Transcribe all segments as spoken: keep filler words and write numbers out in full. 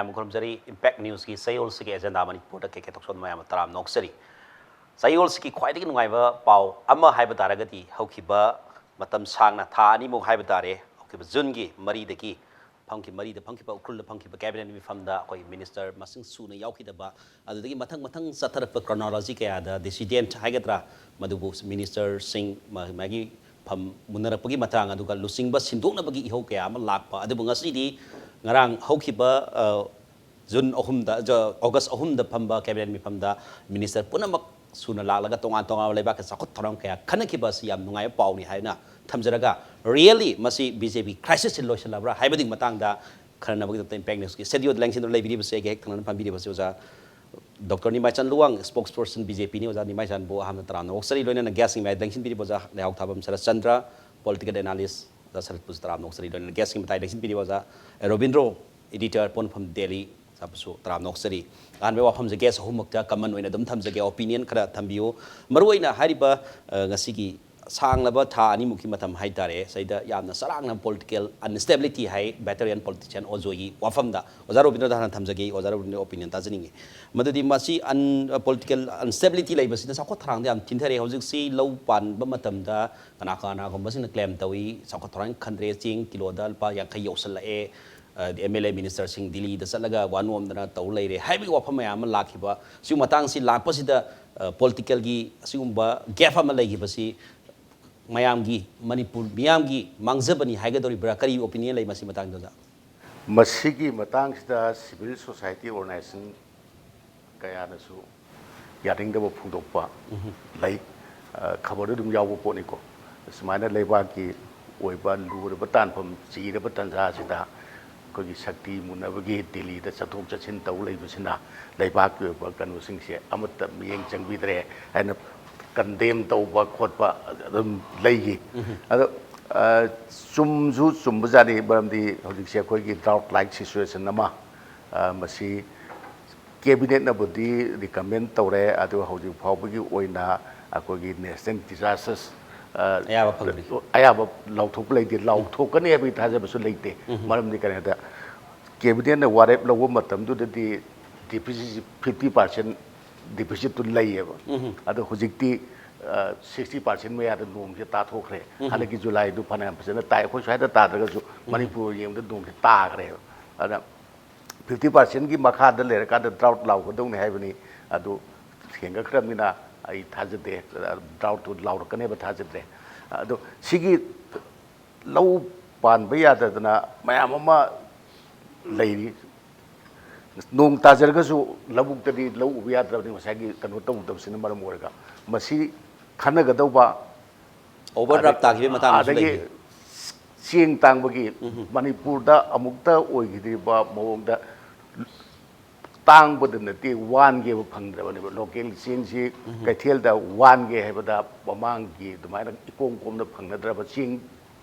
ꯌꯥꯝ ꯈꯨꯔꯨꯝꯖꯔꯤ꯫ Impact Newsꯀꯤ ꯆꯌꯣꯜꯁꯤꯒꯤ agenda ꯃꯅꯤꯄꯨꯔꯗ ꯀꯦ ꯀꯦ ꯊꯣꯛꯆꯣꯝ ꯃꯌꯥꯝ ꯇꯔꯥꯝꯅ ꯑꯣꯛꯆꯔꯤ꯫ ꯆꯌꯣꯜꯁꯤꯒꯤ ꯈ꯭ꯋꯥꯏꯗꯒꯤ ꯅꯨꯡꯉꯥꯏꯕ ꯄꯥꯎ ꯑꯃ ꯍꯥꯏꯕ ꯇꯥꯔꯒꯗꯤ, ꯍꯧꯈꯤꯕ ꯃꯇꯝ ꯁꯥꯡꯅ, ꯊꯥ ꯑꯅꯤꯃꯨꯛ ꯍꯥꯏꯕ ꯇꯥꯔꯦ, ꯍꯧꯈꯤꯕ ꯖꯨꯟꯒꯤ ꯃꯔꯤꯗꯒꯤ ꯐꯝꯈꯤ-, ꯃꯔꯤꯗ ꯐꯝꯈꯤꯕ, ꯎꯈ꯭ꯔꯨꯜꯗ ꯐꯝꯈꯤꯕ cabinet ꯃꯤꯐꯝꯗ ꯑꯩꯈꯣꯏ minister ꯃꯁꯤꯡ ꯁꯨꯅ ꯌꯥꯎꯈꯤꯗꯕ, ꯑꯗꯨꯗꯒꯤ ꯃꯊꯪ ꯃꯊꯪ ꯆꯠꯊꯔꯛꯄ chronology ꯀꯌꯥꯗ dissident ꯍꯥꯏꯒꯗ꯭ꯔꯥ, ꯃꯗꯨꯕꯨ ministerꯁꯤꯡ ꯃꯥ-, ꯃꯥꯒꯤ ꯐꯝ ꯃꯨꯟꯅꯔꯛꯄꯒꯤ ꯃꯇꯥꯡ, ꯑꯗꯨꯒ ꯂꯨꯆꯤꯡꯕ ꯁꯤꯟꯗꯣꯛꯅꯕꯒꯤ ꯏꯍꯧ ꯀꯌꯥ ꯑꯃ ꯂꯥꯛꯄ, ꯑꯗꯨꯕꯨ ꯉꯁꯤꯗꯤ ꯉꯔꯥꯡ ꯍꯧꯈꯤꯕ, ꯑ, ꯖꯨꯟ ꯑꯍꯨꯝꯗ, ꯖ-, ꯑꯣꯒꯁ ꯑꯍꯨꯝꯗ ꯐꯝꯕ cabinet ꯃꯤꯐꯝꯗ minister ꯄꯨꯝꯅꯃꯛ ꯁꯨꯅ ꯂꯥꯛꯂꯒ ꯇꯣꯉꯥꯟ ꯇꯣꯉꯥꯟꯕ ꯂꯩꯕꯥꯛꯀꯤ ꯆꯥꯎꯈꯠ ꯊꯧꯔꯥꯡ ꯀꯌꯥ ꯈꯟꯅꯈꯤꯕ ꯑꯁꯤ ꯌꯥꯝ ꯅꯨꯡꯉꯥꯏꯕ ꯄꯥꯎꯅꯤ ꯍꯥꯏꯅ ꯊꯝꯖꯔꯒ, really ꯃꯁꯤ BJP crisisꯁꯤ ꯂꯣꯏꯁꯤꯜꯂꯕ꯭ꯔꯥ ꯍꯥꯏꯕꯗꯨꯒꯤ ꯃꯇꯥꯡꯗ ꯈꯟꯅꯅꯕꯒꯤꯗꯃꯛꯇ Impact Newsꯀꯤ studioꯗ ꯂꯦꯡꯁꯤꯟꯗꯨꯅ ꯂꯩꯕꯤꯔꯤꯕꯁꯤ ꯑꯩꯒꯤ ꯍꯦꯛ ꯊꯪꯅꯅ ꯐꯝꯕꯤꯔꯤꯕꯁꯤ ꯑꯣꯖꯥ Doctor ꯅꯤꯃꯥꯏꯆꯥꯟ ꯂꯨꯋꯥꯡ, spokesperson BJPꯅꯤ꯫ ꯑꯣꯖꯥ ꯅꯤꯃꯥꯏꯆꯥꯟꯕꯨ ꯑꯍꯥꯟꯕ ꯇꯔꯥꯝꯅ ꯑꯣꯛꯆꯔꯤ, ꯂꯣꯏꯅꯅ guestꯀꯤ ꯃꯌꯥꯏꯗ ꯂꯦꯡꯁꯤꯟꯕꯤꯔꯤꯕ ꯑꯣꯖꯥ ꯂꯩꯍꯥꯎꯊꯥꯕꯝ ꯁꯔꯠꯆꯟꯗ꯭ꯔ, political analyst ꯑꯣꯖꯥ ꯁꯔꯠꯄꯨꯁꯨ ꯇꯔꯥꯝꯅ ꯑꯣꯛꯆꯔꯤ, ꯂꯣꯏꯅꯅ guestꯀꯤ ꯃꯇꯥꯏꯗ ꯂꯦꯡꯁꯤꯟꯕꯤꯔꯤꯕ ꯑꯣꯖꯥ ꯔꯣꯕꯤꯟꯗ꯭ꯔꯣ, editor, ꯄꯣꯠꯅꯐꯝ ꯗꯦꯜꯂꯤ, ꯑꯣꯖꯥꯕꯨꯁꯨ ꯇꯔꯥꯝꯅ ꯑꯣꯛꯆꯔꯤ꯫ ꯑꯍꯥꯟꯕ ꯋꯥꯐꯝꯁꯦ guest ꯑꯍꯨꯝꯃꯛꯇ common ꯑꯣꯏꯅ ꯑꯗꯨꯝ ꯊꯝꯖꯒꯦ, opinion ꯈꯔ ꯊꯝꯕꯤꯌꯨ꯫ ꯃꯔꯨꯑꯣꯏꯅ ꯍꯥꯏꯔꯤꯕ, ꯑ, ꯉꯁꯤꯒꯤ ꯁꯥꯡꯂꯕ ꯊꯥ ꯑꯅꯤꯃꯨꯛꯀꯤ ꯃꯇꯝ ꯍꯥꯏꯇꯥꯔꯦ, ꯁꯤꯗ ꯌꯥꯝꯅ ꯆꯔꯥꯡꯅ political instability ꯍꯥꯏ veteran politician ꯑꯣꯖꯣꯏꯒꯤ ꯋꯥꯐꯝꯗ꯫ ꯑꯣꯖꯥ ꯔꯣꯕꯤꯟꯗ꯭ꯔꯣꯗ ꯍꯥꯟꯅ ꯊꯝꯖꯒꯦ, ꯑꯣꯖꯥ ꯔꯣꯕꯤꯟꯗ꯭ꯔꯣꯒꯤ opinion ꯇꯥꯖꯅꯤꯡꯉꯤ꯫ ꯃꯗꯨꯗꯤ ꯃꯁꯤ un-, political instability ꯂꯩꯕꯁꯤꯅ ꯆꯥꯎꯈꯠ ꯊꯧꯔꯥꯡꯗ ꯌꯥꯝ ꯊꯤꯟꯊꯔꯦ꯫ ꯍꯧꯖꯤꯛꯁꯤ ꯂꯧ ꯄꯥꯟꯕ ꯃꯇꯝꯗ ꯀꯅꯥ ꯀꯅꯥꯒꯨꯝꯕꯁꯤꯡꯅ claim ꯇꯧꯏ, ꯆꯥꯎꯈꯠ ꯊꯧꯔꯥꯡ ꯈꯟꯗ꯭ꯔꯦ, ꯆꯦꯡ ꯀꯤꯂꯣꯗ ꯂꯨꯄꯥ ꯌꯥꯡꯈꯩ ꯌꯧꯁꯜꯂꯛꯑꯦ, ꯑ, MLA ministerꯁꯤꯡ ꯗꯤꯜꯂꯤꯗ ꯆꯠꯂꯒ ꯋꯥ ꯅꯣꯝꯗꯅ ꯇꯧ ꯂꯩꯔꯦ ꯍꯥꯏꯕꯒꯤ ꯋꯥꯐꯝ ꯃꯌꯥꯝ ꯑꯃ ꯂꯥꯛꯈꯤꯕ꯫ ꯁꯤꯒꯤ ꯃꯇꯥꯡꯁꯤ ꯂꯥꯛꯄꯁꯤꯗ, ꯑ, politicalꯒꯤ ꯑꯁꯤꯒꯨꯝꯕ gap ꯑꯃ ꯂꯩꯈꯤꯕꯁꯤ ꯃꯌꯥꯝꯒꯤ, ꯃꯅꯤꯄꯨꯔ ꯃꯤꯌꯥꯝꯒꯤ ꯃꯥꯡꯖꯕꯅꯤ ꯍꯥꯏꯒꯗꯧꯔꯤꯕ꯭ꯔꯥ? ꯀꯔꯤ opinion ꯂꯩ ꯃꯁꯤ ꯃꯇꯥꯡꯗ, ꯑꯣꯖꯥ? ꯃꯁꯤꯒꯤ ꯃꯇꯥꯡꯁꯤꯗ civil society organization ꯀꯌꯥꯅꯁꯨ ꯌꯥꯅꯤꯡꯗꯕ ꯐꯣꯡꯗꯣꯛꯄ ꯂꯩ꯫ ꯑ, ꯈꯕꯔꯗ ꯑꯗꯨꯝ ꯌꯥꯎꯕ ꯄꯣꯠꯅꯤꯀꯣ꯫ ꯁꯨꯃꯥꯏꯅ ꯂꯩꯕꯥꯛꯀꯤ ꯑꯣꯏꯕ ꯂꯨꯔꯕ ꯇꯥꯟꯐꯝ ꯆꯤꯔꯕ ꯇꯥꯟꯖꯥ ꯑꯁꯤꯗ ꯑꯩꯈꯣꯏꯒꯤ ꯁꯛꯇꯤ ꯃꯨꯟꯅꯕꯒꯤ ꯗꯤꯜꯂꯤꯗ ꯆꯠꯊꯣꯛ ꯆꯠꯁꯤꯟ ꯇꯧ ꯂꯩꯕꯁꯤꯅ ꯂꯩꯕꯥꯛꯀꯤ ꯑꯣꯏꯕ ꯀꯩꯅꯣꯁꯤꯡꯁꯦ ꯑꯃꯠꯇ ꯃꯤꯠꯌꯦꯡ ꯆꯪꯕꯤꯗ꯭ꯔꯦ ꯍꯥꯏꯅ condemn ꯇꯧꯕ ꯈꯣꯠꯄ ꯑꯗꯨꯝ ꯂꯩꯈꯤ꯫ ꯑꯗꯣ, ꯑ, ꯆꯨꯝꯁꯨ ꯆꯨꯝꯕꯖꯥꯠꯅꯤ, ꯃꯔꯝꯗꯤ ꯍꯧꯖꯤꯛꯁꯦ ꯑꯩꯈꯣꯏꯒꯤ drought like situation ꯑꯃ, ꯑ, ꯃꯁꯤ cabinetꯅꯕꯨꯗꯤ recommend ꯇꯧꯔꯦ, ꯑꯗꯨꯒ ꯍꯧꯖꯤꯛ ꯐꯥꯎꯕꯒꯤ ꯑꯣꯏꯅ ꯑꯩꯈꯣꯏꯒꯤ national disasters, ꯑ, ꯑꯌꯥꯕ ꯐꯪꯗ꯭ꯔꯤ꯫ ꯑꯌꯥꯕ ꯂꯥꯎꯊꯣꯛꯄ ꯂꯩꯇꯦ, ꯂꯥꯎꯊꯣꯛꯀꯅꯤ ꯍꯥꯏꯕꯒꯤ ꯊꯥꯖꯕꯁꯨ ꯂꯩꯇꯦ꯫ ꯃꯔꯝꯗꯤ ꯀꯔꯤꯒꯤꯅꯣꯗ ꯀꯦꯕꯤꯅꯦꯠꯅ ꯋꯥꯔꯦꯞ ꯂꯧꯕ ꯃꯇꯝꯗꯨꯗꯗꯤ ꯗꯤꯐꯤꯁꯤꯠꯁꯤ ꯐꯤꯐꯇꯤ ꯄꯥꯔꯁꯦꯟ ꯗꯤꯐꯤꯁꯤꯠꯇꯨ ꯂꯩꯌꯦꯕ꯫ ꯑꯗꯣ ꯍꯧꯖꯤꯛꯇꯤ ꯁꯤꯛꯁꯇꯤ ꯄꯥꯔꯁꯦꯟ ꯃꯌꯥꯗ ꯅꯣꯡꯁꯦ ꯇꯥꯊꯣꯛꯈ꯭ꯔꯦ꯫ ꯍꯟꯗꯛꯀꯤ ꯖꯨꯂꯥꯏꯗꯨ ꯐꯅꯌꯥꯝ ꯐꯖꯅ ꯇꯥꯏ꯫ ꯑꯩꯈꯣꯏ ꯁ꯭ꯋꯥꯏꯗ ꯇꯥꯗ꯭ꯔꯒꯁꯨ ꯃꯅꯤꯄꯨꯔ ꯌꯦꯡꯕꯗ ꯅꯣꯡꯁꯦ ꯇꯥꯈ꯭ꯔꯦꯕ꯫ ꯑꯗ ꯐꯤꯐꯇꯤ ꯄꯥꯔꯁꯦꯟꯒꯤ ꯃꯈꯥꯗ ꯂꯩꯔꯀꯥꯟꯗ ꯗ꯭ꯔꯥꯎꯠ ꯂꯥꯎꯒꯗꯧꯅꯤ ꯍꯥꯏꯕꯅꯤ꯫ ꯑꯗꯨ ꯍꯦꯟꯒꯠꯈ꯭ꯔꯕꯅꯤꯅ ꯑꯩ ꯊꯥꯖꯗꯦ, ꯗ꯭ꯔꯥꯎꯠꯇꯨ ꯂꯥꯎꯔꯛꯀꯅꯦꯕ ꯊꯥꯖꯗ꯭ꯔꯦ꯫ ꯑꯗꯣ ꯁꯤꯒꯤ ꯂꯧ ꯄꯥꯟꯕ ꯌꯥꯗꯗꯅ ꯃꯌꯥꯝ ꯑꯃ ꯂꯩꯔꯤ꯫ ꯅꯣꯡ ꯇꯥꯖꯔꯒꯁꯨ ꯂꯧꯕꯨꯛꯇꯗꯤ ꯂꯧ ꯎꯕ ꯌꯥꯗ꯭ꯔꯕꯅꯤ, ꯉꯁꯥꯏꯒꯤ ꯀꯩꯅꯣ ꯇꯧꯗꯕꯁꯤꯅ ꯃꯔꯝ ꯑꯣꯏꯔꯒ꯫ ꯃꯁꯤ ꯈꯟꯅꯒꯗꯧꯕ꯫ ꯑꯣꯚꯔꯗ꯭ꯔꯥꯐ ꯇꯥꯈꯤꯕꯒꯤ ꯃꯇꯥꯡ ꯑꯃꯁꯨ ꯑꯗꯒꯤ ꯂꯩꯈ꯭ꯔꯦ꯫ ꯆꯦꯡ ꯇꯥꯡꯕꯒꯤ ꯃꯅꯤꯄꯨꯔꯗ ꯑꯃꯨꯛꯇ ꯑꯣꯏꯈꯤꯗ꯭ꯔꯤꯕ ꯃꯑꯣꯡꯗ ꯇꯥꯡꯕꯗ ꯅꯠꯇꯦ, ꯋꯥꯟꯒꯦꯕ ꯐꯪꯗ꯭ꯔꯕꯅꯦꯕ꯫ ꯂꯣꯀꯦꯜ ꯆꯦꯡꯁꯤ ꯀꯩꯊꯦꯜꯗ ꯋꯥꯟꯒꯦ ꯍꯥꯏꯕꯗ ꯃꯃꯥꯡꯒꯤ ꯑꯗꯨꯃꯥꯏꯅ ꯏꯀꯣꯝ ꯀꯣꯝꯅ ꯐꯪꯅꯗ꯭ꯔꯕ ꯆꯦꯡ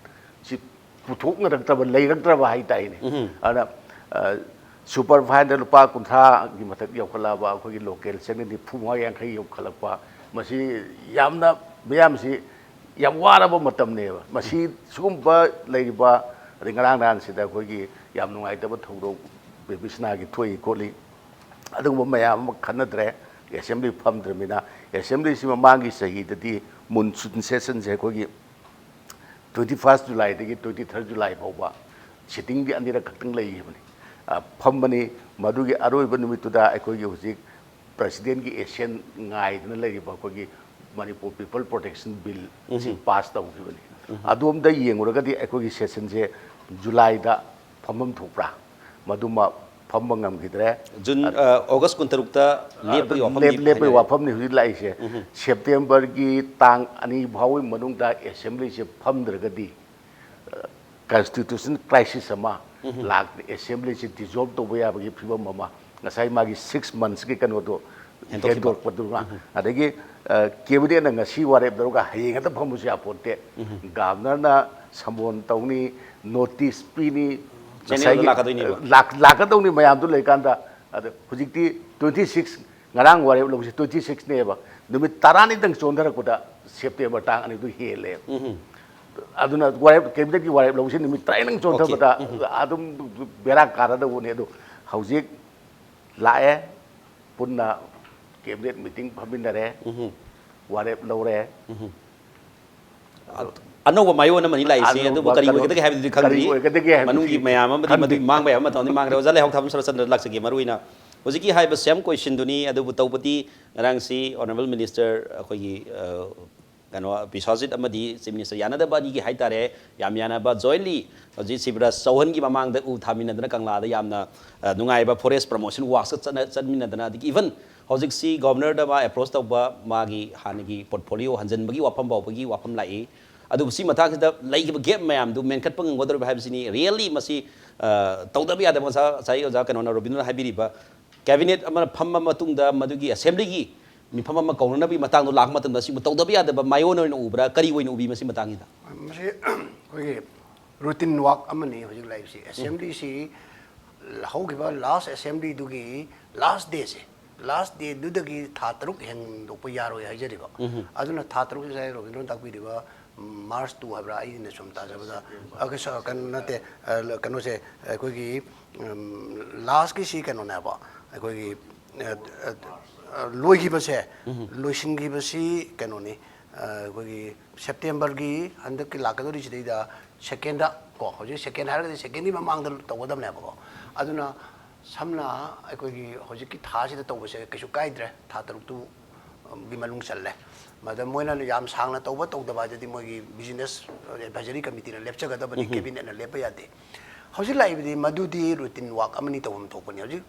ꯁꯤ ꯄꯨꯊꯣꯛꯅꯔꯛꯇ꯭ꯔꯕ, ꯂꯩꯔꯛꯇ꯭ꯔꯕ ꯍꯥꯏꯇꯥꯔꯦꯅꯦ꯫ ꯑꯗꯨꯅ ꯁꯨꯄꯔ ꯐꯥꯏꯟꯗ ꯂꯨꯄꯥ ꯀꯨꯟꯊ꯭ꯔꯥꯒꯤ ꯃꯊꯛ ꯌꯧꯈꯠꯂꯛꯑꯕ, ꯑꯩꯈꯣꯏꯒꯤ ꯂꯣꯀꯦꯜ ꯆꯦꯡꯅ ꯅꯤꯐꯨ ꯃꯉꯥ ꯌꯥꯡꯈꯩ ꯌꯧꯈꯠꯂꯛꯄ, ꯃꯁꯤ ꯌꯥꯝꯅ ꯃꯤꯌꯥꯝꯁꯤ ꯌꯥꯝ ꯋꯥꯔꯕ ꯃꯇꯝꯅꯦꯕ꯫ ꯃꯁꯤ ꯁꯤꯒꯨꯝꯕ ꯂꯩꯔꯤꯕ, ꯑꯗꯩ ꯉꯔꯥꯡ ꯅꯍꯥꯟꯁꯤꯗ ꯑꯩꯈꯣꯏꯒꯤ ꯌꯥꯝ ꯅꯨꯡꯉꯥꯏꯇꯕ ꯊꯧꯗꯣꯛ ꯕꯦꯕꯤꯁꯅꯥꯒꯤ ꯊꯣꯛꯏ ꯈꯣꯠꯂꯤ, ꯑꯗꯨꯒꯨꯝꯕ ꯃꯌꯥꯝ ꯑꯃ ꯈꯟꯅꯗ꯭ꯔꯦ꯫ ꯑꯦꯁꯦꯝꯕ꯭ꯂꯤ ꯐꯝꯗ꯭ꯔꯕꯅꯤꯅ, ꯑꯦꯁꯦꯝꯕ꯭ꯂꯤꯁꯤ ꯃꯃꯥꯡꯒꯤ ꯆꯍꯤꯗꯗꯤ ꯃꯨꯟꯁꯨꯟ ꯁꯦꯁꯟꯁꯦ ꯑꯩꯈꯣꯏꯒꯤ twenty first Julyꯗꯒꯤ twenty third July ꯐꯥꯎꯕ ꯁꯤꯠꯇꯤꯡꯗꯤ ꯑꯅꯤꯔꯛ ꯈꯛꯇꯪ ꯂꯩꯈꯤꯕꯅꯤ꯫ ꯑ, ꯐꯝꯕꯅꯤ꯫ ꯃꯗꯨꯒꯤ ꯑꯔꯣꯏꯕ ꯅꯨꯃꯤꯠꯇꯨꯗ ꯑꯩꯈꯣꯏꯒꯤ ꯍꯧꯖꯤꯛ ꯄ꯭ꯔꯁꯤꯗꯦꯟꯒꯤ ꯑꯦꯁꯦꯟ ꯉꯥꯏꯗꯨꯅ ꯂꯩꯔꯤꯕ ꯑꯩꯈꯣꯏꯒꯤ ꯃꯅꯤꯄꯨꯔ ꯄꯤꯄꯜ ꯄ꯭ꯔꯣꯇꯦꯛꯁꯟ ꯕꯤꯜꯁꯤ ꯄꯥꯁ ꯇꯧꯈꯤꯕꯅꯤ꯫ ꯑꯗꯣꯝꯗ ꯌꯦꯡꯉꯨꯔꯒꯗꯤ ꯑꯩꯈꯣꯏꯒꯤ ꯁꯦꯁꯟꯁꯦ ꯖꯨꯂꯥꯏꯗ ꯐꯝꯐꯝ ꯊꯣꯛꯄ꯭ꯔꯥ? ꯃꯗꯨꯃ ꯐꯝꯕ ꯉꯝꯈꯤꯗ꯭ꯔꯦ꯫ ꯖꯨꯟ, ꯑ, ꯑꯣꯒꯁ ꯀꯨꯟꯇꯔꯨꯛꯇ ꯂꯦꯞꯄꯒꯤ ꯋꯥꯐꯝꯅꯤ ꯂꯦꯞ-, ꯂꯦꯞꯄꯒꯤ ꯍꯥꯏꯅꯔꯦ꯫ ꯋꯥꯐꯝꯅꯤ ꯍꯧꯖꯤꯛ ꯂꯥꯛꯏꯁꯦ꯫ ꯁꯦꯞꯇꯦꯝꯕꯔꯒꯤ ꯇꯥꯡ ꯑꯅꯤ ꯐꯥꯎꯕꯒꯤ ꯃꯅꯨꯡꯗ ꯑꯦꯁꯦꯝꯕ꯭ꯂꯤꯁꯦ ꯐꯝꯗ꯭ꯔꯒꯗꯤ, ꯑ, ꯀꯟꯁꯇꯤꯇ꯭ꯌꯨꯁꯟ ꯀ꯭ꯔꯥꯏꯁꯤꯁ ꯑꯃ ꯂꯥꯛꯇꯅ ꯑꯦꯁꯦꯝꯕ꯭ꯂꯤꯁꯤ ꯗꯤꯖꯣꯜꯕ ꯇꯧꯕ ꯌꯥꯕꯒꯤ ꯐꯤꯕꯝ ꯑꯃ, ꯉꯁꯥꯏ ꯃꯥꯒꯤ ꯁꯤꯛꯁ ꯃꯟꯁꯀꯤ ꯀꯩꯅꯣꯗꯣ ꯍꯦꯟꯗꯣꯛꯈꯤꯕ꯫ ꯍꯦꯟꯗꯣꯛꯄꯗꯨꯅ, ꯑꯗꯒꯤ, ꯑ, ꯀꯦꯕꯤꯅꯦꯠꯅ ꯉꯁꯤ ꯋꯥꯔꯦꯞ ꯂꯧꯔꯒ ꯍꯌꯦꯡ ꯍꯦꯛꯇ ꯐꯝꯕꯁꯨ ꯌꯥꯄꯣꯟꯇꯦ꯫ ꯒꯚꯔꯅꯔꯅ ꯁꯃꯣꯟ ꯇꯧꯅꯤ, ꯅꯣꯇꯤꯁ ꯄꯤꯅꯤ, ꯆꯦꯅꯦꯜꯗ ꯉꯁꯥꯏꯒꯤ, ꯂꯥꯛꯀꯗꯣꯏꯅꯦꯕ꯫ ꯂꯥꯛ-, ꯂꯥꯛꯀꯗꯧꯅꯤ ꯃꯌꯥꯝꯗꯨ ꯂꯩꯀꯥꯟꯗ꯫ ꯑꯗ ꯍꯧꯖꯤꯛꯇꯤ twenty six, ꯉꯔꯥꯡ ꯋꯥꯔꯦꯞ ꯂꯧꯕꯁꯦ twenty sixꯅꯦꯕ꯫ ꯅꯨꯃꯤꯠ ꯇꯔꯥꯅꯤꯗꯪ ꯆꯣꯟꯊꯔꯛꯄꯗ ꯁꯦꯞꯇꯦꯝꯕꯔ ꯇꯥꯡ ꯑꯅꯤꯗꯨ ꯍꯦꯜꯂꯦꯕ꯫ ꯑꯗꯨꯅ ꯋꯥꯔꯦꯞ, ꯀꯦꯕꯤꯅꯦꯠꯀꯤ ꯋꯥꯔꯦꯞ ꯂꯧꯕꯁꯤ ꯅꯨꯃꯤꯠ ꯇꯔꯥꯅꯤꯊꯣꯏ ꯆꯣꯟꯊꯕꯗ ꯑꯗꯨꯝ ꯕꯦꯔꯥ ꯀꯥꯔꯗꯧꯕꯅꯤ꯫ ꯑꯗꯨ ꯍꯧꯖꯤꯛ ꯂꯥꯛꯑꯦ, ꯄꯨꯟꯅ ꯀꯦꯕꯤꯅꯦꯠ ꯃꯤꯇꯤꯡ ꯐꯝꯃꯤꯟꯅꯔꯦ, ꯋꯥꯔꯦꯞ ꯂꯧꯔꯦ꯫ ꯑꯅꯧꯕ ꯃꯥꯏꯑꯣꯟ ꯑꯃꯅꯤ ꯂꯥꯛꯏꯁꯦ꯫ ꯑꯗꯨꯕꯨ ꯑꯅꯧꯕ ꯀꯔꯤ ꯀꯩꯅꯣ ꯑꯣꯏꯒꯗꯒꯦ ꯍꯥꯏꯕꯗꯨꯗꯤ ꯀꯔꯤ ꯈꯪꯗ꯭ꯔꯤ꯫ ꯑꯣꯏꯒꯗꯒꯦ ꯍꯥꯏꯕꯗꯨꯗꯤ ꯃꯅꯨꯡꯒꯤ ꯃꯌꯥꯝ ꯑꯃꯗꯤ ꯈꯪꯗꯦ꯫ ꯃꯗꯨꯒꯤ ꯃꯥꯡꯕ ꯌꯥꯕ ꯃꯇꯝꯗꯤ ꯃꯥꯡꯈ꯭ꯔꯦ꯫ ꯑꯣꯖꯥ ꯂꯩꯍꯥꯎꯊꯥꯕꯝ ꯁꯔꯠꯆꯟꯗ꯭ꯔ ꯂꯥꯛꯆꯒꯦ꯫ ꯃꯔꯨꯑꯣꯏꯅ ꯍꯧꯖꯤꯛꯀꯤ ꯍꯥꯏꯔꯤꯕ ꯁꯦꯝ ꯀꯣꯏꯁꯟꯗꯨꯅꯤ꯫ ꯑꯗꯨꯕꯨ ꯇꯧꯕꯗꯤ ꯉꯔꯥꯡꯁꯤ ꯑꯣꯅꯔꯦꯕꯜ ꯃꯤꯅꯤꯁꯇꯔ ꯑꯩꯈꯣꯏꯒꯤ, ꯑ, ꯀꯩꯅꯣ, ꯕꯤꯁ꯭ꯋꯖꯤꯠ ꯑꯃꯗꯤ ꯆꯤꯐ ꯃꯤꯅꯤꯁꯇꯔ ꯌꯥꯅꯗꯕ ꯑꯅꯤꯒꯤ ꯍꯥꯏꯇꯥꯔꯦ, ꯌꯥꯝ ꯌꯥꯅꯕ, ꯖꯣꯏꯟꯂꯤ ꯍꯧꯖꯤꯛ ꯁꯤꯕꯔꯥꯖ ꯆꯧꯍꯟꯒꯤ ꯃꯃꯥꯡꯗ ꯎ ꯊꯥꯃꯤꯟꯅꯗꯅ ꯀꯪꯂꯥꯗ ꯌꯥꯝꯅ, ꯑ, ꯅꯨꯡꯉꯥꯏꯕ ꯐꯣꯔꯦꯁ ꯄ꯭ꯔꯃꯣꯁꯟ ꯋꯥꯛꯁ ꯆꯠꯅ-, ꯆꯠꯃꯤꯟꯅꯗꯅ, ꯑꯗꯒꯤ ꯏꯚꯟ ꯍꯧꯖꯤꯛꯁꯤ ꯒꯣꯕꯔꯅꯔꯗ ꯃꯥ ꯑꯦꯄ꯭ꯔꯣꯁ ꯇꯧꯕ, ꯃꯥꯒꯤ ꯍꯥꯟꯅꯒꯤ ꯄꯣꯔꯠꯐꯣꯂꯤꯑꯣ ꯍꯟꯖꯤꯟꯕꯒꯤ ꯋꯥꯐꯝ ꯐꯥꯎꯕꯒꯤ ꯋꯥꯐꯝ ꯂꯥꯛꯏ꯫ ꯑꯗꯨꯕꯨ ꯁꯤ ꯃꯇꯥꯡꯁꯤꯗ ꯂꯩꯈꯤꯕ ꯒꯦꯞ ꯃꯌꯥꯝꯗꯨ ꯃꯦꯟꯈꯠꯄ ꯉꯝꯒꯗꯧꯔꯤꯕ꯭ꯔꯥ ꯍꯥꯏꯕꯁꯤꯅꯤ꯫ ꯔꯤꯌꯦꯜꯂꯤ ꯃꯁꯤ, ꯑ, ꯇꯧꯗꯕ ꯌꯥꯗꯕ, ꯉꯁꯥꯏ, ꯉꯁꯥꯏ ꯑꯣꯖꯥ ꯀꯩꯅꯣꯅ, ꯔꯣꯕꯤꯟꯗ꯭ꯔꯅ ꯍꯥꯏꯕꯤꯔꯤꯕ ꯀꯦꯕꯤꯅꯦꯠ ꯑꯃꯅ ꯐꯝꯃ ꯃꯇꯨꯡꯗ ꯃꯗꯨꯒꯤ ꯑꯦꯁꯦꯝꯕ꯭ꯂꯤꯒꯤ ꯃꯤꯐꯝ ꯑꯃ ꯀꯧꯅꯅꯕꯒꯤ ꯃꯇꯥꯡꯗꯣ ꯂꯥꯛꯄ ꯃꯇꯝꯗ ꯁꯤꯕꯨ ꯇꯧꯗꯕ ꯌꯥꯗꯕ ꯃꯥꯏꯑꯣꯟ ꯑꯣꯏꯅ ꯎꯕ꯭ꯔꯥ? ꯀꯔꯤ ꯑꯣꯏꯅ ꯎꯕꯤ ꯃꯁꯤ ꯃꯇꯥꯡꯁꯤꯗ? ꯃꯁꯤ ꯑꯩꯈꯣꯏꯒꯤ ꯔꯨꯇꯤꯟ ꯋꯥꯛ ꯑꯃꯅꯤ ꯍꯧꯖꯤꯛ ꯂꯩꯔꯤꯕꯁꯤ꯫ ꯑꯦꯁꯦꯝꯕ꯭ꯂꯤꯁꯤ ꯍꯧꯈꯤꯕ ꯂꯥꯁ ꯑꯦꯁꯦꯝꯕ꯭ꯂꯤꯗꯨꯒꯤ ꯂꯥꯁ ꯗꯦꯁꯦ, ꯂꯥꯁ ꯗꯦꯗꯨꯗꯒꯤ ꯊꯥ ꯇꯔꯨꯛ ꯍꯦꯟꯗꯣꯛꯄ ꯌꯥꯔꯣꯏ ꯍꯥꯏꯖꯔꯤꯕ꯫ ꯑꯗꯨꯅ ꯊꯥ ꯇꯔꯨꯛ ꯉꯁꯥꯏ ꯔꯣꯕꯤꯟꯗ꯭ꯔꯣꯅ ꯇꯥꯛꯄꯤꯔꯤꯕ, ꯎꯝ, ꯃꯥꯔꯆ ꯇꯨ ꯍꯥꯏꯕ꯭ꯔꯥ, ꯑꯩꯅ ꯁꯨꯝ ꯇꯥꯖꯕꯗ, ꯑ, ꯀꯩꯁꯨ, ꯀꯩꯅꯣ ꯅꯠꯇꯦ, ꯑ, ꯀꯩꯅꯣꯁꯦ, ꯑꯩꯈꯣꯏꯒꯤ, ꯎꯝ, ꯂꯥꯁꯀꯤꯁꯤ ꯀꯩꯅꯣꯅꯦꯕ, ꯑꯩꯈꯣꯏꯒꯤ, ꯑ, ꯑ, ꯑ, ꯂꯣꯏꯈꯤꯕꯁꯦ, ꯂꯣꯏꯁꯤꯟꯈꯤꯕꯁꯤ ꯀꯩꯅꯣꯅꯤ, ꯑ, ꯑꯩꯈꯣꯏꯒꯤ ꯁꯦꯞꯇꯦꯝꯕꯔꯒꯤ ꯍꯟꯗꯛꯀꯤ ꯂꯥꯛꯀꯗꯧꯔꯤꯁꯤꯗꯩꯗ ꯁꯦꯀꯦꯟꯗ ꯀꯣ, ꯍꯧꯖꯤꯛ ꯁꯦꯀꯦꯟ ꯍꯥꯏꯔꯒꯗꯤ ꯁꯦꯀꯦꯟꯒꯤ ꯃꯃꯥꯡꯗ ꯇꯧꯒꯗꯕꯅꯦꯕꯀꯣ꯫ ꯑꯗꯨꯅ ꯁꯝꯅ ꯑꯩꯈꯣꯏꯒꯤ ꯍꯧꯖꯤꯛꯀꯤ ꯊꯥꯁꯤꯗ ꯇꯧꯕꯁꯦ ꯀꯩꯁꯨ ꯀꯥꯏꯗ꯭ꯔꯦ, ꯊꯥ ꯇꯔꯨꯛꯇꯨ ꯒꯤ ꯃꯅꯨꯡ ꯆꯜꯂꯦ꯫ ꯃꯗ ꯃꯣꯏꯅ ꯌꯥꯝ ꯁꯥꯡꯅ ꯇꯧꯕ ꯇꯧꯗꯕ ꯍꯥꯏꯗꯨꯗꯤ ꯃꯣꯏꯒꯤ ꯕꯤꯖꯤꯅꯦꯁ ꯑꯦꯗꯚꯥꯏꯖꯔꯤ ꯀꯃꯤꯇꯤꯅ ꯂꯦꯞꯆꯒꯗꯕꯅꯤ, ꯀꯦꯕꯤꯅꯦꯠꯅ ꯂꯦꯞꯄ ꯌꯥꯗꯦ꯫ ꯍꯧꯖꯤꯛ ꯂꯥꯛꯏꯕꯗꯤ ꯃꯗꯨꯗꯤ ꯔꯨꯇꯤꯟ ꯋꯥꯛ ꯑꯃꯅꯤ ꯇꯧꯐꯝ ꯊꯣꯛꯄꯅꯤ꯫ ꯍꯧꯖꯤꯛ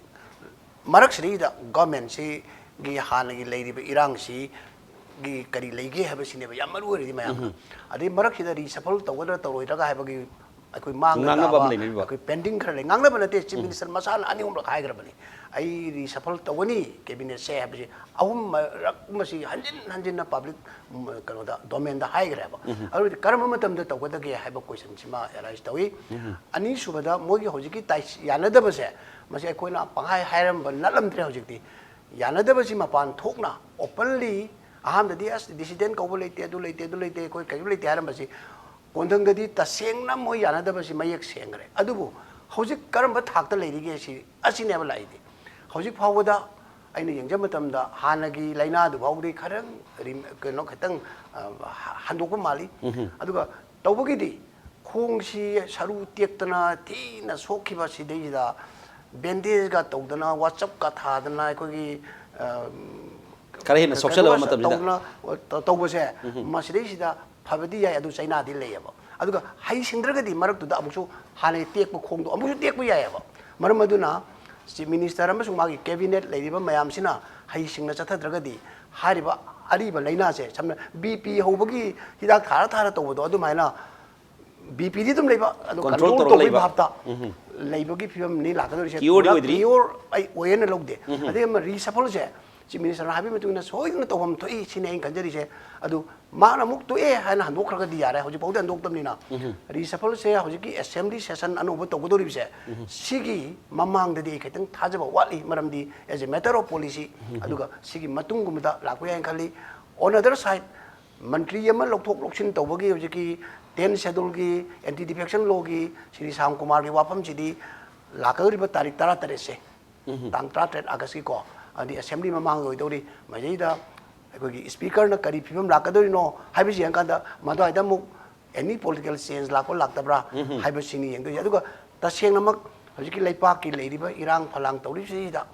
ꯃꯔꯛꯁꯤꯗꯩꯗ ꯒꯣꯔꯃꯦꯟꯁꯤꯒꯤ ꯍꯥꯟꯅꯒꯤ ꯂꯩꯔꯤꯕ ꯏꯔꯥꯡꯁꯤꯒꯤ ꯀꯔꯤ ꯂꯩꯒꯦ ꯍꯥꯏꯕꯁꯤꯅꯦꯕ ꯌꯥꯝ ꯃꯔꯨ ꯑꯣꯏꯔꯤꯗꯤ ꯃꯌꯥꯝꯅ꯫ ꯑꯗꯩ ꯃꯔꯛꯁꯤꯗ ꯔꯤꯁꯐꯜ ꯇꯧꯒꯗ꯭ꯔꯥ ꯇꯧꯔꯣꯏꯗ꯭ꯔꯥ ꯍꯥꯏꯕꯒꯤ ꯑꯩꯈꯣꯏ ꯃꯥꯡꯗ ꯉꯥꯡꯅꯕ ꯑꯃ ꯇꯥꯕ, ꯂꯩꯅꯔꯤꯕ꯫ ꯑꯩꯈꯣꯏ ꯄꯦꯟꯗꯤꯡ ꯈꯔ ꯂꯩ꯫ ꯉꯥꯡꯅꯕ ꯅꯠꯇꯦ, ꯆꯤꯐ ꯃꯤꯅꯤꯁꯇꯔ ꯃꯁꯥꯅ ꯑꯅꯤ ꯑꯍꯨꯝꯂꯛ ꯍꯥꯏꯈ꯭ꯔꯕꯅꯤ, "ꯑꯩ ꯔꯤꯁꯐꯜ ꯇꯧꯒꯅꯤ ꯀꯦꯕꯤꯅꯦꯠꯁꯦ" ꯍꯥꯏꯕꯁꯦ꯫ ꯑꯍꯨꯝ ꯃꯔꯛ ꯃꯁꯤ ꯍꯟꯖꯤꯟ ꯍꯟꯖꯤꯟꯅ ꯄꯕ꯭ꯂꯤꯛ, ꯎꯝ, ꯀꯩꯅꯣꯗ, ꯗꯣꯃꯦꯟꯗ ꯍꯥꯏꯈ꯭ꯔꯦꯕ꯫ ꯑꯗꯨꯗꯤ ꯀꯔꯝꯕ ꯃꯇꯝꯗ ꯇꯧꯒꯗꯒꯦ ꯍꯥꯏꯕ ꯀꯣꯏꯁꯟꯁꯤꯃ ꯑꯦꯔꯥꯏꯁ ꯇꯧꯏ꯫ ꯑꯅꯤꯁꯨꯕꯗ, ꯃꯣꯏꯒꯤ ꯍꯧꯖꯤꯛꯀꯤ ꯇꯥꯏ-, ꯌꯥꯅꯗꯕꯁꯦ, ꯃꯁꯤ ꯑꯩꯈꯣꯏꯅ ꯄꯪꯍꯥꯏ ꯍꯥꯏꯔꯝꯕ ꯅꯠꯂꯝꯗ꯭ꯔꯦ ꯍꯧꯖꯤꯛꯇꯤ꯫ ꯌꯥꯅꯗꯕꯁꯤ ꯃꯄꯥꯟ ꯊꯣꯛꯅ ꯑꯣꯄꯟꯂꯤ, ꯑꯍꯥꯟꯕꯗꯤ "ꯑꯁ, ꯗꯤꯁꯤꯗꯦꯟ ꯀꯧꯕ ꯂꯩꯇꯦ, ꯑꯗꯨ ꯂꯩꯇꯦ, ꯑꯗꯨ ꯂꯩꯇꯦ, ꯑꯩꯈꯣꯏ ꯀꯔꯤꯝ ꯂꯩꯇꯦ" ꯍꯥꯏꯔꯝꯕꯁꯤ ꯀꯣꯟꯊꯪꯗꯗꯤ ꯇꯁꯦꯡꯅ ꯃꯣꯏ ꯌꯥꯅꯗꯕꯁꯤ ꯃꯌꯦꯛ ꯁꯦꯡꯈ꯭ꯔꯦ꯫ ꯑꯗꯨꯕꯨ ꯍꯧꯖꯤꯛ ꯀꯔꯝꯕ ꯊꯥꯛꯇ ꯂꯩꯔꯤꯒꯦ ꯁꯤ, ꯑꯁꯤꯅꯦꯕ ꯂꯥꯛꯏꯗꯤ꯫ ꯍꯧꯖꯤꯛ ꯐꯥꯎꯕꯗ ꯑꯩꯅ ꯌꯦꯡꯖꯕ ꯃꯇꯝꯗ ꯍꯥꯟꯅꯒꯤ ꯂꯥꯏꯅꯥꯗꯨ ꯐꯥꯎꯕꯗꯤ ꯈꯔ ꯔꯤꯝ-, ꯀꯩꯅꯣ, ꯈꯤꯇꯪ, ꯑ, ꯍ-, ꯍꯟꯗꯣꯛꯄ ꯃꯥꯜꯂꯤ꯫ ꯑꯗꯨꯒ ꯇꯧꯕꯒꯤꯗꯤ ꯈꯣꯡꯁꯤ ꯁꯔꯨ ꯇꯦꯛꯇꯅ ꯊꯤꯅ ꯁꯣꯛꯈꯤꯕ ꯁꯤꯗꯩꯁꯤꯗ ꯕꯦꯟꯗꯦꯖꯀ ꯇꯧꯗꯅ, ꯋꯥꯆꯞꯀ ꯊꯥꯗꯅ, ꯑꯩꯈꯣꯏꯒꯤ, ꯑ, ꯈꯔ ꯍꯦꯟꯅ ꯁꯣꯛꯆꯜꯂꯕ ꯃꯇꯝꯁꯤꯗ꯫ ꯇꯧꯗꯅ, ꯇꯧꯕꯁꯦ, ꯃꯁꯤꯗꯩꯁꯤꯗ ꯐꯕꯗꯤ ꯌꯥꯏ, ꯑꯗꯨ ꯆꯩꯅꯥꯗꯤ ꯂꯩꯌꯦꯕ꯫ ꯑꯗꯨꯒ ꯍꯩꯁꯤꯡꯗ꯭ꯔꯒꯗꯤ ꯃꯔꯛꯇꯨꯗ ꯑꯃꯨꯛꯁꯨ ꯍꯥꯟꯅꯒꯤ ꯇꯦꯛꯄ ꯈꯣꯡꯗꯣ ꯑꯃꯨꯛꯁꯨ ꯇꯦꯛꯄ ꯌꯥꯏꯌꯦꯕ꯫ ꯃꯔꯝ ꯑꯗꯨꯅ Chief Minister ꯑꯃꯁꯨꯡ ꯃꯥꯒꯤ cabinet ꯂꯩꯔꯤꯕ ꯃꯌꯥꯝꯁꯤꯅ ꯍꯩꯁꯤꯡꯅ ꯆꯠꯊꯗ꯭ꯔꯒꯗꯤ ꯍꯥꯏꯔꯤꯕ ꯑꯔꯤꯕ ꯂꯥꯏꯅꯥꯁꯦ, ꯁꯝꯅ BP ꯍꯧꯕꯒꯤ ꯍꯤꯗꯥꯛ ꯊꯥꯔ ꯊꯥꯔ ꯇꯧꯕꯗꯣ, ꯑꯗꯨꯃꯥꯏꯅ BPꯗꯤ ꯑꯗꯨꯝ ꯂꯩꯕ, ꯑꯗꯣ control ꯇꯧꯔꯒ ꯇꯧꯕꯒꯤ ꯂꯩꯕ꯫ ꯚꯥꯞꯇ ꯂꯩꯕꯒꯤ ꯐꯤꯕꯝꯅꯤ ꯂꯥꯛꯀꯗꯧꯔꯤꯁꯦ꯫ Cureꯗꯤ ꯄꯨꯔꯥ ꯑꯣꯏꯗ꯭ꯔꯤ꯫ Cure ꯑꯩ ꯑꯣꯏꯌꯦꯅ ꯂꯧꯗꯦ꯫ ꯑꯗꯩ ꯑꯃ reshuffleꯁꯦ Chief Ministerꯅ ꯍꯥꯏꯕꯒꯤ ꯃꯇꯨꯡ ꯏꯟꯅ ꯁꯣꯏꯗꯅ ꯇꯧꯐꯝ ꯊꯣꯛꯏ ꯁꯤꯅꯤ ꯑꯩꯅ ꯈꯟꯖꯔꯤꯁꯦ꯫ ꯑꯗꯨ ꯃꯥꯅ ꯑꯃꯨꯛ ꯇꯣꯛꯑꯦ ꯍꯥꯏꯅ ꯍꯟꯗꯣꯛꯈ꯭ꯔꯒꯗꯤ ꯌꯥꯔꯦ, ꯍꯧꯖꯤꯛ ꯐꯥꯎꯗꯤ ꯍꯟꯗꯣꯛꯇꯕꯅꯤꯅ꯫ Reshuffleꯁꯦ ꯍꯧꯖꯤꯛꯀꯤ assembly session ꯑꯅꯧꯕ ꯇꯧꯒꯗꯧꯔꯤꯕꯁꯦ, ꯁꯤꯒꯤ ꯃꯃꯥꯡꯗꯗꯤ ꯑꯩ ꯈꯤꯇꯪ ꯊꯥꯖꯕ ꯋꯥꯠꯂꯤ, ꯃꯔꯝꯗꯤ as a matter of policy, ꯑꯗꯨꯒ ꯁꯤꯒꯤ ꯃꯇꯨꯡꯒꯨꯝꯕꯗ ꯂꯥꯛꯄ ꯌꯥꯏꯅ ꯈꯜꯂꯤ꯫ On other side, ꯃꯟꯇ꯭ꯔꯤ ꯑꯃ ꯂꯧꯊꯣꯛ ꯂꯧꯁꯤꯟ ꯇꯧꯕꯒꯤ ꯍꯧꯖꯤꯛꯀꯤ ten Scheduleꯒꯤ, Anti Defection Lawꯒꯤ Shri Shyam ꯀꯨꯃꯥꯔꯒꯤ ꯋꯥꯐꯝꯁꯤꯗꯤ ꯂꯥꯛꯀꯗꯧꯔꯤꯕ ꯇꯥꯔꯤꯛ ꯇꯔꯥꯇꯔꯦꯠꯁꯦ, ꯇꯥꯡ ꯇꯔꯥꯇꯔꯦꯠ Augustꯀꯤꯀꯣ, ꯑꯗꯤ assembly ꯃꯃꯥꯡꯗ ꯑꯣꯏꯗꯧꯔꯤ꯫ ꯃꯁꯤꯗꯩꯗ ꯑꯩꯈꯣꯏꯒꯤ Speakerꯅ ꯀꯔꯤ ꯐꯤꯕꯝ ꯂꯥꯛꯀꯗꯧꯔꯤꯅꯣ ꯍꯥꯏꯕꯁꯤ ꯌꯦꯡꯀꯥꯟꯗ, ꯃꯗꯨꯋꯥꯏꯗ ꯑꯃꯨꯛ any political change ꯂꯥꯛꯄ ꯂꯥꯛꯇꯕ꯭ꯔꯥ ꯍꯥꯏꯕꯁꯤꯅꯤ ꯌꯦꯡꯗꯣꯏꯁꯦ꯫ ꯑꯗꯨꯒ ꯇꯁꯦꯡꯅꯃꯛ ꯍꯧꯖꯤꯛꯀꯤ ꯂꯩꯄꯥꯛꯀꯤ ꯂꯩꯔꯤꯕ ꯏꯔꯥꯡ ꯐꯂꯥꯡ ꯇꯧꯔꯤꯕꯁꯤꯗ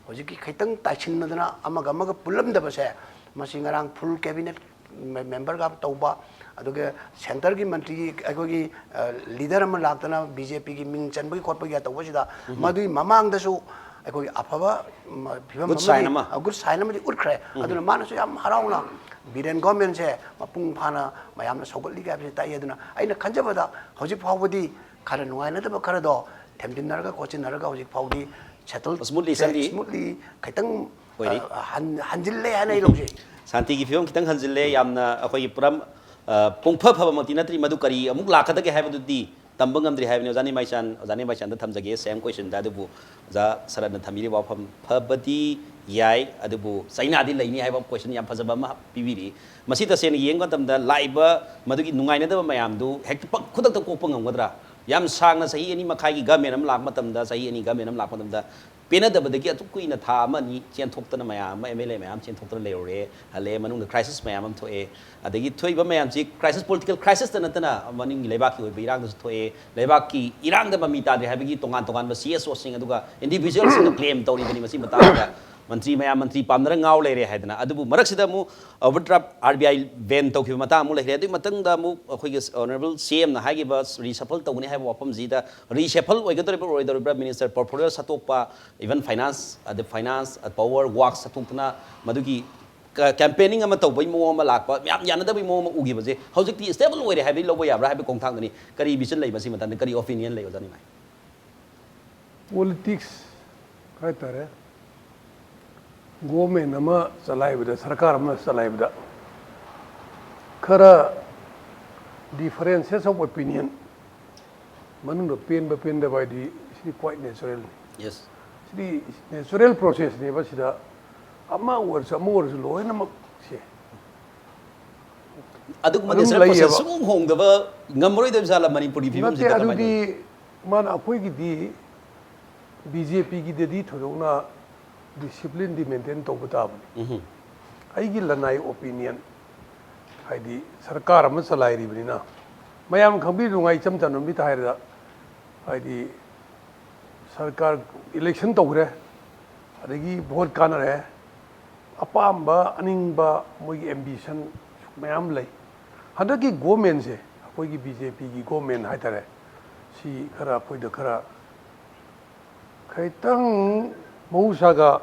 ꯍꯧꯖꯤꯛꯀꯤ ꯈꯤꯇꯪ ꯇꯥꯏꯁꯤꯟꯅꯗꯅ ꯑꯃꯒ ꯑꯃꯒ ꯄꯨꯜꯂꯝꯗꯕꯁꯦ, ꯃꯁꯤ ꯉꯔꯥꯡ full cabinet memberꯒ ꯇꯧꯕ, ꯑꯗꯨꯒ centreꯒꯤ ꯃꯟꯇ꯭ꯔꯤ ꯑꯩꯈꯣꯏꯒꯤ, ꯑ, leader ꯑꯃ ꯂꯥꯛꯇꯅ BJPꯒꯤ ꯃꯤꯡ ꯆꯟꯕꯒꯤ ꯈꯣꯠꯄꯒꯤ ꯇꯧꯕꯁꯤꯗ, ꯃꯗꯨꯒꯤ ꯃꯃꯥꯡꯗꯁꯨ ꯑꯩꯈꯣꯏꯒꯤ ꯑꯐꯕ, ꯃ, ꯐꯤꯕꯝ Good sign ꯑꯃꯗꯤ, ꯑꯃ꯫ ꯑ, good sign ꯑꯃꯗꯤ ꯎꯠꯈ꯭ꯔꯦ꯫ ꯑꯗꯨꯅ ꯃꯥꯅꯁꯨ ꯌꯥꯝ ꯍꯔꯥꯎꯅ ꯕꯤꯔꯦꯟ governmentꯁꯦ ꯃꯄꯨꯡ ꯐꯥꯅ ꯃꯌꯥꯝꯅ ꯁꯧꯒꯠꯂꯤꯒ ꯍꯥꯏꯕꯁꯤ ꯇꯥꯛꯏ꯫ ꯑꯗꯨꯅ ꯑꯩꯅ ꯈꯟꯖꯕꯗ ꯍꯧꯖꯤꯛ ꯐꯥꯎꯕꯗꯤ ꯈꯔ ꯅꯨꯡꯉꯥꯏꯅꯗꯕ ꯈꯔꯗꯣ ꯊꯦꯝꯖꯤꯟꯅꯔꯒ ꯈꯣꯠꯆꯤꯟꯅꯔꯒ ꯍꯧꯖꯤꯛ ꯐꯥꯎꯗꯤ settle smoothly ꯆꯠꯂꯤ꯫ Smoothly ꯈꯤꯇꯪ, ꯑꯣꯏꯔꯤ꯫ ꯑ, ꯍꯟ-, ꯍꯟꯖꯤꯜꯂꯦ ꯍꯥꯏꯅ ꯑꯩ ꯂꯧꯖꯩ꯫ ꯁꯥꯟꯇꯤꯒꯤ ꯐꯤꯕꯝ ꯈꯤꯇꯪ ꯍꯟꯖꯤꯜꯂꯦ꯫ ꯌꯥꯝꯅ ꯑꯩꯈꯣꯏꯒꯤ ꯄꯨꯔꯥ, ꯑ, ꯄꯨꯡꯐ ꯐꯕꯃꯛꯇꯤ ꯅꯠꯇ꯭ꯔꯤ, ꯃꯗꯨ ꯀꯔꯤ ꯑꯃꯨꯛ ꯂꯥꯛꯀꯗꯒꯦ ꯍꯥꯏꯕꯗꯨꯗꯤ ꯇꯝꯕ ꯉꯝꯗ꯭ꯔꯤ ꯍꯥꯏꯕꯅꯤ꯫ ꯑꯣꯖꯥ ꯅꯤꯃꯥꯏꯆꯥꯟ, ꯑꯣꯖꯥ ꯅꯤꯃꯥꯏꯆꯥꯟꯗ ꯊꯝꯖꯒꯦ same questionꯗ꯫ ꯑꯗꯨꯕꯨ ꯑꯣꯖꯥ ꯁꯔꯠꯅ ꯊꯝꯕꯤꯔꯤꯕ ꯋꯥꯐꯝ, ꯐꯕꯗꯤ ꯌꯥꯏ, ꯑꯗꯨꯕꯨ ꯆꯩꯅꯥꯗꯤ ꯂꯩꯅꯤ ꯍꯥꯏꯕ ꯀꯣꯏꯁꯟ ꯌꯥꯝ ꯐꯖꯕ ꯑꯃ ꯄꯤꯕꯤꯔꯤ꯫ ꯃꯁꯤ ꯇꯁꯦꯡꯅ ꯌꯦꯡꯕ ꯃꯇꯝꯗ ꯂꯥꯛꯏꯕ ꯃꯗꯨꯒꯤ ꯅꯨꯡꯉꯥꯏꯅꯗꯕ ꯃꯌꯥꯝꯗꯨ ꯍꯦꯛꯇ ꯄꯛ-, ꯈꯨꯗꯛꯇ ꯀꯣꯛꯄ ꯉꯝꯒꯗ꯭ꯔꯥ? ꯌꯥꯝ ꯁꯥꯡꯅ ꯆꯍꯤ ꯑꯅꯤ ꯃꯈꯥꯏꯒꯤ ꯒꯃꯦꯟ ꯑꯃ ꯂꯥꯛꯄ ꯃꯇꯝꯗ, ꯆꯍꯤ ꯑꯅꯤ ꯒꯃꯦꯟ ꯑꯃ ꯂꯥꯛꯄ ꯃꯇꯝꯗ ꯄꯦꯟꯅꯗꯕꯗꯒꯤ ꯑꯗꯨꯛ ꯀꯨꯏꯅ ꯊꯥ ꯑꯃ ꯑꯅꯤ ꯆꯦꯟꯊꯣꯛꯇꯅ ꯃꯌꯥꯝ ꯑꯃ, ꯑꯦꯝ ꯑꯦꯜ ꯑꯦ ꯃꯌꯥꯝ ꯆꯦꯟꯊꯣꯛꯇꯅ ꯂꯩꯔꯨꯔꯦ, ꯍꯜꯂꯛꯑꯦ, ꯃꯅꯨꯡꯗ ꯀ꯭ꯔꯥꯏꯁꯤꯁ ꯃꯌꯥꯝ ꯑꯃ ꯊꯣꯛꯑꯦ꯫ ꯑꯗꯒꯤ ꯊꯣꯛꯏꯕ ꯃꯌꯥꯝꯁꯤ ꯀ꯭ꯔꯥꯏꯁꯤꯁ, ꯄꯣꯂꯤꯇꯤꯀꯦꯜ ꯀ꯭ꯔꯥꯏꯁꯤꯁꯇ ꯅꯠꯇꯅ ꯃꯅꯤꯡꯒꯤ ꯂꯩꯕꯥꯛꯀꯤ ꯑꯣꯏꯕ ꯏꯔꯥꯡꯗꯁꯨ ꯊꯣꯛꯑꯦ꯫ ꯂꯩꯕꯥꯛꯀꯤ ꯏꯔꯥꯡꯗ ꯃꯃꯤ ꯇꯥꯗ꯭ꯔꯦ ꯍꯥꯏꯕꯒꯤ ꯇꯣꯉꯥꯟ ꯇꯣꯉꯥꯟꯕ ꯁꯤ ꯑꯦꯁ ꯑꯣꯁꯤꯡ ꯑꯗꯨꯒ ꯏꯟꯗꯤꯚꯤꯖꯨꯋꯦꯜꯁꯤꯡꯅ ꯀ꯭ꯂꯦꯝ ꯇꯧꯔꯤꯕꯅꯤ꯫ ꯃꯁꯤ ꯃꯇꯥꯡꯗ ꯃꯟꯇ꯭ꯔꯤ ꯃꯌꯥꯝ ꯃꯟꯇ꯭ꯔꯤ ꯄꯥꯝꯅꯔ ꯉꯥꯎ ꯂꯩꯔꯦ ꯍꯥꯏꯗꯅ꯫ ꯑꯗꯨꯕꯨ ꯃꯔꯛꯁꯤꯗ ꯑꯃꯨꯛ ꯑꯣꯚꯔꯗ꯭ꯔꯥꯐ, ꯑꯥꯔ ꯕꯤ ꯑꯥꯏ ꯕꯦꯟ ꯇꯧꯈꯤꯕ ꯃꯇꯥꯡ ꯑꯃꯨꯛ ꯂꯩꯈ꯭ꯔꯦ꯫ ꯑꯗꯨꯒꯤ ꯃꯊꯪꯗ ꯑꯃꯨꯛ ꯑꯩꯈꯣꯏꯒꯤ ꯑꯣꯅꯔꯦꯕꯜ ꯁꯤ ꯑꯦꯝꯅ ꯍꯥꯏꯈꯤꯕ ꯔꯤꯁꯐꯜ ꯇꯧꯒꯅꯤ ꯍꯥꯏꯕ ꯋꯥꯐꯝꯁꯤꯗ ꯔꯤꯁꯐꯜ ꯑꯣꯏꯒꯗꯧꯔꯤꯕ꯭ꯔꯥ ꯑꯣꯏꯔꯣꯏꯗꯧꯔꯤꯕ꯭ꯔꯥ, ꯃꯤꯅꯤꯁꯇꯔ ꯄꯣꯔꯠꯐꯣꯂꯤꯑꯣ ꯁꯠꯇꯣꯛꯄ, ꯏꯚꯟ ꯐꯥꯏꯅꯥꯟꯁ, ꯑꯗ ꯐꯥꯏꯅꯥꯟꯁ, ꯄꯥꯋꯔ, ꯋꯥꯛꯁ ꯁꯠꯇꯣꯛꯇꯅ ꯃꯗꯨꯒꯤ ꯀ-, ꯀꯦꯝꯄꯦꯅꯤꯡ ꯑꯃ ꯇꯧꯕꯒꯤ ꯃꯑꯣꯡ ꯑꯃ ꯂꯥꯛꯄ, ꯃꯌꯥꯝ ꯌꯥꯅꯗꯕꯒꯤ ꯃꯑꯣꯡ ꯑꯃ ꯎꯈꯤꯕꯁꯦ ꯍꯧꯖꯤꯛꯇꯤ ꯁ꯭ꯇꯦꯕꯜ ꯑꯣꯏꯔꯦ ꯍꯥꯏꯕꯗꯤ ꯂꯧꯕ ꯌꯥꯕ꯭ꯔꯥ ꯍꯥꯏꯕꯒꯤ ꯈꯣꯡꯊꯥꯡꯗꯅꯤ꯫ ꯀꯔꯤ ꯚꯤꯖꯟ ꯂꯩ ꯃꯁꯤ ꯃꯇꯥꯡꯗ, ꯀꯔꯤ ꯑꯣꯄꯤꯅꯤꯌꯟ ꯂꯩ ꯑꯣꯖꯥ ꯅꯤꯃꯥꯏ? ꯄꯣꯂꯤꯇꯤꯛꯁ ꯍꯥꯏꯇꯥꯔꯦ, ꯒꯣꯃꯦꯟ ꯑꯃ ꯆꯂꯥꯏꯕꯗ, ꯁꯔꯀꯥꯔ ꯑꯃ ꯆꯂꯥꯏꯕꯗ ꯈꯔ differences of opinion, ꯃꯅꯨꯡꯗ ꯄꯦꯟꯕ ꯄꯦꯟꯗꯕ ꯍꯥꯏꯗꯤ ꯁꯤꯗꯤ quite natural ꯅꯤ꯫ ꯌꯦꯁ꯫ ꯁꯤꯗꯤ natural process ꯅꯦꯕ꯫ ꯁꯤꯗ ꯑꯃ ꯑꯣꯏꯔꯁꯨ ꯑꯃ ꯑꯣꯏꯔꯁꯨ ꯂꯣꯏꯅꯃꯛꯁꯦ ꯑꯗꯨꯒꯨꯝꯕ ꯑꯗꯨꯝ natural process ꯂꯩꯌꯦꯕ꯫ ꯁꯨꯡꯍꯣꯡ ꯍꯣꯡꯗꯕ ꯉꯝꯃꯔꯣꯏꯗꯕ ꯖꯥꯠꯂ ꯃꯅꯤꯄꯨꯔꯒꯤ ꯅꯠꯇꯦ, ꯐꯤꯕꯝꯁꯤꯗ? ꯀꯃꯥꯏꯅ ꯑꯗꯨꯗꯤ ꯇꯧꯋꯤ? ꯃꯥꯅ ꯑꯩꯈꯣꯏꯒꯤꯗꯤ ꯕꯤ ꯖꯦ ꯄꯤꯒꯤꯗꯗꯤ ꯊꯣꯏꯗꯣꯛꯅ ꯗꯤꯁꯤꯄ꯭ꯂꯤꯟꯗꯤ ꯃꯦꯟꯇꯦꯟ ꯇꯧꯕ ꯇꯥꯕꯅꯤ꯫ ꯎꯝꯍꯨꯝ꯫ ꯑꯩꯒꯤ ꯂꯅꯥꯏ ꯑꯣꯄꯤꯅꯤꯌꯟ, ꯍꯥꯏꯗꯤ ꯁꯔꯀꯥꯔ ꯑꯃ ꯆꯂꯥꯏꯔꯤꯕꯅꯤꯅ, ꯃꯌꯥꯝ ꯈꯪꯕꯤꯗꯨꯉꯥꯏ ꯏꯆꯝ ꯆꯝꯅ ꯃꯤꯠꯇ ꯍꯥꯏꯔꯗ, ꯍꯥꯏꯗꯤ ꯁꯔꯀꯥꯔ ꯏꯂꯦꯛꯁꯟ ꯇꯧꯈ꯭ꯔꯦ, ꯑꯗꯒꯤ ꯚꯣꯠ ꯀꯥꯟꯅꯔꯦ, ꯑꯄꯥꯝꯕ ꯑꯅꯤꯡꯕ ꯃꯣꯏꯒꯤ ꯑꯦꯝꯕꯤꯁꯟ ꯃꯌꯥꯝ ꯂꯩ꯫ ꯍꯟꯗꯛꯀꯤ ꯒꯣꯃꯦꯟꯁꯦ, ꯑꯩꯈꯣꯏꯒꯤ ꯕꯤ ꯖꯦ ꯄꯤꯒꯤ ꯒꯣꯃꯦꯟ ꯍꯥꯏꯇꯥꯔꯦ, ꯁꯤ ꯈꯔ ꯑꯩꯈꯣꯏꯗ ꯈꯔ ꯈꯤꯇꯪ ꯃꯍꯧꯁꯥꯒ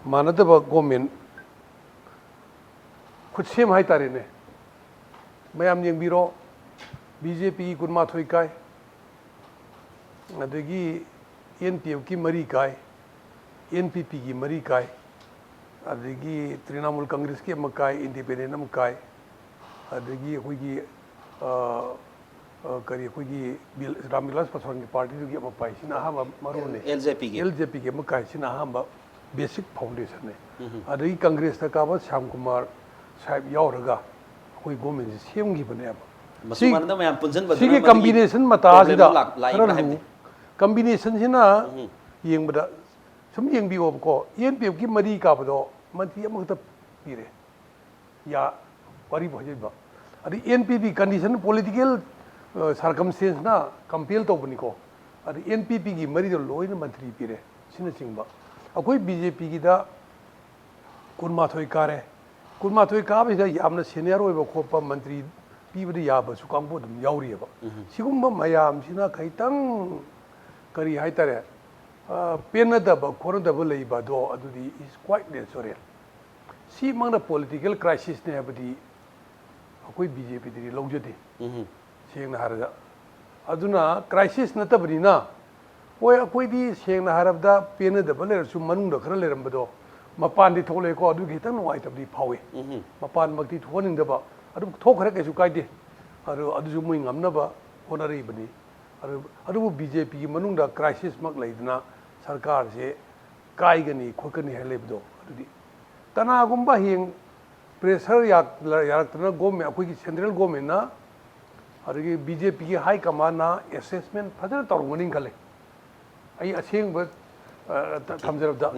ꯃꯥꯟꯅꯗꯕ ꯒꯣꯃꯦꯟ ꯈꯨꯠꯁꯦꯝ ꯍꯥꯏꯇꯥꯔꯦꯅꯦ꯫ ꯃꯌꯥꯝ ꯌꯦꯡꯕꯤꯔꯣ, ꯕꯤ ꯖꯦ ꯄꯤꯒꯤ ꯀꯨꯟꯃꯥꯊꯣꯏ ꯀꯥꯏ, ꯑꯗꯒꯤ ꯑꯦꯟ ꯄꯤ ꯑꯦꯐꯀꯤ ꯃꯔꯤ ꯀꯥꯏ, ꯑꯦꯟ ꯄꯤ ꯄꯤꯒꯤ ꯃꯔꯤ ꯀꯥꯏ, ꯑꯗꯒꯤ ꯇ꯭ꯔꯤꯅꯥꯃꯨꯜ ꯀꯪꯒ꯭ꯔꯦꯁꯀꯤ ꯑꯃ ꯀꯥꯏ, ꯏꯟꯗꯤꯄꯦꯟꯗꯦꯟ ꯑꯃ ꯀꯥꯏ, ꯑꯗꯒꯤ ꯑꯩꯈꯣꯏꯒꯤ, ꯑ, ꯑ, ꯀꯔꯤ, ꯑꯩꯈꯣꯏꯒꯤ ꯕꯤꯜ-, ꯔꯥꯝꯕꯤꯂꯥꯁ ꯄꯥꯁꯋꯥꯟꯒꯤ ꯄꯥꯔꯇꯤꯗꯨꯒꯤ ꯑꯃ ꯄꯥꯏ꯫ ꯁꯤꯅ ꯑꯍꯥꯟꯕ ꯃꯔꯨꯅꯤ꯫ ꯑꯦꯜ ꯖꯦ ꯄꯤꯒꯤ꯫ ꯑꯦꯜ ꯖꯦ ꯄꯤꯒꯤ ꯑꯃ ꯀꯥꯏ꯫ ꯁꯤꯅ ꯑꯍꯥꯟꯕ ꯕꯦꯁꯤꯛ ꯐꯥꯎꯟꯗꯦꯁꯟꯅꯦ꯫ ꯑꯗꯒꯤ ꯀꯪꯒ꯭ꯔꯦꯁꯇ ꯀꯥꯕ ꯁ꯭ꯌꯥꯝ ꯀꯨꯃꯥꯔ ꯁꯥꯍꯦꯕ ꯌꯥꯎꯔꯒ ꯑꯩꯈꯣꯏ ꯒꯣꯔꯃꯦꯟꯁꯦ ꯁꯦꯝꯈꯤꯕꯅꯦꯕ꯫ ꯃꯁꯨ ꯃꯥꯟꯅꯗꯕ ꯃꯌꯥꯝ ꯄꯨꯟꯁꯤꯟꯕꯗꯨꯅ ꯁꯤꯒꯤ ꯃꯗꯨꯒꯤ ꯀꯝꯕꯤꯅꯦꯁꯟ problem ꯃꯇꯥꯁꯤꯗ ꯑꯃ ꯂꯥꯛ- ꯂꯥꯛꯏꯕ꯭ꯔꯥ ꯈꯔ ꯍꯥꯏꯕꯗꯤ? ꯂꯨ- ꯀꯝꯕꯤꯅꯦꯁꯟꯁꯤꯅ ꯌꯦꯡꯕꯗ ꯁꯨꯝ ꯌꯦꯡꯕꯤꯌꯣꯕꯀꯣ, ꯏ ꯑꯦꯟ ꯄꯤ ꯑꯦꯐꯀꯤ ꯃꯔꯤ ꯀꯥꯕꯗꯣ ꯃꯟꯇ꯭ꯔꯤ ꯑꯃꯈꯛꯇ ꯄꯤꯔꯦ꯫ ꯌꯥ, ꯋꯥꯔꯤꯕꯨ ꯍꯥꯏꯖꯔꯤꯕ꯫ ꯑꯗꯩ ꯑꯦꯟ ꯄꯤ ꯄꯤ ꯀꯟꯗꯤꯁꯟ, ꯄꯣꯂꯤꯇꯤꯀꯦꯜ ꯁꯥꯔꯀꯝꯁꯇꯦꯟꯁꯅ ꯀꯝꯄꯦꯜ ꯇꯧꯕꯅꯤꯀꯣ꯫ ꯑꯗꯩ ꯑꯦꯟ ꯄꯤ ꯄꯤꯒꯤ ꯃꯔꯤꯗꯣ ꯂꯣꯏꯅ ꯃꯟꯇ꯭ꯔꯤ ꯄꯤꯔꯦ, ꯁꯤꯅꯆꯤꯡꯕ꯫ ꯑꯩꯈꯣꯏ ꯕꯤ ꯖꯦ ꯄꯤꯒꯤꯗ ꯀꯨꯟꯃꯥꯊꯣꯏ ꯀꯥꯔꯦ꯫ ꯀꯨꯟꯃꯥꯊꯣꯏ ꯀꯥꯕꯁꯤꯗ ꯌꯥꯝꯅ ꯁꯦꯅꯤꯌꯔ ꯑꯣꯏꯕ ꯈꯣꯠꯄ ꯃꯟꯇ꯭ꯔꯤ ꯄꯤꯕꯗ ꯌꯥꯕꯁꯨ ꯀꯥꯡꯕꯨ ꯑꯗꯨꯝ ꯌꯥꯎꯔꯤꯑꯕ꯫ ꯁꯤꯒꯨꯝꯕ ꯃꯌꯥꯝꯁꯤꯅ ꯈꯤꯇꯪ ꯀꯔꯤ ꯍꯥꯏꯇꯥꯔꯦ, ꯑ, ꯄꯦꯟꯅꯗꯕ ꯈꯣꯠꯅꯗꯕ ꯂꯩꯕ ꯑꯗꯣ ꯑꯗꯨꯗꯤ is quite natural꯫ ꯁꯤꯃꯛꯅ ꯄꯣꯂꯤꯇꯤꯀꯦꯜ ꯀ꯭ꯔꯥꯏꯁꯤꯁꯅꯦ ꯍꯥꯏꯕꯗꯤ ꯑꯩꯈꯣꯏ ꯕꯤ ꯖꯦ ꯄꯤꯗꯗꯤ ꯂꯧꯖꯗꯦ, ꯁꯦꯡꯅ ꯍꯥꯏꯔꯒ꯫ ꯑꯗꯨꯅ ꯀ꯭ꯔꯥꯏꯁꯤꯁ ꯅꯠꯇꯕꯅꯤꯅ, ꯍꯣꯏ, ꯑꯩꯈꯣꯏꯗꯤ ꯁꯦꯡꯅ ꯍꯥꯏꯔꯕꯗ ꯄꯦꯟꯅꯗꯕ ꯂꯩꯔꯁꯨ ꯃꯅꯨꯡꯗ ꯈꯔ ꯂꯩꯔꯝꯕꯗꯣ ꯃꯄꯥꯟꯗꯤ ꯊꯣꯛꯂꯛꯑꯦꯀꯣ, ꯑꯗꯨꯒꯤ ꯈꯤꯇꯪ ꯅꯨꯡꯉꯥꯏꯇꯕꯗꯤ ꯐꯥꯎꯏ꯫ ꯃꯄꯥꯟꯃꯛꯇꯤ ꯊꯣꯛꯍꯟꯅꯤꯡꯗꯕ, ꯑꯗꯨꯝ ꯊꯣꯛꯈ꯭ꯔꯦ, ꯀꯩꯁꯨ ꯀꯥꯏꯗꯦ꯫ ꯑꯗꯨ, ꯑꯗꯨꯁꯨ ꯃꯣꯏ ꯉꯝꯅꯕ ꯍꯣꯠꯅꯔꯤꯕꯅꯤ꯫ ꯑꯗꯨ, ꯑꯗꯨꯕꯨ ꯕꯤ ꯖꯦ ꯄꯤꯒꯤ ꯃꯅꯨꯡꯗ ꯀ꯭ꯔꯥꯏꯁꯤꯁꯃꯛ ꯂꯩꯗꯅ ꯁꯔꯀꯥꯔꯁꯦ ꯀꯥꯏꯒꯅꯤ ꯈꯣꯠꯀꯅꯤ ꯍꯥꯏꯅ ꯂꯩꯕꯗꯣ, ꯑꯗꯨꯗꯤ ꯀꯅꯥꯒꯨꯝꯕ ꯍꯌꯦꯡ ꯄ꯭ꯔꯦꯁꯔ ꯌꯥꯔꯛꯇꯅ ꯒꯣꯔꯃꯦꯟ, ꯑꯩꯈꯣꯏꯒꯤ ꯁꯦꯟꯇ꯭ꯔꯦꯜ ꯒꯣꯔꯃꯦꯟꯅ ꯑꯗꯒꯤ ꯕꯤ ꯖꯦ ꯄꯤꯒꯤ ꯍꯥꯏ ꯀꯃꯥꯟꯅ ꯑꯦꯁꯦꯁꯃꯦꯟ ꯐꯖꯅ ꯇꯧꯔꯝꯒꯅꯤ ꯈꯜꯂꯤ꯫ ꯑꯩ ꯑꯁꯦꯡꯕ, ꯑ, ꯊꯝꯖꯔꯕꯗ,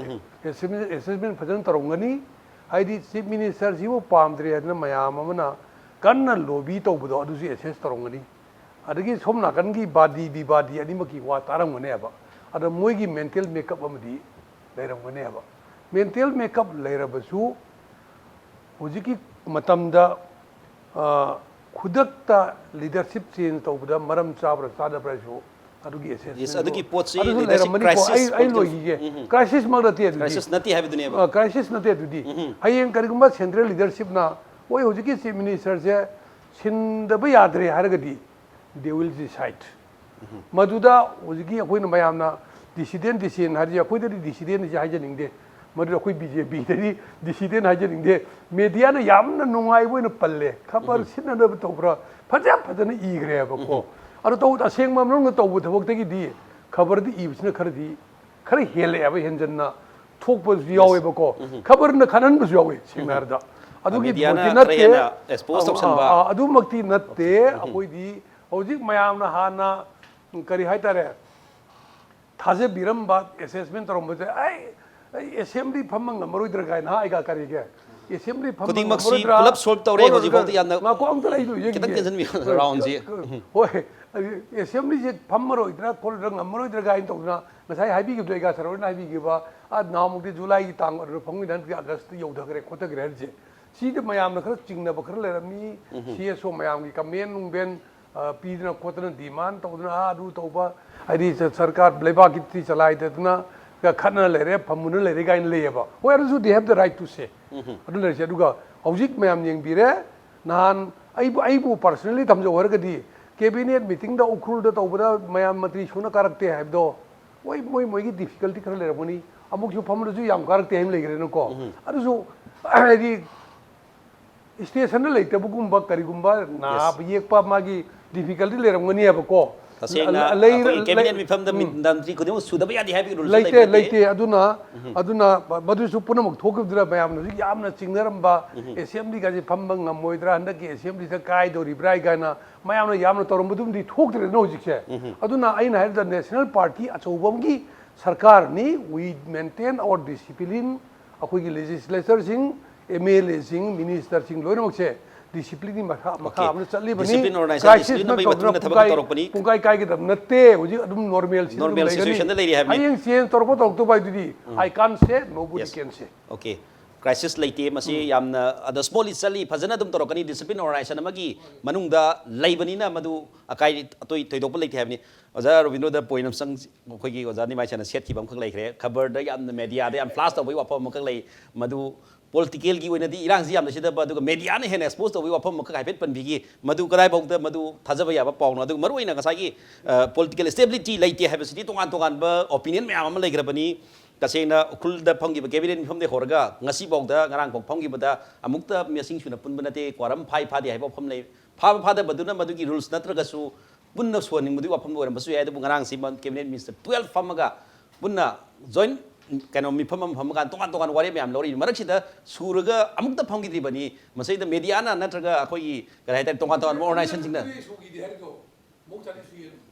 ꯑꯦꯁꯦꯁꯃꯦꯟ ꯐꯖꯅ ꯇꯧꯔꯝꯒꯅꯤ꯫ ꯍꯥꯏꯗꯤ ꯆꯤꯐ ꯃꯤꯅꯤꯁꯇꯔꯁꯤꯕꯨ ꯄꯥꯝꯗ꯭ꯔꯦ ꯍꯥꯏꯗꯅ ꯃꯌꯥꯝ ꯑꯃꯅ ꯀꯟꯅ ꯂꯣꯕꯤ ꯇꯧꯕꯗꯣ, ꯑꯗꯨꯁꯨ ꯑꯦꯁꯦꯁ ꯇꯧꯔꯝꯒꯅꯤ꯫ ꯑꯗꯒꯤ ꯁꯣꯝ ꯅꯥꯀꯟꯒꯤ ꯕꯥꯗꯤ ꯕꯤꯕꯥꯗꯤ ꯑꯅꯤꯃꯛꯀꯤ ꯋꯥ ꯇꯥꯔꯝꯒꯅꯦꯕ꯫ ꯑꯗ ꯃꯣꯏꯒꯤ ꯃꯦꯟꯇꯦꯜ ꯃꯦꯀꯞ ꯑꯃꯗꯤ ꯂꯩꯔꯝꯒꯅꯦꯕ꯫ ꯃꯦꯟꯇꯦꯜ ꯃꯦꯀꯞ ꯂꯩꯔꯕꯁꯨ ꯍꯧꯖꯤꯛꯀꯤ ꯃꯇꯝꯗ, ꯑ, ꯈꯨꯗꯛꯇ ꯂꯤꯗꯔꯁꯤꯞ ꯆꯦꯟꯖ ꯇꯧꯕꯗ ꯃꯔꯝ ꯆꯥꯕ꯭ꯔꯥ ꯆꯥꯗꯕ꯭ꯔꯥꯁꯨ ꯑꯗꯨꯒꯤ ꯑꯦꯁꯦꯁꯃꯦꯟ Yes, ꯑꯗꯨꯒꯤ ꯄꯣꯠꯁꯤ ꯑꯗꯨꯁꯨ leadership ꯂꯩꯔꯝꯃꯅꯤꯀꯣ꯫ ꯑꯩ, crisis ꯑꯩ ꯑꯣꯏꯗꯣꯏ- ꯂꯣꯏꯈꯤꯒꯦ꯫ ꯎꯝ, ꯎꯝ꯫ ꯀ꯭ꯔꯥꯏꯁꯤꯁꯃꯛ ꯅꯠꯇꯦ ꯑꯗꯨꯗꯤ꯫ ꯀ꯭ꯔꯥꯏꯁꯤꯁ ꯅꯠꯇꯦ ꯍꯥꯏꯕꯗꯨꯅꯦꯕ꯫ ꯀ꯭ꯔꯥꯏꯁꯤꯁ ꯅꯠꯇꯦ ꯑꯗꯨꯗꯤ꯫ ꯍꯌꯦꯡ ꯀꯔꯤꯒꯨꯝꯕ ꯁꯦꯟꯇ꯭ꯔꯦꯜ ꯂꯤꯗꯔꯁꯤꯞꯅ, ꯍꯣꯏ, ꯍꯧꯖꯤꯛꯀꯤ ꯆꯤꯐ ꯃꯤꯅꯤꯁꯇꯔꯁꯦ ꯁꯤꯟꯗꯕ ꯌꯥꯗ꯭ꯔꯦ ꯍꯥꯏꯔꯒꯗꯤ, they will decide꯫ ꯃꯗꯨꯗ ꯍꯧꯖꯤꯛꯀꯤ ꯑꯩꯈꯣꯏꯅ ꯃꯌꯥꯝꯅ ꯗꯤꯁꯤꯗꯦꯟ, ꯗꯤꯁꯦꯟ ꯍꯥꯏꯔꯤꯁꯦ, ꯑꯩꯈꯣꯏꯗꯗꯤ ꯗꯤꯁꯤꯗꯦꯟ ꯍꯥꯏꯁꯦ ꯍꯥꯏꯖꯅꯤꯡꯗꯦ꯫ ꯃꯗꯨꯗ ꯑꯩꯈꯣꯏ ꯕꯤ ꯖꯦ ꯄꯤꯗꯗꯤ ꯗꯤꯁꯤꯗꯦꯟ ꯍꯥꯏꯖꯅꯤꯡꯗꯦ꯫ ꯃꯦꯗꯤꯌꯥꯅ ꯌꯥꯝꯅ ꯅꯨꯡꯉꯥꯏꯕ ꯑꯣꯏꯅ ꯄꯜꯂꯦ꯫ ꯈꯕꯔ ꯁꯤꯠꯅꯅꯕ ꯇꯧꯕ꯭ꯔꯥ? ꯐꯖ ꯐꯖꯅ ꯏꯈ꯭ꯔꯦꯕꯀꯣ꯫ ꯑꯗꯣ ꯇꯧ-, ꯑꯁꯦꯡꯕ ꯃꯅꯨꯡꯗ ꯇꯧꯕ ꯊꯕꯛꯇꯒꯤꯗꯤ ꯈꯕꯔꯗ ꯏꯕꯁꯤꯅ ꯈꯔꯗꯤ, ꯈꯔ ꯍꯦꯜꯂꯛꯑꯦꯕ, ꯍꯦꯟꯖꯟꯅ꯫ ꯊꯣꯛꯄꯁꯨ ꯌꯥꯎꯋꯦꯕꯀꯣ, ꯈꯕꯔꯅ ꯈꯟꯍꯟꯕꯁꯨ ꯌꯥꯎꯋꯦ, ꯁꯦꯡꯅ ꯍꯥꯏꯔꯕꯗ꯫ ꯑꯗꯨꯒꯤ ꯃꯦꯗꯤꯌꯥꯅ ꯄꯣꯠꯇꯤ ꯈꯔ ꯅꯠꯇꯦ꯫ ꯍꯦꯟꯅ ꯑꯦꯛꯁꯄꯣꯖ ꯑꯥ, ꯇꯧꯁꯟꯕ꯫ ꯑꯥ, ꯑꯗꯨꯃꯛꯇꯤ ꯅꯠꯇꯦ꯫ ꯑꯩꯈꯣꯏꯗꯤ ꯍꯧꯖꯤꯛ ꯃꯌꯥꯝꯅ ꯍꯥꯟꯅ ꯀꯔꯤ ꯍꯥꯏꯇꯥꯔꯦ, ꯊꯥꯖꯕꯤꯔꯝꯕ, ꯑꯦꯁꯦꯁꯃꯦꯟ ꯇꯧꯔꯝꯕꯁꯦ, "ꯑꯩ, ꯑꯩ ꯑꯦꯁꯦꯝꯕ꯭ꯂꯤ ꯐꯝꯕ ꯉꯝꯃꯔꯣꯏꯗ꯭ꯔꯥ?" ꯀꯥꯏꯅ, ꯍꯥ, ꯑꯩꯒ ꯀꯔꯤꯒꯦ, "ꯑꯦꯁꯦꯝꯕ꯭ꯂꯤ ꯐꯝꯕ ꯈꯨꯗꯤꯡꯃꯛꯁꯤ ꯉꯝꯃꯔꯣꯏꯗ꯭ꯔꯥ?" ꯄꯨꯂꯞ ꯁꯣꯜꯕ ꯇꯧꯔꯦ, ꯈꯣꯠꯂꯣꯏꯗ꯭ꯔꯥ? ꯍꯧꯖꯤꯛꯐꯥꯎꯗꯤ ꯌꯥꯝꯅ ꯉꯥꯏꯈꯣ, ꯑꯝꯇ ꯂꯩꯗꯣ ꯌꯦꯡꯒꯦ꯫ ꯈꯤꯇꯪ ꯇꯦꯟꯁꯤꯟꯕꯤꯌꯨ, ꯔꯥꯎꯟꯁꯤ꯫ ꯍꯣꯏ, ꯑꯦꯁꯦꯝꯕ꯭ꯂꯤꯁꯦ ꯐꯝꯃꯔꯣꯏꯗ꯭ꯔꯥ, ꯈꯣꯠꯂꯣꯏꯗ꯭ꯔꯥ, ꯉꯝꯃꯔꯣꯏꯗ꯭ꯔꯥ ꯀꯥꯏꯅ ꯇꯧꯗꯅ, ꯉꯁꯥꯏ ꯍꯥꯏꯕꯤꯈꯤꯕꯗꯣ, ꯑꯩꯒ ꯁꯔꯣꯏꯅ ꯍꯥꯏꯕꯤꯈꯤꯕ, ꯑꯥ, ꯅꯍꯥꯟꯃꯨꯛꯇꯤ ꯖꯨꯂꯥꯏꯒꯤ ꯇꯥꯡ ꯑꯗꯨꯗ ꯐꯝꯈꯤꯗ ꯍꯟꯗꯛꯇꯤ ꯑꯥꯒꯁꯇ ꯌꯧꯊꯈ꯭ꯔꯦ, ꯈꯣꯠꯊꯈ꯭ꯔꯦ ꯍꯥꯏꯔꯤꯁꯦ꯫ ꯁꯤꯗ ꯃꯌꯥꯝꯅ ꯈꯔ ꯆꯤꯡꯅꯕ ꯈꯔ ꯂꯩꯔꯝꯃꯤ, ꯁꯤ ꯑꯦꯁ ꯑꯣ ꯃꯌꯥꯝꯒꯤ ꯀꯃꯦꯟ ꯅꯨꯡꯕꯦꯟ, ꯑ, ꯄꯤꯗꯅ ꯈꯣꯠꯇꯅ, ꯗꯤꯃꯥꯟ ꯇꯧꯗꯅ, ꯑꯥ, ꯑꯗꯨ ꯇꯧꯕ, ꯍꯥꯏꯗꯤ ꯁ-, ꯁꯔꯀꯥꯔ ꯂꯩꯕꯥꯛꯀꯤ ꯇꯤ ꯆꯂꯥꯏꯗꯗꯅ ꯈꯠꯅ ꯂꯩꯔꯦ, ꯐꯝꯃꯨꯅ ꯂꯩꯔꯦ ꯀꯥꯏꯅ ꯂꯩꯌꯦꯕ꯫ ꯍꯣꯏ, ꯑꯗꯨꯁꯨ they have the right to say꯫ ꯑꯗꯨ ꯂꯩꯔꯤꯁꯦ꯫ ꯑꯗꯨꯒ ꯍꯧꯖꯤꯛ ꯃꯌꯥꯝ ꯌꯦꯡꯕꯤꯔꯦ, ꯅꯍꯥꯟ ꯑꯩꯕꯨ, ꯑꯩꯕꯨ personally ꯊꯝꯖꯧ ꯍꯥꯏꯔꯒꯗꯤ, ꯀꯦꯕꯤꯅꯦꯠ ꯃꯤꯇꯤꯡꯗ ꯎꯈ꯭ꯔꯨꯜꯗ ꯇꯧꯕꯗ ꯃꯌꯥꯝ ꯃꯟꯇ꯭ꯔꯤ ꯁꯨꯅ ꯀꯥꯔꯛꯇꯦ ꯍꯥꯏꯕꯗꯣ, ꯍꯣꯏ, ꯃꯣꯏ, ꯃꯣꯏꯒꯤ difficulty ꯈꯔ ꯂꯩꯔꯝꯒꯅꯤ, ꯑꯃꯨꯛꯁꯨ ꯐꯝꯕꯗꯁꯨ ꯌꯥꯝ ꯀꯥꯔꯛꯇꯦ ꯍꯥꯏꯕ ꯂꯩꯈ꯭ꯔꯦꯅꯀꯣ꯫ ꯑꯗꯨꯁꯨ ꯍꯥꯏꯗꯤ ꯁ꯭ꯇꯦꯁꯟꯗ ꯂꯩꯇꯕꯒꯨꯝꯕ, ꯀꯔꯤꯒꯨꯝꯕ ꯅꯥꯕ ꯌꯦꯛꯄ ꯃꯥꯒꯤ difficulty ꯂꯩꯔꯝꯒꯅꯤ ꯍꯥꯏꯕꯀꯣ꯫ ꯇꯁꯦꯡꯅ ꯂ-, ꯂꯩ-, ꯑꯩꯈꯣꯏꯒꯤ ꯂꯩ-, ꯀꯦꯕꯤꯅꯦꯠ ꯃꯤꯐꯝꯗ ꯃꯤ-, ꯎꯝ꯫ ꯃꯟꯇ꯭ꯔꯤ ꯈꯨꯗꯤꯡꯃꯛ ꯁꯨꯗꯕ ꯌꯥꯗꯦ ꯍꯥꯏꯕꯒꯤ ꯔꯨꯜꯁꯨ ꯂꯩꯇꯦ, ꯂꯩꯕ ꯅꯠꯇꯦ꯫ ꯂꯩꯇꯦ꯫ ꯑꯗꯨꯅ, ꯑꯗꯨꯅ ꯃꯗꯨꯁꯨ ꯄꯨꯝꯅꯃꯛ ꯊꯣꯛꯈꯤꯕꯗꯨꯅ ꯃꯌꯥꯝꯅ ꯍꯧꯖꯤꯛ ꯌꯥꯝꯅ ꯆꯤꯡꯅꯔꯝꯕ, ꯑꯦꯁꯦꯝꯕ꯭ꯂꯤꯒꯁꯦ ꯐꯝꯕ ꯉꯝꯃꯣꯏꯗ꯭ꯔꯥ, ꯍꯟꯗꯛꯀꯤ ꯑꯦꯁꯦꯝꯕ꯭ꯂꯤꯗ ꯀꯥꯏꯗꯧꯔꯤꯕ꯭ꯔꯥ ꯀꯥꯏꯅ ꯃꯌꯥꯝꯅ ꯌꯥꯝꯅ ꯇꯧꯔꯝꯕꯗꯨꯝꯗꯤ ꯊꯣꯛꯇ꯭ꯔꯦꯗꯅ ꯍꯧꯖꯤꯛꯁꯦ꯫ ꯑꯗꯨꯅ ꯑꯩꯅ ꯍꯥꯏꯔꯤꯗ national party ꯑꯆꯧꯕ ꯑꯃꯒꯤ ꯁꯔꯀꯥꯔꯅꯤ, we maintain our discipline, ꯑꯩꯈꯣꯏꯒꯤ ꯂꯦꯖꯤꯁꯂꯦꯆꯔꯁꯤꯡ, ꯑꯦꯝ ꯑꯦꯜ ꯑꯦꯁꯤꯡ, ꯃꯤꯅꯤꯁꯇꯔꯁꯤꯡ ꯂꯣꯏꯅꯃꯛꯁꯦ ꯗꯤꯁꯤꯄ꯭ꯂꯤꯟꯒꯤ ꯃꯈꯥ, ꯃꯈꯥ ꯑꯣꯀꯦ꯫ ꯑꯃꯗ ꯆꯠꯂꯤꯕꯅꯤ꯫ ꯗꯤꯁꯤꯄ꯭ꯂꯤꯟ ꯑꯣꯔꯒꯅꯥꯏꯖꯦꯁꯟ ꯀ꯭ꯔꯥꯏꯁꯤꯁꯅ ꯗꯤꯁꯤꯄ꯭ꯂꯤꯟ ꯑꯃꯒꯤ ꯇꯧꯗꯅ ꯃꯇꯨꯡ ꯏꯟꯅ ꯊꯕꯛ ꯄꯨꯡꯀꯥꯏ, ꯇꯧꯔꯛꯄꯅꯤ꯫ ꯄꯨꯡꯀꯥꯏ ꯀꯥꯏꯒꯗꯕ ꯅꯠꯇꯦ꯫ ꯍꯧꯖꯤꯛ ꯑꯗꯨꯝ ꯅꯣꯔꯃꯦꯜ ꯁꯤꯗ ꯑꯗꯨꯝ ꯅꯣꯔꯃꯦꯜ ꯂꯩꯒꯅꯤ꯫ ꯁꯤꯆꯨꯋꯦꯁꯟꯗ ꯂꯩꯔꯤ ꯍꯥꯏꯕꯅꯤ꯫ ꯍꯌꯦꯡ ꯆꯦꯟꯖ ꯇꯧꯔꯛꯄ ꯇꯧꯔꯛꯇꯕ ꯍꯥꯏꯗꯨꯗꯤ I can't say, nobody yes. Can say꯫ Okay. Crisis ꯂꯩꯇꯦ꯫ ꯃꯁꯤ ꯌꯥꯝꯅ ꯑꯗ ꯁ꯭ꯃꯨꯠꯂꯤ ꯆꯠꯂꯤ, ꯐꯖꯅ ꯑꯗꯨꯝ ꯇꯧꯔꯛꯀꯅꯤ꯫ ꯗꯤꯁꯤꯄ꯭ꯂꯤꯟ ꯑꯣꯔꯒꯅꯥꯏꯖꯦꯁꯟ ꯑꯃꯒꯤ ꯃꯅꯨꯡꯗ ꯂꯩꯕꯅꯤꯅ ꯃꯗꯨ ꯑꯀꯥꯏ ꯑꯇꯣꯏ ꯊꯣꯏꯗꯣꯛꯄ ꯂꯩꯇꯦ ꯍꯥꯏꯕꯅꯤ꯫ ꯑꯣꯖꯥ ꯔꯣꯕꯤꯟꯗ꯭ꯔꯣꯗ ꯄꯣꯏꯟ ꯑꯃ ꯆꯪ-, ꯑꯩꯈꯣꯏꯒꯤ ꯑꯣꯖꯥ ꯅꯤꯃꯥꯏꯁꯅ ꯁꯦꯠꯈꯤꯕ ꯑꯃꯈꯛ ꯂꯩꯈ꯭ꯔꯦ꯫ ꯈꯕꯔꯗ ꯌꯥꯝꯅ ꯃꯦꯗꯤꯌꯥꯗ ꯌꯥꯝ ꯐ꯭ꯂꯥꯁ ꯇꯧꯕꯒꯤ ꯋꯥꯐꯝ ꯑꯃꯈꯛ ꯂꯩ꯫ ꯃꯗꯨ ꯄꯣꯂꯤꯇꯤꯀꯦꯜꯒꯤ ꯑꯣꯏꯅꯗꯤ ꯏꯔꯥꯡꯁꯤ ꯌꯥꯝꯅ ꯁꯤꯊꯕ, ꯑꯗꯨꯒ ꯃꯦꯗꯤꯌꯥꯅ ꯍꯦꯟꯅ ꯑꯦꯛꯁꯄꯣꯖ ꯇꯧꯕꯒꯤ ꯋꯥꯐꯝ ꯑꯃꯈꯛ ꯍꯥꯏꯐꯦꯠ ꯄꯟꯕꯤꯈꯤ꯫ ꯃꯗꯨ ꯀꯗꯥꯏꯐꯥꯎꯗ ꯃꯗꯨ ꯊꯥꯖꯕ ꯌꯥꯕ ꯄꯥꯎꯅꯣ? ꯑꯗꯨꯒ ꯃꯔꯨꯑꯣꯏꯅ ꯉꯁꯥꯏꯒꯤ, ꯑ, ꯄꯣꯂꯤꯇꯤꯀꯦꯜ ꯁ꯭ꯇꯦꯕꯤꯂꯤꯇꯤ ꯂꯩꯇꯦ ꯍꯥꯏꯕꯁꯤꯗꯤ ꯇꯣꯉꯥꯟ ꯇꯣꯉꯥꯟꯕ ꯑꯣꯄꯤꯅꯤꯌꯟ ꯃꯌꯥꯝ ꯑꯃ ꯂꯩꯈ꯭ꯔꯕꯅꯤ꯫ ꯇꯁꯦꯡꯅ ꯎꯈ꯭ꯔꯨꯜꯗ ꯐꯝꯈꯤꯕ ꯀꯦꯕꯤꯅꯦꯠ ꯃꯤꯐꯝꯗꯒꯤ ꯍꯧꯔꯒ ꯉꯁꯤꯐꯥꯎꯗ, ꯉꯔꯥꯡꯐꯥꯎ ꯐꯝꯈꯤꯕꯗ ꯑꯃꯨꯛꯇ ꯃꯁꯤꯡ ꯁꯨꯅ ꯄꯨꯟꯕ ꯅꯠꯇꯦ, ꯀ꯭ꯋꯥꯔꯝ ꯐꯥꯏ ꯐꯥꯗꯦ ꯍꯥꯏꯕ ꯋꯥꯐꯝ ꯂꯩ꯫ ꯐꯥꯕ ꯐꯥꯗꯕꯗꯨꯅ ꯃꯗꯨꯒꯤ ꯔꯨꯜꯁ ꯅꯠꯇ꯭ꯔꯒꯁꯨ ꯄꯨꯟꯅ ꯁꯣꯟꯅꯤꯡꯕꯗꯨꯒꯤ ꯋꯥꯐꯝ ꯑꯣꯏꯔꯝꯕꯁꯨ ꯌꯥꯏ, ꯑꯗꯨꯕꯨ ꯉꯔꯥꯡꯁꯤ ꯃ-, ꯀꯦꯕꯤꯅꯦꯠ ꯃꯤꯅꯤꯁꯇꯔ ꯇꯨꯌꯦꯜꯐ ꯐꯝꯃꯒ ꯄꯨꯟꯅ ꯖꯣꯏꯟ ꯀꯩꯅꯣ, ꯃꯤꯐꯝ ꯑꯃ ꯐꯝꯃꯀꯥꯟꯗ ꯇꯣꯉꯥꯟ ꯇꯣꯉꯥꯟꯕ ꯋꯥꯔꯦꯞ ꯃꯌꯥꯝ ꯂꯧꯔꯛꯏ꯫ ꯃꯔꯛꯁꯤꯗ ꯁꯨꯔꯒ ꯑꯃꯨꯛꯇ ꯐꯝꯈꯤꯗ꯭ꯔꯤꯕꯅꯤ꯫ ꯃꯁꯤꯗ ꯃꯦꯗꯤꯌꯥꯅ ꯅꯠꯇ꯭ꯔꯒ ꯑꯩꯈꯣꯏꯒꯤ, ꯀꯔꯤ ꯍꯥꯏꯇꯥꯔꯦ, ꯇꯣꯉꯥꯟ ꯇꯣꯉꯥꯟꯕ ꯑꯣꯔꯒꯅꯥꯏꯖꯦꯁꯟꯁꯤꯡꯅ꯫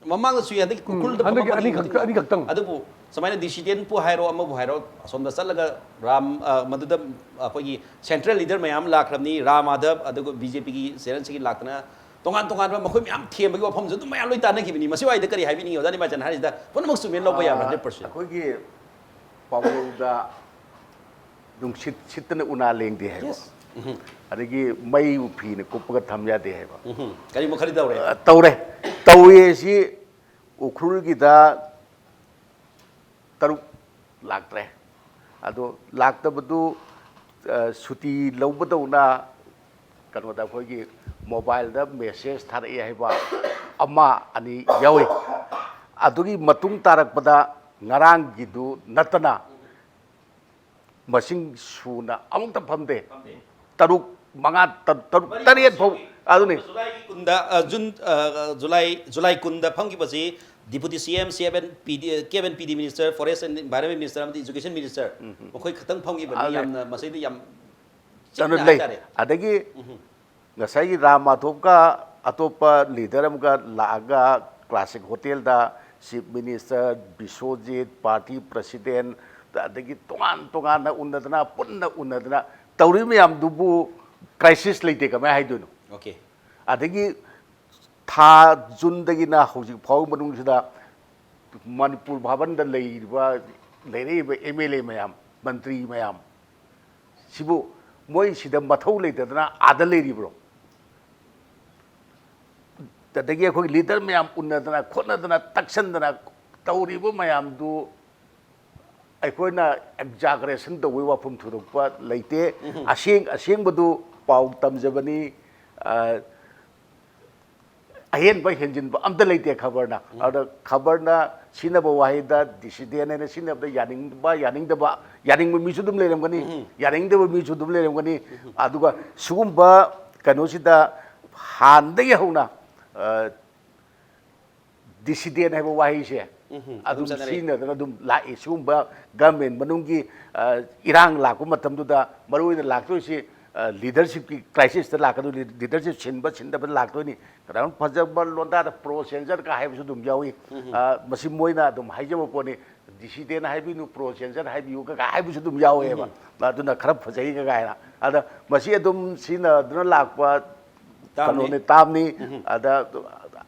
ꯃꯃꯥꯡꯗꯁꯨ ꯌꯥꯗꯦ, ꯎꯈ꯭ꯔꯨꯜꯗ ꯐꯝꯕ ꯑꯅꯤꯈꯛꯇ-, ꯑꯅꯤꯈꯛꯇꯪ꯫ ꯑꯗꯨꯕꯨ ꯁꯨꯃꯥꯏꯅ ꯗꯤꯁꯤꯗꯦꯟꯕꯨ ꯍꯥꯏꯔꯣ, ꯑꯃꯕꯨ ꯍꯥꯏꯔꯣ, ꯑꯁꯣꯝꯗ ꯆꯠꯂꯒ ꯔꯥꯝ, ꯑ, ꯃꯗꯨꯗ ꯑꯩꯈꯣꯏꯒꯤ ꯁꯦꯟꯇ꯭ꯔꯦꯜ ꯂꯤꯗꯔ ꯃꯌꯥꯝ ꯂꯥꯛꯈ꯭ꯔꯕꯅꯤ, ꯔꯥꯝ ꯃꯥꯙꯕ, ꯑꯗꯨꯒ ꯕꯤ ꯖꯦ ꯄꯤꯒꯤ ꯆꯦꯅꯦꯜꯁꯤꯡꯒꯤ ꯂꯥꯛꯇꯅ ꯇꯣꯉꯥꯟ ꯇꯣꯉꯥꯟꯕ ꯃꯈꯣꯏ ꯃꯌꯥꯝ ꯊꯦꯝꯕꯒꯤ ꯋꯥꯐꯝꯁꯨ ꯑꯗꯨꯝ ꯃꯌꯥꯝ ꯂꯣꯏ ꯇꯥꯟꯅꯈꯤꯕꯅꯤ꯫ ꯃꯁꯤ ꯋꯥꯏꯗ ꯀꯔꯤ ꯍꯥꯏꯕꯤꯅꯤꯡꯉꯤ, ꯑꯣꯖꯥ ꯅꯤꯃꯥꯆꯟ ꯍꯥꯏꯔꯤꯁꯤꯗ ꯄꯨꯝꯅꯃꯛ ꯆꯨꯝꯃꯦꯅ ꯂꯧꯕ ꯌꯥꯕ꯭ꯔꯥ? ꯑ, ꯍꯟꯗ꯭ꯔꯦꯠ ꯄꯥꯔꯁꯦꯟ꯫ ꯑꯩꯈꯣꯏꯒꯤ ꯄꯥꯎꯔꯧꯗ "ꯅꯨꯡꯁꯤꯠ ꯁꯤꯠꯇꯅ ꯎꯅꯥ ꯂꯦꯡꯗꯦ" ꯍꯥꯏꯕ꯫ ꯌꯦꯁ꯫ ꯎꯝꯍꯨꯝ꯫ ꯑꯗꯒꯤ "ꯃꯩꯕꯨ ꯐꯤꯅ ꯀꯨꯞꯄꯒ ꯊꯝ ꯌꯥꯗꯦ" ꯍꯥꯏꯕ꯫ ꯎꯝꯍꯨꯝ꯫ ꯀꯔꯤꯃꯨꯛ ꯈꯔꯗꯤ ꯇꯧꯔꯦ? ꯑ, ꯇꯧꯔꯦ꯫ ꯇꯧꯏ ꯍꯥꯏꯁꯤ ꯎꯈ꯭ꯔꯨꯜꯒꯤꯗ ꯇꯔꯨꯛ ꯂꯥꯛꯇ꯭ꯔꯦ꯫ ꯑꯗꯣ ꯂꯥꯛꯇꯕꯗꯨ, ꯑ, ꯁꯨꯇꯤ ꯂꯧꯕꯗꯧꯅ ꯀꯩꯅꯣꯗ ꯑꯩꯈꯣꯏꯒꯤ ꯃꯣꯕꯥꯏꯜꯗ ꯃꯦꯁꯦꯖ ꯊꯥꯔꯛꯑꯦ ꯍꯥꯏꯕ ꯑꯃ ꯑꯅꯤ ꯌꯥꯎꯏ꯫ ꯑꯗꯨꯒꯤ ꯃꯇꯨꯡ ꯇꯥꯔꯛꯄꯗ ꯉꯔꯥꯡꯒꯤꯗꯨ ꯅꯠꯇꯅ ꯃꯁꯤꯡ ꯁꯨꯅ ꯑꯃꯨꯛꯇ ꯐꯝꯗꯦ꯫ ꯐꯝꯗꯦ꯫ ꯇꯔꯨꯛ, ꯃꯉꯥ, ꯇꯔꯨꯛ, ꯇꯔꯨꯛ, ꯃꯔꯤ ꯇꯔꯦꯠ ꯐꯥꯎ꯫ ꯁꯨꯏ꯫ ꯑꯗꯨꯅꯤ꯫ ꯖꯨꯂꯥꯏꯒꯤ ꯀꯨꯟꯗ, ꯑ, ꯖꯨꯟ, ꯑ, ꯖꯨꯂꯥꯏ, ꯖꯨꯂꯥꯏ ꯀꯨꯟꯗ ꯐꯝꯈꯤꯕꯁꯤ Deputy C M, C F and P D, K F and P D Minister, Forest and Environment Minister ꯑꯃꯗꯤ Education Minister, ꯎꯝ, ꯎꯝ꯫ ꯃꯈꯣꯏ ꯈꯛꯇꯪ ꯐꯝꯈꯤꯕꯅꯤ꯫ ꯑꯗꯨꯅꯦ꯫ ꯌꯥꯝꯅ ꯃꯁꯤꯗ ꯌꯥꯝ ꯆꯤꯛꯅ ꯆꯠꯅ ꯂꯩ꯫ ꯍꯥꯏꯇꯥꯔꯦ꯫ ꯑꯗꯒꯤ ꯎꯝ꯫ ꯉꯁꯥꯏꯒꯤ ꯔꯥꯝ ꯃꯥꯙꯕꯀ ꯑꯇꯣꯞꯄ ꯂꯤꯗꯔ ꯑꯃꯒ ꯂꯥꯛꯑꯒ ꯀ꯭ꯂꯥꯁꯤꯛ ꯍꯣꯇꯦꯜꯗ Chief Minister, Biswajit, party president, ꯑꯗꯒꯤ ꯇꯣꯉꯥꯟ ꯇꯣꯉꯥꯟꯅ ꯎꯅꯗꯅ, ꯄꯨꯟꯅ ꯎꯅꯗꯅ ꯇꯧꯔꯤꯕ ꯃꯌꯥꯝꯗꯨꯕꯨ crisis ꯂꯩꯇꯦ ꯀꯃꯥꯏꯅ ꯍꯥꯏꯗꯣꯏꯅꯣ? ꯑꯣꯀꯦ꯫ ꯑꯗꯒꯤ ꯊꯥ ꯖꯨꯟꯗꯒꯤꯅ ꯍꯧꯖꯤꯛ ꯐꯥꯎꯕ ꯃꯅꯨꯡꯁꯤꯗ ꯃꯅꯤꯄꯨꯔ ꯚꯥꯕꯟꯗ ꯂꯩꯔꯤꯕ, ꯂꯩꯔꯛꯏꯕ M L A ꯃꯌꯥꯝ, ꯃꯟꯇ꯭ꯔꯤ ꯃꯌꯥꯝ ꯁꯤꯕꯨ ꯃꯣꯏ ꯁꯤꯗ ꯃꯊꯧ ꯂꯩꯇꯗꯅ ꯑꯥꯗ ꯂꯩꯔꯤꯕ꯭ꯔꯣ? ꯑꯗꯒꯤ ꯑꯩꯈꯣꯏ ꯂꯤꯗꯔ ꯃꯌꯥꯝ ꯎꯅꯗꯅ ꯈꯣꯠꯅꯗꯅ ꯇꯛꯁꯟꯗꯅ ꯇꯧꯔꯤꯕ ꯃꯌꯥꯝꯗꯨ ꯑꯩꯈꯣꯏꯅ exaggeration ꯇꯧꯕꯒꯤ ꯋꯥꯐꯝ ꯊꯣꯏꯗꯣꯛꯄ ꯂꯩꯇꯦ꯫ ꯎꯝ꯫ ꯑꯁꯦꯡ-, ꯑꯁꯦꯡꯕꯗꯨ ꯄꯥꯎ ꯇꯝꯖꯕꯅꯤ꯫ ꯑ, ꯑꯍꯦꯟꯕ ꯍꯦꯟꯖꯤꯟꯕ ꯑꯝꯇ ꯂꯩꯇꯦ ꯈꯕꯔꯅ꯫ ꯎꯝ꯫ ꯑꯗꯨꯗ ꯈꯕꯔꯅ ꯁꯤꯖꯤꯟꯅꯕ ꯋꯥꯍꯩꯗ dissident ꯍꯥꯏꯅ ꯁꯤꯖꯤꯟꯅꯕꯗ ꯌꯥꯅꯤꯡꯕ, ꯌꯥꯅꯤꯡꯗꯕ, ꯌꯥꯅꯤꯡꯕ ꯃꯤꯁꯨ ꯑꯗꯨꯝ ꯂꯩꯔꯝꯒꯅꯤ, ꯎꯝ꯫ ꯌꯥꯅꯤꯡꯗꯕ ꯃꯤꯁꯨ ꯑꯗꯨꯝ ꯂꯩꯔꯝꯒꯅꯤ꯫ ꯎꯝ꯫ ꯑꯗꯨꯒ ꯁꯤꯒꯨꯝꯕ ꯀꯩꯅꯣꯁꯤꯗ ꯍꯥꯟꯅꯗꯒꯤ ꯍꯧꯅ, ꯑ, dissident ꯍꯥꯏꯕ ꯋꯥꯍꯩꯁꯦ ꯑꯗꯨꯝ ꯁꯤꯖꯤꯟꯅꯗꯅ ꯑꯗꯨꯝ ꯂꯥꯛꯏ꯫ ꯁꯤꯒꯨꯝꯕ ꯒꯃꯦꯟ ꯃꯅꯨꯡꯒꯤ ꯑ, ꯏꯔꯥꯡ ꯂꯥꯛꯄ ꯃꯇꯝꯗꯨꯗ ꯃꯔꯨ ꯑꯣꯏꯅ ꯂꯥꯛꯇꯣꯏꯁꯤ ꯂꯤꯗꯔꯁꯤꯞꯀꯤ ꯀ꯭ꯔꯥꯏꯁꯤꯁꯇ ꯂꯥꯛꯀꯗꯣꯏꯅꯤ꯫ ꯂꯤꯗꯔꯁꯤꯞ ꯁꯤꯟꯕ ꯁꯤꯟꯗꯕ ꯂꯥꯛꯇꯣꯏꯅꯤ꯫ ꯀꯅꯥꯒꯨꯝꯕ ꯐꯖꯕ ꯂꯣꯟꯗꯥꯗ ꯄ꯭ꯔꯣ ꯁꯦꯟꯁꯔꯒ ꯍꯥꯏꯕꯁꯨ ꯑꯗꯨꯝ ꯌꯥꯎꯏ꯫ ꯑ, ꯃꯁꯤ ꯃꯣꯏꯅ ꯑꯗꯨꯝ ꯍꯥꯏꯖꯕ ꯄꯣꯠꯅꯤ꯫ ꯗꯤ ꯁꯤꯗꯦꯟ ꯍꯥꯏꯕꯤꯅꯨ, ꯄ꯭ꯔꯣ ꯁꯦꯟꯁꯔ ꯍꯥꯏꯕꯤꯌꯨ ꯀꯀꯥ ꯍꯥꯏꯕꯁꯨ ꯑꯗꯨꯝ ꯌꯥꯎꯋꯦꯕ꯫ ꯑꯗꯨꯅ ꯈꯔ ꯐꯖꯩ ꯀꯀꯥ ꯍꯥꯏꯅ꯫ ꯑꯗ ꯃꯁꯤ ꯑꯗꯨꯝ ꯁꯤꯖꯤꯟꯅꯗꯨꯅ ꯂꯥꯛꯄ ꯀꯩꯅꯣꯅꯤ, ꯇꯥꯝꯅꯤ꯫ ꯑꯗ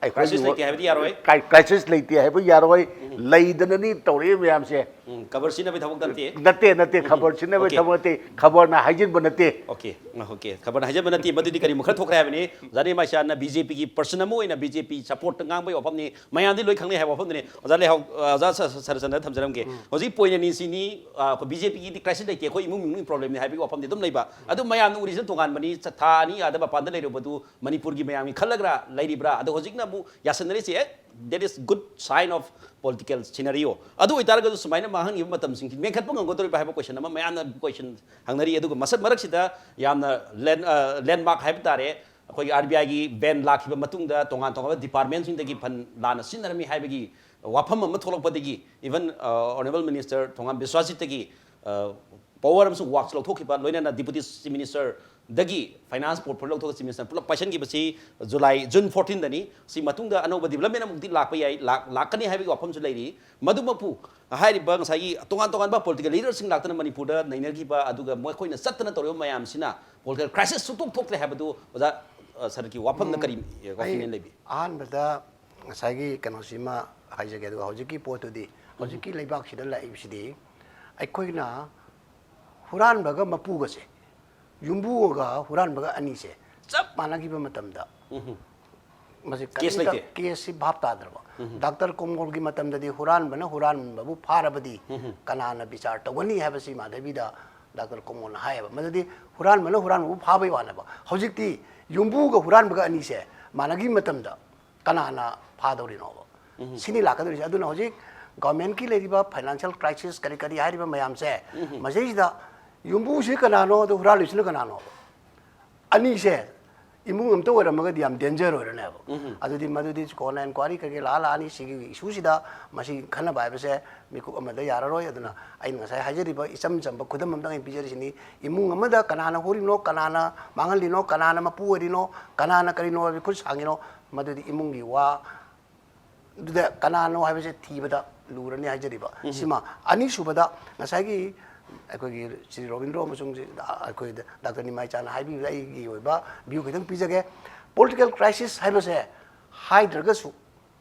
ꯑꯩꯈꯣꯏꯒꯤ crisis ꯂꯩꯇꯦ ꯍꯥꯏꯕꯗꯤ ꯌꯥꯔꯣꯏ꯫ ꯀ꯭ꯔꯥꯏ-, crisis ꯂꯩꯇꯦ ꯍꯥꯏꯕ ꯌꯥꯔꯣꯏ꯫ ꯂꯩꯗꯅꯅꯤ ꯇꯧꯔꯛꯏ ꯃꯌꯥꯝꯁꯦ꯫ ꯎꯝ, ꯈꯕꯔ ꯁꯤꯖꯤꯟꯅꯕꯒꯤ ꯊꯕꯛ ꯅꯠꯇꯦ꯫ ꯅꯠꯇꯦ, ꯅꯠꯇꯦ, ꯈꯕꯔ ꯁꯤꯖꯤꯟꯅꯕꯒꯤ ꯊꯕꯛ ꯅꯠꯇꯦ, ꯈꯕꯔꯅ ꯍꯥꯏꯖꯤꯟꯕ ꯅꯠꯇꯦ꯫ ꯑꯣꯀꯦ, ꯑꯣꯀꯦ, ꯈꯕꯔꯅ ꯍꯥꯏꯖꯤꯟꯕ ꯅꯠꯇꯦ, ꯃꯗꯨꯗꯤ ꯀꯔꯤꯃꯨꯛ ꯈꯔ ꯊꯣꯛꯈ꯭ꯔꯦ ꯍꯥꯏꯕꯅꯤ꯫ ꯑꯣꯖꯥ ꯅꯤꯃꯥꯏꯁꯥꯟꯅ ꯕꯤ ꯖꯦ ꯄꯤꯒꯤ ꯄꯔꯁꯟ ꯑꯃ ꯑꯣꯏꯅ ꯕꯤ ꯖꯦ ꯄꯤ ꯁꯞꯄꯣꯔꯠꯇ ꯉꯥꯡꯕꯒꯤ ꯋꯥꯐꯝꯅꯤ, ꯃꯌꯥꯝꯗꯤ ꯂꯣꯏ ꯈꯪꯅꯩ ꯍꯥꯏꯕ ꯋꯥꯐꯝꯗꯨꯅꯤ꯫ ꯑꯣꯖꯥ ꯂꯩꯍꯥꯎ, ꯑꯣꯖꯥ ꯁ-, ꯁ-, ꯁꯔꯆꯟꯗ꯭ꯔ ꯊꯝꯖꯔꯝꯒꯦ꯫ ꯍꯧꯖꯤꯛ ꯄꯣꯏꯟ ꯑꯅꯤꯁꯤꯅꯤ, ꯑ, ꯑꯩꯈꯣꯏ ꯕꯤ ꯖꯦ ꯄꯤꯒꯤꯗꯤ ꯀ꯭ꯔꯥꯏꯁꯤꯁ ꯂꯩꯇꯦ, ꯑꯩꯈꯣꯏ ꯏꯃꯨꯡ ꯃꯅꯨꯡꯒꯤ ꯄ꯭ꯔꯣꯕ꯭ꯂꯦꯝꯅꯤ ꯍꯥꯏꯕꯒꯤ ꯋꯥꯐꯝꯗꯤ ꯑꯗꯨꯝ ꯂꯩꯕ꯫ ꯑꯗꯨ ꯃꯌꯥꯝꯅ ꯎꯔꯤꯁꯤꯅ ꯇꯣꯉꯥꯟꯕꯅꯤ, ꯆ-, ꯊꯥ ꯑꯅꯤ ꯑꯥꯗ ꯃꯄꯥꯟꯗ ꯂꯩꯔꯨꯕꯗꯨ ꯃꯅꯤꯄꯨꯔꯒꯤ ꯃꯌꯥꯝꯒꯤ ꯈꯜꯂꯒ ꯂꯩꯔꯤꯕ꯭ꯔꯥ? ꯑꯗꯣ ꯍꯧꯖꯤꯛꯅ ꯑꯃꯨꯛ ꯌꯥꯁꯟꯅꯔꯤꯁꯦ, ꯑꯦ, that is good sign of political scenario꯫ ꯑꯗꯨ ꯑꯣꯏꯇꯥꯔꯒꯁꯨ ꯁꯨꯃꯥꯏꯅ ꯃꯥꯡꯍꯟꯈꯤꯕ ꯃꯇꯝꯁꯤꯡꯁꯤ ꯃꯦꯟꯈꯠꯄ ꯉꯝꯒꯗꯧꯔꯤꯕ꯭ꯔꯥ ꯍꯥꯏꯕ ꯀꯣꯏꯁꯟ ꯑꯃ ꯃꯌꯥꯝꯅ ꯀꯣꯏꯁꯟ ꯍꯪꯅꯔꯤ꯫ ꯑꯗꯨꯒ ꯃꯁꯛ ꯃꯔꯛꯁꯤꯗ ꯌꯥꯝꯅ ꯂꯦꯟ-, ꯑ, ꯂꯦꯟꯃꯥꯔꯛ ꯍꯥꯏꯕ ꯇꯥꯔꯦ, ꯑꯩꯈꯣꯏꯒꯤ ꯑꯥꯔ ꯕꯤ ꯑꯥꯏꯒꯤ ꯕꯦꯟ ꯂꯥꯛꯈꯤꯕ ꯃꯇꯨꯡꯗ ꯇꯣꯉꯥꯟ ꯇꯣꯉꯥꯟꯕ ꯗꯤꯄꯥꯔꯠꯃꯦꯟꯁꯤꯡꯗꯒꯤ ꯐꯟ ꯂꯥꯟꯅ ꯁꯤꯖꯤꯟꯅꯔꯝꯃꯤ ꯍꯥꯏꯕꯒꯤ ꯋꯥꯐꯝ ꯑꯃ ꯊꯣꯛꯂꯛꯄꯗꯒꯤ, even, ꯑ, ꯑꯣꯅꯔꯦꯕꯜ ꯃꯤꯅꯤꯁꯇꯔ ꯊꯣꯉꯥꯝ ꯕꯤꯁ꯭ꯋꯥꯁꯖꯤꯠꯇꯒꯤ, ꯑ, ꯄꯋꯥꯔ ꯑꯃꯁꯨꯡ ꯋꯥꯛꯁ ꯂꯧꯊꯣꯛꯈꯤꯕ, ꯂꯣꯏꯅꯅ ꯗꯤꯄꯨꯇꯤ ꯆꯤꯐ ꯃꯤꯅꯤꯁꯇꯔꯗꯒꯤ ꯐꯥꯏꯅꯥꯟꯁ ꯄꯣꯔꯠꯐꯣꯂꯤꯑꯣ ꯂꯧꯊꯣꯛꯑꯒ ꯆꯤꯐ ꯃꯤꯅꯤꯁꯇꯔ ꯄꯨꯂꯞ ꯄꯥꯏꯁꯟꯈꯤꯕꯁꯤ ꯖꯨꯂꯥꯏ, ꯖꯨꯟ ꯐꯣꯔꯇꯤꯟꯗꯅꯤ꯫ ꯁꯤ ꯃꯇꯨꯡꯗ ꯑꯅꯧꯕ ꯗꯤꯕ꯭ꯂꯞꯃꯦꯟ ꯑꯃꯨꯛꯇꯤ ꯂꯥꯛꯄ ꯌꯥꯏ, ꯂꯥꯛ-, ꯂꯥꯛꯀꯅꯤ ꯍꯥꯏꯕꯒꯤ ꯋꯥꯐꯝꯁꯨ ꯂꯩꯔꯤ꯫ ꯃꯗꯨꯃꯛꯄꯨ ꯍꯥꯏꯔꯤꯕ ꯉꯁꯥꯏꯒꯤ ꯇꯣꯉꯥꯟ ꯇꯣꯉꯥꯟꯕ ꯄꯣꯂꯤꯇꯤꯀꯦꯜ ꯂꯤꯗꯔꯁꯤꯡ ꯂꯥꯛꯇꯅ ꯃꯅꯤꯄꯨꯔꯗ ꯅꯩꯅꯈꯤꯕ, ꯑꯗꯨꯒ ꯃꯈꯣꯏꯅ ꯆꯠꯇꯅ ꯇꯧꯔꯤꯕ ꯃꯌꯥꯝꯁꯤꯅ ꯄꯣꯂꯤꯇꯤꯀꯦꯜ ꯀ꯭ꯔꯥꯏꯁꯤꯁ ꯁꯨꯛꯊꯣꯛ ꯊꯣꯛꯇ꯭ꯔꯦ ꯍꯥꯏꯕꯗꯨ ꯑꯣꯖꯥ, ꯑ, ꯁꯔꯒꯤ ꯋꯥꯐꯝꯗ ꯀꯔꯤ, ꯑ, ꯑꯩ opinion ꯂꯩꯕꯤ? ꯑꯍꯥꯟꯕꯗ ꯉꯁꯥꯏꯒꯤ ꯀꯩꯅꯣꯁꯤꯃ ꯍꯥꯏꯖꯒꯦ, ꯑꯗꯨꯒ ꯍꯧꯖꯤꯛꯀꯤ ꯄꯣꯠꯇꯨꯗꯤ, ꯍꯧꯖꯤꯛꯀꯤ ꯂꯩꯕꯥꯛꯁꯤꯗ ꯂꯥꯛꯏꯕꯁꯤꯗꯤ ꯑꯩꯈꯣꯏꯅ ꯍꯨꯔꯥꯟꯕꯒ ꯃꯄꯨꯒꯁꯦ, ꯌꯨꯝꯕꯨꯒ ꯍꯨꯔꯥꯟꯕꯒ ꯑꯅꯤꯁꯦ ꯆꯞ ꯃꯥꯟꯅꯈꯤꯕ ꯃꯇꯝꯗ ꯃꯁꯤ ꯀꯦꯁ ꯀꯔꯤꯝꯇ ꯂꯩꯇꯦ꯫ ꯀꯦꯁꯁꯤ ꯚꯥꯞ ꯇꯥꯗ꯭ꯔꯕ꯫ ꯗꯥꯛꯇꯔ ꯀꯣꯃꯣꯜꯒꯤ ꯃꯇꯝꯗꯗꯤ ꯍꯨꯔꯥꯟꯕꯅ ꯍꯨꯔꯥꯟꯕꯕꯨ ꯐꯥꯔꯕꯗꯤ ꯀꯅꯥꯅ ꯕꯤꯆꯥꯔ ꯇꯧꯒꯅꯤ ꯍꯥꯏꯕꯁꯤ ꯃꯥꯙꯕꯤꯗ ꯗꯥꯛꯇꯔ ꯀꯣꯃꯣꯜꯅ ꯍꯥꯏꯌꯦꯕ꯫ ꯃꯗꯨꯗꯤ ꯍꯨꯔꯥꯟꯕꯅ ꯍꯨꯔꯥꯟꯕꯕꯨ ꯐꯥꯕꯩ ꯋꯥꯅꯦꯕ꯫ ꯍꯧꯖꯤꯛꯇꯤ ꯌꯨꯝꯕꯨꯒ ꯍꯨꯔꯥꯟꯕꯒ ꯑꯅꯤꯁꯦ ꯃꯥꯟꯅꯈꯤꯕ ꯃꯇꯝꯗ ꯀꯅꯥꯅ ꯐꯥꯗꯧꯔꯤꯅꯣꯕ? ꯁꯤꯅꯤ ꯂꯥꯛꯀꯗꯧꯔꯤꯁꯦ꯫ ꯑꯗꯨꯅ ꯍꯧꯖꯤꯛ ꯒꯣꯔꯃꯦꯟꯒꯤ ꯂꯩꯔꯤꯕ ꯐꯥꯏꯅꯥꯟꯁꯤꯌꯦꯜ ꯀ꯭ꯔꯥꯏꯁꯤꯁ ꯀꯔꯤ ꯀꯔꯤ ꯍꯥꯏꯔꯤꯕ ꯃꯌꯥꯝꯁꯦ, ꯃꯁꯤꯁꯤꯗ ꯌꯨꯝꯕꯨꯁꯤ ꯀꯅꯥꯅꯣ, ꯑꯗꯨ ꯍꯨꯔꯥꯜꯂꯤꯁꯤꯅ ꯀꯅꯥꯅꯣ? ꯑꯅꯤꯁꯦ ꯏꯃꯨꯡ ꯑꯝꯇ ꯑꯣꯏꯔꯝꯃꯒꯗꯤ ꯌꯥꯝ danger ꯑꯣꯏꯔꯅꯦꯕ꯫ ꯑꯗꯨꯗꯤ ꯃꯗꯨꯗꯤ ꯀꯣꯟꯅ inquiry ꯀꯩꯀꯩ ꯂꯥꯛꯑ ꯂꯥꯛꯑꯅꯤ꯫ ꯁꯤꯒꯤ issue ꯁꯤꯗ ꯃꯁꯤ ꯈꯟꯅꯕ ꯍꯥꯏꯕꯁꯦ ꯃꯤꯀꯨꯞ ꯑꯃꯗ ꯌꯥꯔꯔꯣꯏ꯫ ꯑꯗꯨꯅ ꯑꯩꯅ ꯉꯁꯥꯏ ꯍꯥꯏꯖꯔꯤꯕ ꯏꯆꯝ ꯆꯝꯕ ꯈꯨꯗꯝ ꯑꯝꯇꯪ ꯑꯩꯅ ꯄꯤꯖꯔꯤꯁꯤꯅꯤ꯫ ꯏꯃꯨꯡ ꯑꯃꯗ ꯀꯅꯥꯅ ꯍꯨꯔꯤꯅꯣ, ꯀꯅꯥꯅ ꯃꯥꯡꯍꯜꯂꯤꯅꯣ, ꯀꯅꯥꯅ ꯃꯄꯨ ꯑꯣꯏꯔꯤꯅꯣ, ꯀꯅꯥꯅ ꯀꯔꯤꯅꯣ ꯍꯥꯏꯕ ꯈꯨꯠ ꯁꯥꯡꯉꯤꯅꯣ, ꯃꯗꯨꯗꯤ ꯏꯃꯨꯡꯒꯤ ꯋꯥ ꯑꯗꯨꯗ ꯀꯅꯥꯅꯣ ꯍꯥꯏꯕꯁꯦ ꯊꯤꯕꯗ ꯂꯨꯔꯅꯤ ꯍꯥꯏꯖꯔꯤꯕ꯫ ꯁꯤꯃ꯫ ꯑꯅꯤꯁꯨꯕꯗ ꯉꯁꯥꯏꯒꯤ ꯑꯩꯈꯣꯏꯒꯤ ꯁ꯭ꯔꯤ ꯔꯣꯕꯤꯟꯗ꯭ꯔꯣ ꯑꯃꯁꯨꯡ ꯑꯩꯈꯣꯏ ꯗꯥꯛꯇꯔ ꯅꯤꯃꯥꯏꯆꯥꯅ ꯍꯥꯏꯕꯤꯕꯗ ꯑꯩꯒꯤ ꯑꯣꯏꯕ view ꯈꯤꯇꯪ ꯄꯤꯖꯒꯦ꯫ Political crisis ꯍꯥꯏꯕꯁꯦ ꯍꯥꯏꯗ꯭ꯔꯒꯁꯨ,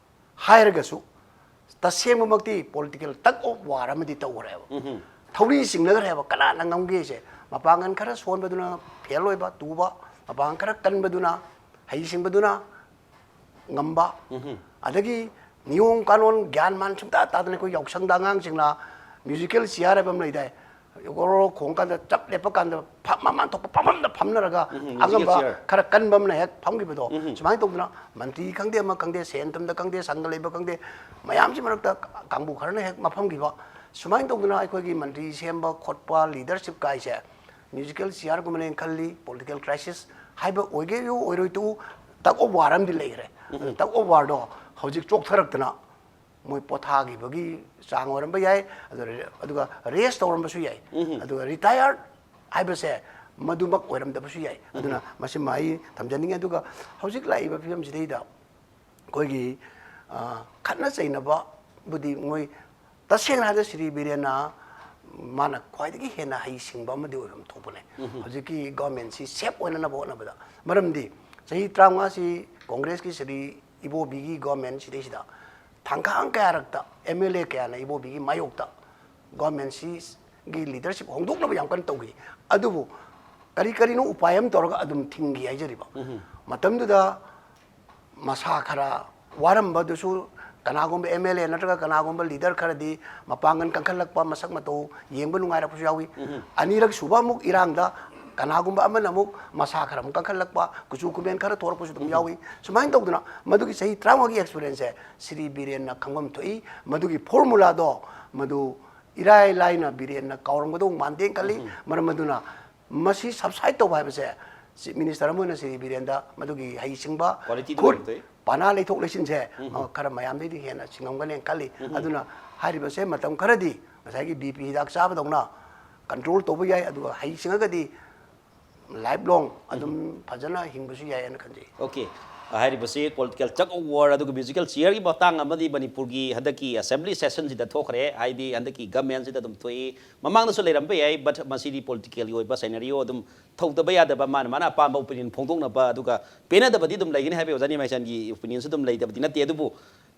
ꯍꯥꯏꯔꯒꯁꯨ ꯇꯁꯦꯡꯕꯃꯛꯇꯤ political tug of war ꯑꯃꯗꯤ ꯇꯧꯈ꯭ꯔꯦꯕ꯫ ꯊꯧꯔꯤ ꯆꯤꯡꯅꯈ꯭ꯔꯦꯕ ꯀꯅꯥꯅ ꯉꯝꯒꯦꯁꯦ꯫ ꯃꯄꯥꯡꯒꯜ ꯈꯔ ꯁꯣꯟꯕꯗꯨꯅ ꯐꯦꯜ ꯑꯣꯏꯕ, ꯇꯨꯕ, ꯃꯄꯥꯡꯒꯜ ꯈꯔ ꯀꯟꯕꯗꯨꯅ, ꯍꯩꯁꯤꯡꯕꯗꯨꯅ ꯉꯝꯕ, ꯑꯗꯒꯤ ꯅꯤꯌꯣꯝ ꯀꯥꯅꯣꯟ ꯒ꯭ꯌꯥꯟ ꯃꯥꯟ ꯁꯨꯡꯇꯥ ꯇꯥꯗꯅ ꯑꯩꯈꯣꯏ ꯌꯥꯎꯁꯪꯗ ꯑꯉꯥꯡꯁꯤꯡꯅ musical chair ꯍꯥꯏꯕ ꯑꯃ ꯂꯩꯗꯥꯏ, ꯒꯣꯔꯣ ꯈꯣꯡ ꯀꯥꯟꯗ ꯆꯞ ꯂꯦꯞꯄ ꯀꯥꯟꯗ ꯐꯝ ꯃꯃꯥꯟ ꯊꯣꯛꯄ ꯐꯝꯐꯝꯗ ꯐꯝꯅꯔꯒ ꯎꯝ, ꯎꯝ, musical ꯑꯉꯝꯕ chair꯫ ꯈꯔ ꯀꯟꯕ ꯑꯃꯅ ꯍꯦꯛ ꯐꯝꯈꯤꯕꯗꯣ, ꯎꯝ꯫ ꯁꯨꯃꯥꯏꯅ ꯇꯧꯗꯅ ꯃꯟꯇ꯭ꯔꯤ ꯈꯪꯗꯦ, ꯑꯃ ꯈꯪꯗꯦ, ꯁꯦꯟ ꯊꯨꯝꯗ ꯈꯪꯗꯦ, ꯁꯪꯒ ꯂꯩꯕ ꯈꯪꯗꯦ, ꯃꯌꯥꯝꯁꯤ ꯃꯔꯛꯇ ꯀꯥꯡꯕꯨ ꯈꯔꯅ ꯍꯦꯛ ꯃꯐꯝꯈꯤꯕ꯫ ꯁꯨꯃꯥꯏꯅ ꯇꯧꯗꯅ ꯑꯩꯈꯣꯏꯒꯤ ꯃꯟꯇ꯭ꯔꯤ ꯁꯦꯝꯕ ꯈꯣꯠꯄ, leadership ꯀꯥꯏꯁꯦ musical chairꯒꯨꯝꯕꯅꯦꯅ ꯈꯜꯂꯤ꯫ Political crisis ꯍꯥꯏꯕ ꯑꯣꯏꯒꯦ ꯑꯣꯏꯔꯣꯏ ꯇꯣꯛꯎ, tug of war ꯑꯃꯗꯤ ꯂꯩꯈ꯭ꯔꯦ꯫ ꯎꯝ꯫ Tug of warꯗꯣ ꯍꯧꯖꯤꯛ ꯆꯣꯛꯊꯔꯛꯇꯅ ꯃꯣꯏ ꯄꯣꯊꯥꯈꯤꯕꯒꯤ ꯆꯥꯡ ꯑꯣꯏꯔꯝꯕ ꯌꯥꯏ꯫ ꯑꯗꯨ, ꯑꯗꯨꯒ rest ꯇꯧꯔꯝꯕꯁꯨ ꯌꯥꯏ꯫ ꯎꯝ꯫ ꯑꯗꯨꯒ retire ꯍꯥꯏꯕꯁꯦ ꯃꯗꯨꯃꯛ ꯑꯣꯏꯔꯝꯗꯕꯁꯨ ꯌꯥꯏ꯫ ꯑꯗꯨꯅ ꯎꯝ꯫ ꯃꯁꯤꯃ ꯑꯩ ꯊꯝꯖꯅꯤꯡꯉꯤ꯫ ꯑꯗꯨꯒ ꯍꯧꯖꯤꯛ ꯂꯥꯛꯏꯕ ꯐꯤꯕꯝꯁꯤꯗꯩꯗ ꯑꯩꯈꯣꯏꯒꯤ, ꯑ, ꯈꯠꯅ ꯆꯩꯅꯕꯕꯨꯗꯤ ꯃꯣꯏ ꯇꯁꯦꯡꯅ ꯍꯥꯏꯔꯒ ꯁ꯭ꯔꯤ ꯕꯤꯔꯦꯟꯅ ꯃꯥꯅ ꯈ꯭ꯋꯥꯏꯗꯒꯤ ꯍꯦꯟꯅ ꯍꯩꯁꯤꯡꯕ ꯑꯃꯗꯤ ꯑꯣꯏꯐꯝ ꯊꯣꯛꯄꯅꯦ꯫ ꯎꯝ꯫ ꯍꯧꯖꯤꯛꯀꯤ governmentꯁꯤ safe ꯑꯣꯏꯅꯅꯕ ꯍꯣꯠꯅꯕꯗ꯫ ꯃꯔꯝꯗꯤ ꯆꯍꯤ ꯇꯔꯥꯃꯉꯥꯁꯤ Congressꯀꯤ ꯁ꯭ꯔꯤ ꯏꯕꯣꯕꯤꯒꯤ government ꯁꯤꯗꯩꯁꯤꯗ ꯊꯥꯡꯈꯥꯡ ꯀꯌꯥꯔꯛꯇ MLA ꯀꯌꯥꯅ ꯏꯕꯣꯕꯤꯒꯤ ꯃꯥꯌꯣꯛꯇ governmentꯁꯤꯒꯤ leadership ꯍꯣꯡꯗꯣꯛꯅꯕ ꯌꯥꯝ ꯀꯟꯅ ꯇꯧꯈꯤ꯫ ꯑꯗꯨꯕꯨ ꯀꯔꯤ ꯀꯔꯤꯅꯣ ꯎꯄꯥꯏ ꯑꯃ ꯇꯧꯔꯒ ꯑꯗꯨꯝ ꯊꯤꯡꯈꯤ ꯍꯥꯏꯖꯔꯤꯕ꯫ ꯎꯝ꯫ ꯃꯇꯝꯗꯨꯗ ꯃꯁꯥ ꯈꯔ ꯋꯥꯔꯝꯕꯗꯨꯁꯨ ꯀꯅꯥꯒꯨꯝꯕ MLA ꯅꯠꯇ꯭ꯔꯒ ꯀꯅꯥꯒꯨꯝꯕ leader ꯈꯔꯗꯤ ꯃꯄꯥꯡꯒꯜ ꯀꯟꯈꯠꯂꯛꯄ, ꯃꯁꯛ ꯃꯇꯧ ꯌꯦꯡꯕ ꯅꯨꯡꯉꯥꯏꯔꯛꯄꯁꯨ ꯌꯥꯎꯏ꯫ ꯎꯝ꯫ ꯑꯅꯤꯔꯛ ꯁꯨꯕ ꯑꯃꯨꯛ ꯏꯔꯥꯡꯗ ꯀꯅꯥꯒꯨꯝꯕ ꯑꯃꯅ ꯑꯃꯨꯛ ꯃꯁꯥ ꯈꯔ ꯑꯃꯨꯛ ꯀꯟꯈꯠꯂꯛꯄ, ꯀꯨꯆꯨ ꯀꯨꯃꯦꯟ ꯈꯔ ꯊꯣꯔꯛꯄꯁꯨ ꯑꯗꯨꯝ ꯎꯝ꯫ ꯌꯥꯎꯏ꯫ ꯁꯨꯃꯥꯏꯅ ꯇꯧꯗꯅ ꯃꯗꯨꯒꯤ ꯆꯍꯤ ꯇꯔꯥꯃꯉꯥꯒꯤ experienceꯁꯦ ꯁ꯭ꯔꯤ ꯕꯤꯔꯦꯟꯅ ꯈꯪꯐꯝ ꯊꯣꯛꯏ꯫ ꯃꯗꯨꯒꯤ formulaꯗꯣ ꯃꯗꯨ ꯏꯔꯥꯏ ꯂꯥꯏꯅ ꯕꯤꯔꯦꯟꯅ ꯀꯥꯎꯔꯝꯒꯗꯧ ꯃꯥꯟꯗꯦꯅ ꯈꯜꯂꯤ꯫ ꯎꯝ꯫ ꯃꯔꯝ ꯑꯗꯨꯅ ꯃꯁꯤ subside ꯇꯧꯕ ꯍꯥꯏꯕꯁꯦ ꯆꯤꯐ ꯃꯤꯅꯤꯁꯇꯔ ꯑꯃ ꯑꯣꯏꯅ ꯁ꯭ꯔꯤ ꯕꯤꯔꯦꯟꯗ ꯃꯗꯨꯒꯤ ꯍꯩꯁꯤꯡꯕ Quality ꯗꯨ ꯈꯨꯠ ꯂꯩꯔꯝꯗꯣꯏ꯫ ꯄꯥꯅꯥ ꯂꯩꯊꯣꯛ ꯂꯩꯁꯤꯟꯁꯦ, ꯑ, ꯈꯔ ꯃꯌꯥꯝꯗꯩꯗꯤ ꯍꯦꯟꯅ ꯁꯤꯡꯉꯝꯒꯅꯤ ꯈꯜꯂꯤ꯫ ꯑꯗꯨꯅ ꯍꯥꯏꯔꯤꯕꯁꯦ ꯃꯇꯝ ꯈꯔꯗꯤ ꯉꯁꯥꯏꯒꯤ ꯕꯤ ꯄꯤ ꯍꯤꯗꯥꯛ ꯆꯥꯕꯗꯧꯅ ꯀꯟꯇ꯭ꯔꯣꯜ ꯇꯧꯕ ꯌꯥꯏ, ꯑꯗꯨꯒ ꯍꯩꯁꯤꯡꯉꯒꯗꯤ ꯂꯥꯏꯐ ꯂꯣꯡ ꯑꯗꯨꯝ ꯐꯖꯅ ꯍꯤꯡꯕꯁꯨ ꯌꯥꯏ ꯍꯥꯏꯅ ꯈꯟꯖꯩ꯫ ꯑꯣꯀꯦ꯫ ꯍꯥꯏꯔꯤꯕꯁꯤ political tug of war ꯑꯗꯨꯒ musical chairꯒꯤ ꯃꯇꯥꯡ ꯑꯃꯗꯤ ꯃꯅꯤꯄꯨꯔꯒꯤ ꯍꯟꯗꯛꯀꯤ assembly sessionꯁꯤꯗ ꯊꯣꯛꯈ꯭ꯔꯦ꯫ ꯍꯥꯏꯗꯤ ꯍꯟꯗꯛꯀꯤ governmentꯁꯤꯗ ꯑꯗꯨꯝ ꯊꯣꯛꯏ꯫ ꯃꯃꯥꯡꯗꯁꯨ ꯂꯩꯔꯝꯕ ꯌꯥꯏ, but ꯃꯁꯤꯗꯤ politicalꯒꯤ ꯑꯣꯏꯕ scenario ꯑꯗꯨꯝ ꯊꯧꯗꯕ ꯌꯥꯗꯕ, ꯃꯥꯅ ꯃꯥꯅ ꯑꯄꯥꯝꯕ opinion ꯐꯣꯡꯗꯣꯛꯅꯕ, ꯑꯗꯨꯒ ꯄꯦꯟꯅꯗꯕꯗꯤ ꯑꯗꯨꯝ ꯂꯩꯒꯅꯤ ꯍꯥꯏꯕ ꯑꯣꯖꯥ ꯅꯤꯃꯥꯏꯆꯥꯟꯒꯤ opinionꯁꯨ ꯑꯗꯨꯝ ꯂꯩꯇꯕꯗꯤ ꯅꯠꯇꯦ꯫ ꯑꯗꯨꯕꯨ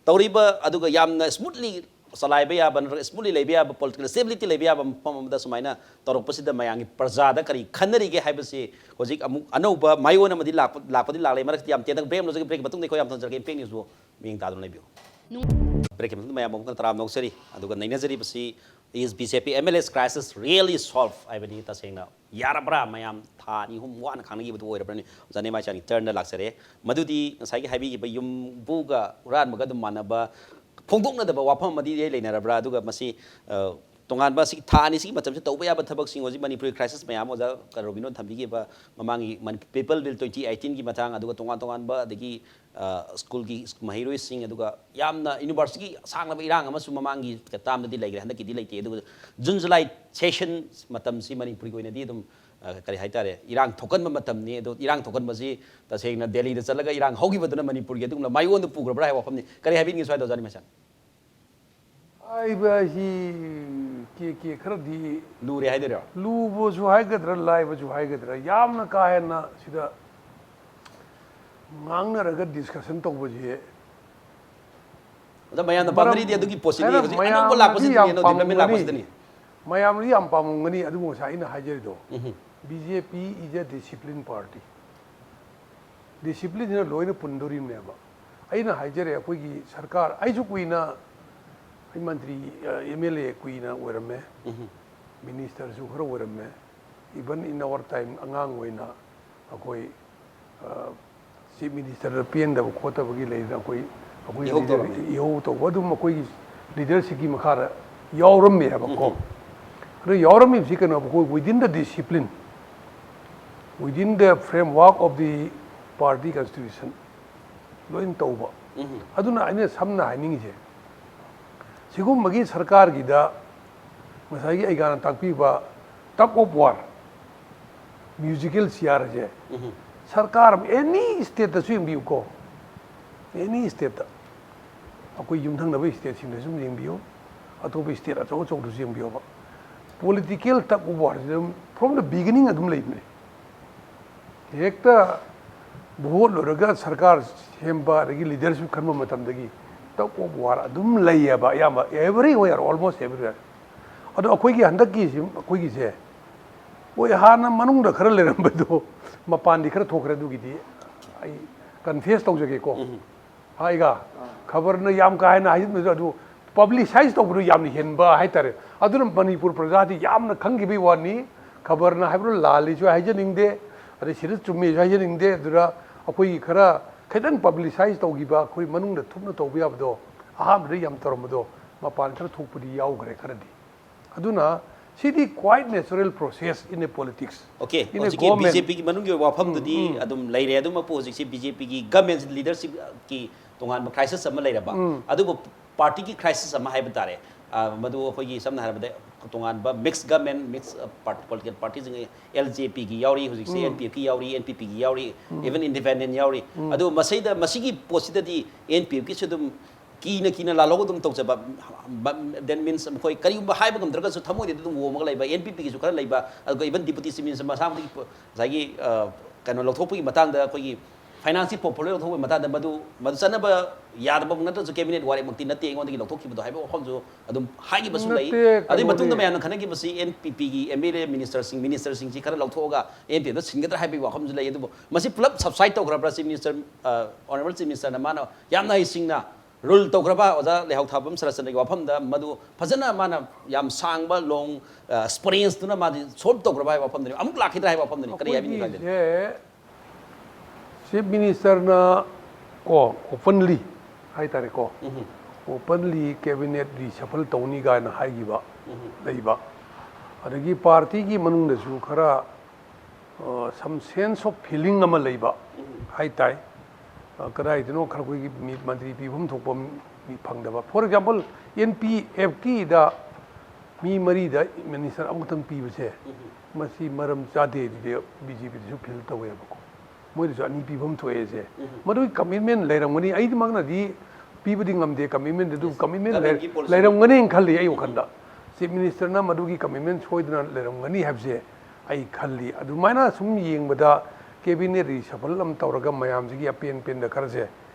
ꯇꯧꯔꯤꯕ ꯑꯗꯨꯒ ꯌꯥꯝꯅ smoothly ꯆꯂꯥꯏꯕ ꯌꯥꯕ ꯅꯠꯇ꯭ꯔꯒ smoothly ꯂꯩꯕ ꯌꯥꯕ, political stability ꯂꯩꯕ ꯌꯥꯕ ꯃꯐꯝ ꯑꯃꯗ ꯁꯨꯃꯥꯏꯅ ꯇꯧꯔꯛꯄꯁꯤꯗ ꯃꯌꯥꯝꯒꯤ ꯄ꯭ꯔꯖꯥꯗ ꯀꯔꯤ ꯈꯟꯅꯔꯤꯒꯦ ꯍꯥꯏꯕꯁꯤ ꯍꯧꯖꯤꯛ ꯑꯃꯨꯛ ꯑꯅꯧꯕ ꯃꯥꯏꯑꯣꯟ ꯑꯃꯗꯤ ꯂꯥꯛꯄ-, ꯂꯥꯛꯄꯗꯤ ꯂꯥꯛꯂꯦ꯫ ꯃꯔꯛꯇ ꯌꯥꯝ ꯇꯦꯟꯅ break ꯑꯃ ꯂꯧꯖꯒꯦ꯫ Breakꯀꯤ ꯃꯇꯨꯡꯗ ꯑꯩꯈꯣꯏ ꯌꯥꯝ ꯊꯝꯖꯔꯒꯦ꯫ Impact Newsꯕꯨ ꯃꯤꯠꯌꯦꯡ ꯇꯥꯗꯨꯅ ꯂꯩꯕꯤꯌꯨ꯫ Breakꯀꯤ ꯃꯇꯨꯡꯗ ꯃꯌꯥꯝ ꯑꯃꯨꯛ ꯍꯟꯅ ꯇꯔꯥꯝꯅ ꯑꯣꯛꯆꯔꯤ꯫ ꯑꯗꯨꯒ ꯅꯩꯅꯖꯔꯤꯕꯁꯤ, "Is BJP MLA's crisis really solved?" ꯍꯥꯏꯕꯅꯤ꯫ ꯇꯁꯦꯡꯅ ꯌꯥꯔꯕ꯭ꯔꯥ? ꯃꯌꯥꯝ ꯊꯥ ꯑꯅꯤ ꯑꯍꯨꯝ ꯋꯥꯅ ꯈꯥꯡꯅꯈꯤꯕꯗꯨ ꯑꯣꯏꯔꯕ꯭ꯔꯅꯤ? ꯑꯣꯖꯥ ꯅꯤꯃꯥꯏꯆꯥꯟꯒꯤ turnꯗ ꯂꯥꯛꯆꯔꯦ꯫ ꯃꯗꯨꯗꯤ ꯉꯁꯥꯏꯒꯤ ꯍꯥꯏꯕꯤꯈꯤꯕ ꯌꯨꯝꯕꯨꯒ ꯍꯨꯔꯥꯟꯕꯒ ꯑꯗꯨꯝ ꯃꯥꯟꯅꯕ ꯐꯣꯡꯗꯣꯛꯅꯗꯕ ꯋꯥꯐꯝ ꯑꯃꯗꯤ ꯂꯩꯅꯔꯕ꯭ꯔꯥ? ꯑꯗꯨꯒ ꯃꯁꯤ, ꯑ, ꯇꯣꯉꯥꯟꯕ ꯁꯤ ꯊꯥ ꯑꯅꯤꯁꯤꯒꯤ ꯃꯇꯝꯁꯤ ꯇꯧꯕ ꯌꯥꯕ ꯊꯕꯛꯁꯤꯡ ꯍꯧꯖꯤꯛ ꯃꯅꯤꯄꯨꯔꯒꯤ crisis ꯃꯌꯥꯝ ꯑꯣꯖꯥ ꯔꯣꯕꯤꯟꯍꯣꯏꯅ ꯊꯝꯕꯤꯈꯤꯕ ꯃꯃꯥꯡꯒꯤ ꯃꯅꯤ-, People Bill twenty eighteenꯒꯤ ꯃꯇꯥꯡ, ꯑꯗꯨꯒ ꯇꯣꯉꯥꯟ ꯇꯣꯉꯥꯟꯕ ꯑꯗꯒꯤ, ꯑ, ꯁ꯭ꯀꯨꯜꯒꯤ ꯃꯍꯩꯔꯣꯏꯁꯤꯡ, ꯑꯗꯨꯒ ꯌꯥꯝꯅ universityꯒꯤ ꯑꯁꯥꯡꯂꯕ ꯏꯔꯥꯡ ꯑꯃꯁꯨ ꯃꯃꯥꯡꯒꯤ termꯗꯗꯤ ꯂꯩꯈ꯭ꯔꯦ, ꯍꯟꯗꯛꯀꯤꯗꯤ ꯂꯩꯇꯦ꯫ ꯑꯗꯨꯒ June July session ꯃꯇꯝꯁꯤ ꯃꯅꯤꯄꯨꯔꯒꯤ ꯑꯣꯏꯅꯗꯤ ꯑꯗꯨꯝ, ꯑ, ꯀꯔꯤ ꯍꯥꯏꯇꯥꯔꯦ, ꯏꯔꯥꯡ ꯊꯣꯛꯀꯟꯕ ꯃꯇꯝꯅꯤ꯫ ꯑꯗꯣ ꯏꯔꯥꯡ ꯊꯣꯛꯀꯟꯕꯁꯤ ꯇꯁꯦꯡꯅ ꯗꯦꯜꯂꯤꯗ ꯆꯠꯂꯒ ꯏꯔꯥꯡ ꯍꯧꯈꯤꯕꯗꯨꯅ ꯃꯅꯤꯄꯨꯔꯒꯤ ꯑꯗꯨꯒꯨꯝꯅ ꯃꯥꯏꯑꯣꯟꯗ ꯄꯨꯈ꯭ꯔꯕ꯭ꯔꯥ ꯍꯥꯏꯕ ꯋꯥꯐꯝꯅꯤ꯫ ꯀꯔꯤ ꯍꯥꯏꯕꯤꯅꯤꯡꯉꯤ ꯁ꯭ꯋꯥꯏꯗ, ꯑꯣꯖꯥ ꯅꯤꯃꯥꯏꯆꯥꯟ? ꯍꯥꯏꯕ ꯑꯁꯤ ꯀꯦ ꯀꯦ ꯈꯔꯗꯤ ꯂꯨꯔꯦ ꯍꯥꯏꯗꯣꯏꯔꯣ? ꯂꯨꯕꯁꯨ ꯍꯥꯏꯒꯗ꯭ꯔꯥ, ꯂꯥꯏꯕꯁꯨ ꯍꯥꯏꯒꯗ꯭ꯔꯥ, ꯌꯥꯝꯅ ꯀꯥ ꯍꯦꯟꯅ ꯁꯤꯗ ꯉꯥꯡꯅꯔꯒ discussion ꯇꯧꯕꯁꯦ ꯑꯗ ꯃꯌꯥꯝꯅ ꯃꯔꯝ-, ꯄꯥꯝꯅꯔꯤꯗꯤ ꯑꯗꯨꯒꯤ ꯄꯣꯠꯁꯤꯅꯤ꯫ ꯍꯥꯏꯅ ꯍꯧꯖꯤꯛ ꯃꯌꯥꯝꯅꯗꯤ ꯑꯅꯧꯕ ꯂꯥꯛꯄꯁꯤꯗꯅꯤ, ꯌꯥꯝ ꯑꯅꯧꯕ development ꯄꯥꯝꯃꯝꯒꯅꯤ꯫ ꯂꯥꯛꯄꯁꯤꯗꯅꯤ꯫ ꯃꯌꯥꯝꯅꯗꯤ ꯌꯥꯝ ꯄꯥꯝꯃꯝꯒꯅꯤ꯫ ꯑꯗꯨꯕꯨ ꯉꯁꯥꯏ ꯑꯩꯅ ꯍꯥꯏꯖꯔꯤꯗꯣ, ꯎꯝ꯫ BJP is a discipline party꯫ Disciplineꯁꯤꯅ ꯂꯣꯏꯅ ꯄꯨꯟꯗꯣꯔꯤꯕꯅꯦꯕ꯫ ꯑꯩꯅ ꯍꯥꯏꯖꯔꯦ, ꯑꯩꯈꯣꯏꯒꯤ ꯁꯔꯀꯥꯔ, ꯑꯩꯁꯨ ꯀꯨꯏꯅ ꯑꯩ ꯃꯟꯇ꯭ꯔꯤ, ꯑ, MLA ꯀꯨꯏꯅ ꯑꯣꯏꯔꯝꯃꯦ, ꯎꯝ꯫ ministerꯁꯨ ꯈꯔ ꯑꯣꯏꯔꯝꯃꯦ꯫ Even in our time, ꯑꯉꯥꯡ ꯑꯣꯏꯅ ꯑꯩꯈꯣꯏ, ꯑ, chief ministerꯗ ꯄꯦꯟꯗꯕ ꯈꯣꯠꯇꯕꯒꯤ ꯂꯩꯗꯅ, ꯑꯩꯈꯣꯏ, ꯑꯩꯈꯣꯏ ꯏꯍꯧ leader-, ꯇꯧꯔꯝꯃꯤ꯫ ꯏꯍꯧ ꯇꯧꯕ ꯑꯗꯨꯝ ꯑꯩꯈꯣꯏꯒꯤ leadershipꯀꯤ ꯃꯈꯥꯗ ꯌꯥꯎꯔꯝꯃꯦꯕꯀꯣ꯫ ꯎꯝ꯫ ꯑꯗꯣ ꯌꯥꯎꯔꯝꯃꯤꯕꯁꯤ ꯀꯩꯅꯣ, ꯑꯩꯈꯣꯏ within the discipline, Within the framework of the party constitution ꯂꯣꯏꯅ ꯇꯧꯕ꯫ ꯑꯗꯨꯅ ꯑꯩꯅ ꯁꯝꯅ ꯍꯥꯏꯅꯤꯡꯉꯤꯁꯦ, ꯁꯤꯒꯨꯝꯕꯒꯤ ꯁꯔꯀꯥꯔꯒꯤꯗ ꯉꯁꯥꯏꯒꯤ ꯑꯩꯒꯥꯅ ꯇꯥꯛꯄꯤꯕ tug of war, musical chair ꯁꯦ, ꯁꯔꯀꯥꯔ ꯑꯃ, any state ꯇꯁꯨ ꯌꯦꯡꯕꯤꯌꯨꯀꯣ, any state ꯇ, ꯑꯩꯈꯣꯏ ꯌꯨꯝꯊꯪꯅꯕ state ꯁꯤꯡꯗꯁꯨ ꯑꯗꯨꯝ ꯌꯦꯡꯕꯤꯌꯨ, ꯑꯇꯣꯞꯄ state ꯑꯆꯧ ꯑꯆꯧꯕꯗꯁꯨ ꯌꯦꯡꯕꯤꯌꯣꯕ, political tug of war ꯁꯤ ꯑꯗꯨꯝ from the beginning ꯑꯗꯨꯝ ꯂꯩꯕꯅꯦ꯫ ꯍꯦꯛꯇ vote ꯂꯣꯏꯔꯒ ꯁꯔꯀꯥꯔ ꯁꯦꯝꯕ ꯑꯗꯒꯤ leadership ꯈꯟꯕ ꯃꯇꯝꯗꯒꯤ tug of war ꯑꯗꯨꯝ ꯂꯩꯌꯦꯕ, ꯑꯌꯥꯝꯕ everywhere, almost everywhere꯫ ꯑꯗꯣ ꯑꯩꯈꯣꯏꯒꯤ ꯍꯟꯗꯛꯀꯤ ꯁꯤ, ꯑꯩꯈꯣꯏꯒꯤꯁꯦ, ꯍꯣꯏ, ꯍꯥꯟꯅ ꯃꯅꯨꯡꯗ ꯈꯔ ꯂꯩꯔꯝꯕꯗꯣ ꯃꯄꯥꯟꯗꯤ ꯈꯔ ꯊꯣꯛꯈ꯭ꯔꯦ꯫ ꯑꯗꯨꯒꯤꯗꯤ ꯑꯩ confess ꯇꯧꯖꯒꯦꯀꯣ꯫ ꯍꯥꯏꯒ ꯈꯕꯔꯅ ꯌꯥꯝ ꯀꯥ ꯍꯦꯟꯅ ꯍꯥꯏꯖꯤꯟꯕꯗꯣ, ꯑꯗꯨ publicize ꯇꯧꯕꯗꯣ ꯌꯥꯝꯅ ꯍꯦꯟꯕ ꯍꯥꯏꯇꯥꯔꯦ꯫ ꯑꯗꯨꯅ ꯃꯅꯤꯄꯨꯔ ꯄ꯭ꯔꯖꯥꯗꯤ ꯌꯥꯝꯅ ꯈꯪꯈꯤꯕꯒꯤ ꯋꯥꯅꯤ꯫ ꯈꯕꯔꯅ ꯍꯥꯏꯕꯗꯣ ꯂꯥꯜꯂꯤꯁꯨ ꯍꯥꯏꯖꯅꯤꯡꯗꯦ, ꯑꯗꯩ ꯁꯤꯗ ꯆꯨꯝꯃꯦꯁꯨ ꯍꯥꯏꯖꯅꯤꯡꯗꯦ꯫ ꯑꯗꯨꯗ ꯑꯩꯈꯣꯏꯒꯤ ꯈꯔ ꯈꯤꯇꯪ publicize ꯇꯧꯈꯤꯕ, ꯑꯩꯈꯣꯏ ꯃꯅꯨꯡꯗ ꯊꯨꯞꯅ ꯇꯧꯕ ꯌꯥꯕꯗꯣ, ꯑꯍꯥꯟꯕꯗ ꯌꯥꯝ ꯇꯧꯔꯝꯕꯗꯣ ꯃꯄꯥꯟ ꯈꯔ ꯊꯣꯛꯄꯗꯤ ꯌꯥꯎꯈ꯭ꯔꯦ ꯈꯔꯗꯤ꯫ ꯑꯗꯨꯅ ꯁꯤꯗꯤ quite natural process in a politics, okay, in a ꯍꯧꯖꯤꯛꯀꯤ government꯫ BJP ꯒꯤ ꯃꯅꯨꯡꯒꯤ ꯑꯣꯏꯕ ꯋꯥꯐꯝꯗꯨꯗꯤ ꯑꯗꯨꯝ ꯂꯩꯔꯦ꯫ ꯑꯗꯨꯃꯛꯄꯨ ꯍꯧꯖꯤꯛꯁꯤ BJP ꯒꯤ government leadership ꯀꯤ ꯇꯣꯉꯥꯟꯕ crisis ꯑꯃ ꯂꯩꯔꯕ, ꯑꯗꯨꯕꯨ party ꯒꯤ crisis ꯑꯃ ꯍꯥꯏꯕ ꯇꯥꯔꯦ꯫ ꯑ, ꯃꯗꯨ ꯑꯩꯈꯣꯏꯒꯤ ꯁꯝꯅ ꯍꯥꯏꯔꯕꯗ ꯇꯣꯉꯥꯟꯕ mixed government, mixed, ꯑ, part-, political party ꯁꯤꯡ, LJP ꯒꯤ ꯌꯥꯎꯔꯤ, ꯍꯧꯖꯤꯛꯁꯤ NPF ꯀꯤ ꯌꯥꯎꯔꯤ, NPP ꯒꯤ ꯌꯥꯎꯔꯤ, even independent ꯌꯥꯎꯔꯤ꯫ ꯑꯗꯨ ꯃꯁꯤꯗ, ꯃꯁꯤꯒꯤ ꯄꯣꯠꯁꯤꯗꯗꯤ NPF ꯀꯤꯁꯨ ꯑꯗꯨꯝ ꯀꯤꯅ ꯀꯤꯅ ꯂꯥꯜꯍꯧꯕ ꯑꯗꯨꯝ ꯇꯧꯖꯕ, but that means ꯃꯈꯣꯏ ꯀꯔꯤꯒꯨꯝꯕ ꯍꯥꯏꯕ ꯉꯝꯗ꯭ꯔꯒꯁꯨ ꯊꯃꯣꯏꯗꯗꯤ ꯑꯗꯨꯝ ꯑꯣꯝꯃꯒ ꯂꯩꯕ꯫ NPP ꯒꯤꯁꯨ ꯈꯔ ꯂꯩꯕ, ꯑꯗꯨꯒ even Deputy Chief Minister ꯃꯁꯥꯃꯛꯇꯒꯤ ꯉꯁꯥꯏꯒꯤ, ꯑ, ꯀꯩꯅꯣ ꯂꯧꯊꯣꯛꯄꯒꯤ ꯃꯇꯥꯡꯗ, ꯑꯩꯈꯣꯏꯒꯤ finance ꯀꯤ portfolio ꯂꯧꯊꯣꯛꯄꯒꯤ ꯃꯇꯥꯡꯗ ꯃꯗꯨ, ꯃꯗꯨ ꯆꯠꯅꯕ ꯌꯥꯗꯕ ꯅꯠꯇ꯭ꯔꯁꯨ cabinet ꯋꯥꯔꯦꯞꯃꯛꯇꯤ ꯅꯠꯇꯦ ꯑꯩꯉꯣꯟꯗꯒꯤ ꯂꯧꯊꯣꯛꯈꯤꯕꯗꯣ ꯍꯥꯏꯕ ꯋꯥꯐꯝꯁꯨ ꯑꯗꯨꯝ ꯍꯥꯏꯈꯤꯕꯁꯨ ꯂꯩ꯫ ꯅꯠꯇꯦ, ꯑꯗꯨꯒꯤ ꯃꯇꯨꯡꯗ ꯀꯩꯅꯣꯅꯦ꯫ ꯃꯌꯥꯝꯅ ꯈꯟꯅꯈꯤꯕꯁꯤ NPP ꯒꯤ MLA minister ꯁꯤꯡ, minister ꯁꯤꯡꯁꯤ ꯈꯔ ꯂꯧꯊꯣꯛꯑꯒ NPF ꯗ ꯁꯤꯟꯒꯗ꯭ꯔꯥ ꯍꯥꯏꯕꯒꯤ ꯋꯥꯐꯝꯁꯨ ꯂꯩ꯫ ꯑꯗꯨꯕꯨ ꯃꯁꯤ ꯄꯨꯂꯞ subside ꯇꯧꯈ꯭ꯔꯕ꯭ꯔꯥ? Chief Minister, ꯑ, Honourable Chief Minister ꯅ ꯃꯥꯅ ꯌꯥꯝꯅ ꯍꯩꯁꯤꯡꯅ rule ꯇꯧꯈ꯭ꯔꯕ ꯑꯣꯖꯥ ꯂꯩꯍꯥꯎꯊꯥꯕꯝ ꯁꯔꯠꯆꯟꯗ꯭ꯔꯒꯤ ꯋꯥꯐꯝꯗ ꯃꯗꯨ ꯐꯖꯅ ꯃꯥꯅ ꯌꯥꯝ ꯁꯥꯡꯕ long, ꯑ, experience ꯇꯨꯅ ꯃꯥꯗꯤ solve ꯇꯧꯈ꯭ꯔꯕ ꯍꯥꯏꯕ ꯋꯥꯐꯝꯗꯨꯅꯤ꯫ ꯑꯃꯨꯛ ꯂꯥꯛꯈꯤꯗ꯭ꯔꯥ ꯍꯥꯏꯕ ꯋꯥꯐꯝꯗꯨꯅꯤ꯫ ꯀꯔꯤ ꯍꯥꯏꯕꯤꯅꯤꯡꯉꯤ ꯀꯥꯏꯗꯅꯣ? ꯑꯩꯈꯣꯏꯒꯤꯁꯦ Chief Minister ꯅ ꯀꯣ openly ꯍꯥꯏꯇꯥꯔꯦꯀꯣ, openly cabinet reshuffle ꯇꯧꯅꯤ ꯀꯥꯏꯅ ꯍꯥꯏꯈꯤꯕ ꯂꯩꯕ, ꯑꯗꯒꯤ party ꯒꯤ ꯃꯅꯨꯡꯗꯁꯨ ꯈꯔ ꯁꯝ ꯁꯦꯟꯁ ꯑꯣꯐ ꯐꯤꯂꯤꯡ ꯑꯃ ꯂꯩꯕ ꯍꯥꯏ ꯇꯥꯏ꯫ ꯀꯗꯥꯏꯗꯅꯣ ꯈꯔ ꯑꯩꯈꯣꯏꯒꯤ ꯃꯤ ꯃꯟꯇ꯭ꯔꯤ ꯄꯤꯐꯝ ꯊꯣꯛꯄ ꯃꯤ ꯐꯪꯗꯕ꯫ ꯐꯣꯔ ꯑꯦꯛꯖꯥꯝꯄꯜ, ꯑꯦꯟ ꯄꯤ ꯑꯦꯐꯀꯤꯗ ꯃꯤ ꯃꯔꯤꯗ ꯃꯤꯅꯤꯁꯇꯔ ꯑꯃꯈꯛꯇꯪ ꯄꯤꯕꯁꯦ, ꯃꯁꯤ ꯃꯔꯝ ꯆꯥꯗꯦ, ꯑꯗꯨꯗꯤ ꯕꯤ ꯖꯦ ꯄꯤꯗꯁꯨ ꯐꯤꯜ ꯇꯧꯋꯦꯕꯀꯣ꯫ ꯃꯣꯏꯗꯁꯨ ꯑꯅꯤ ꯄꯤꯐꯝ ꯊꯣꯛꯑꯦꯁꯦ꯫ ꯃꯗꯨꯒꯤ ꯀꯃꯤꯠꯃꯦꯟ ꯂꯩꯔꯝꯒꯅꯤ꯫ ꯑꯩꯗꯤꯃꯛꯅꯗꯤ ꯄꯤꯕꯗꯤ ꯉꯝꯗꯦ ꯀꯃꯤꯠꯃꯦꯟꯗꯤ, ꯑꯗꯨ ꯀꯃꯤꯠꯃꯦꯟ ꯂꯩꯔꯝꯒꯅꯤ ꯈꯜꯂꯤ ꯑꯩ ꯋꯥꯈꯜꯗ꯫ ꯆꯤꯐ ꯃꯤꯅꯤꯁꯇꯔꯅ ꯃꯗꯨꯒꯤ ꯀꯃꯤꯠꯃꯦꯟ ꯁꯣꯏꯗꯅ ꯂꯩꯔꯝꯒꯅꯤ ꯍꯥꯏꯕꯁꯦ ꯑꯩ ꯈꯜꯂꯤ꯫ ꯑꯗꯨꯃꯥꯏꯅ ꯁꯨꯝ ꯌꯦꯡꯕꯗ ꯀꯦꯕꯤꯅꯦꯠ ꯔꯤꯁꯐꯜ ꯑꯃ ꯇꯧꯔꯒ ꯃꯌꯥꯝꯁꯤꯒꯤ ꯑꯄꯦꯟ ꯄꯦꯟꯗ ꯈꯔꯁꯦ,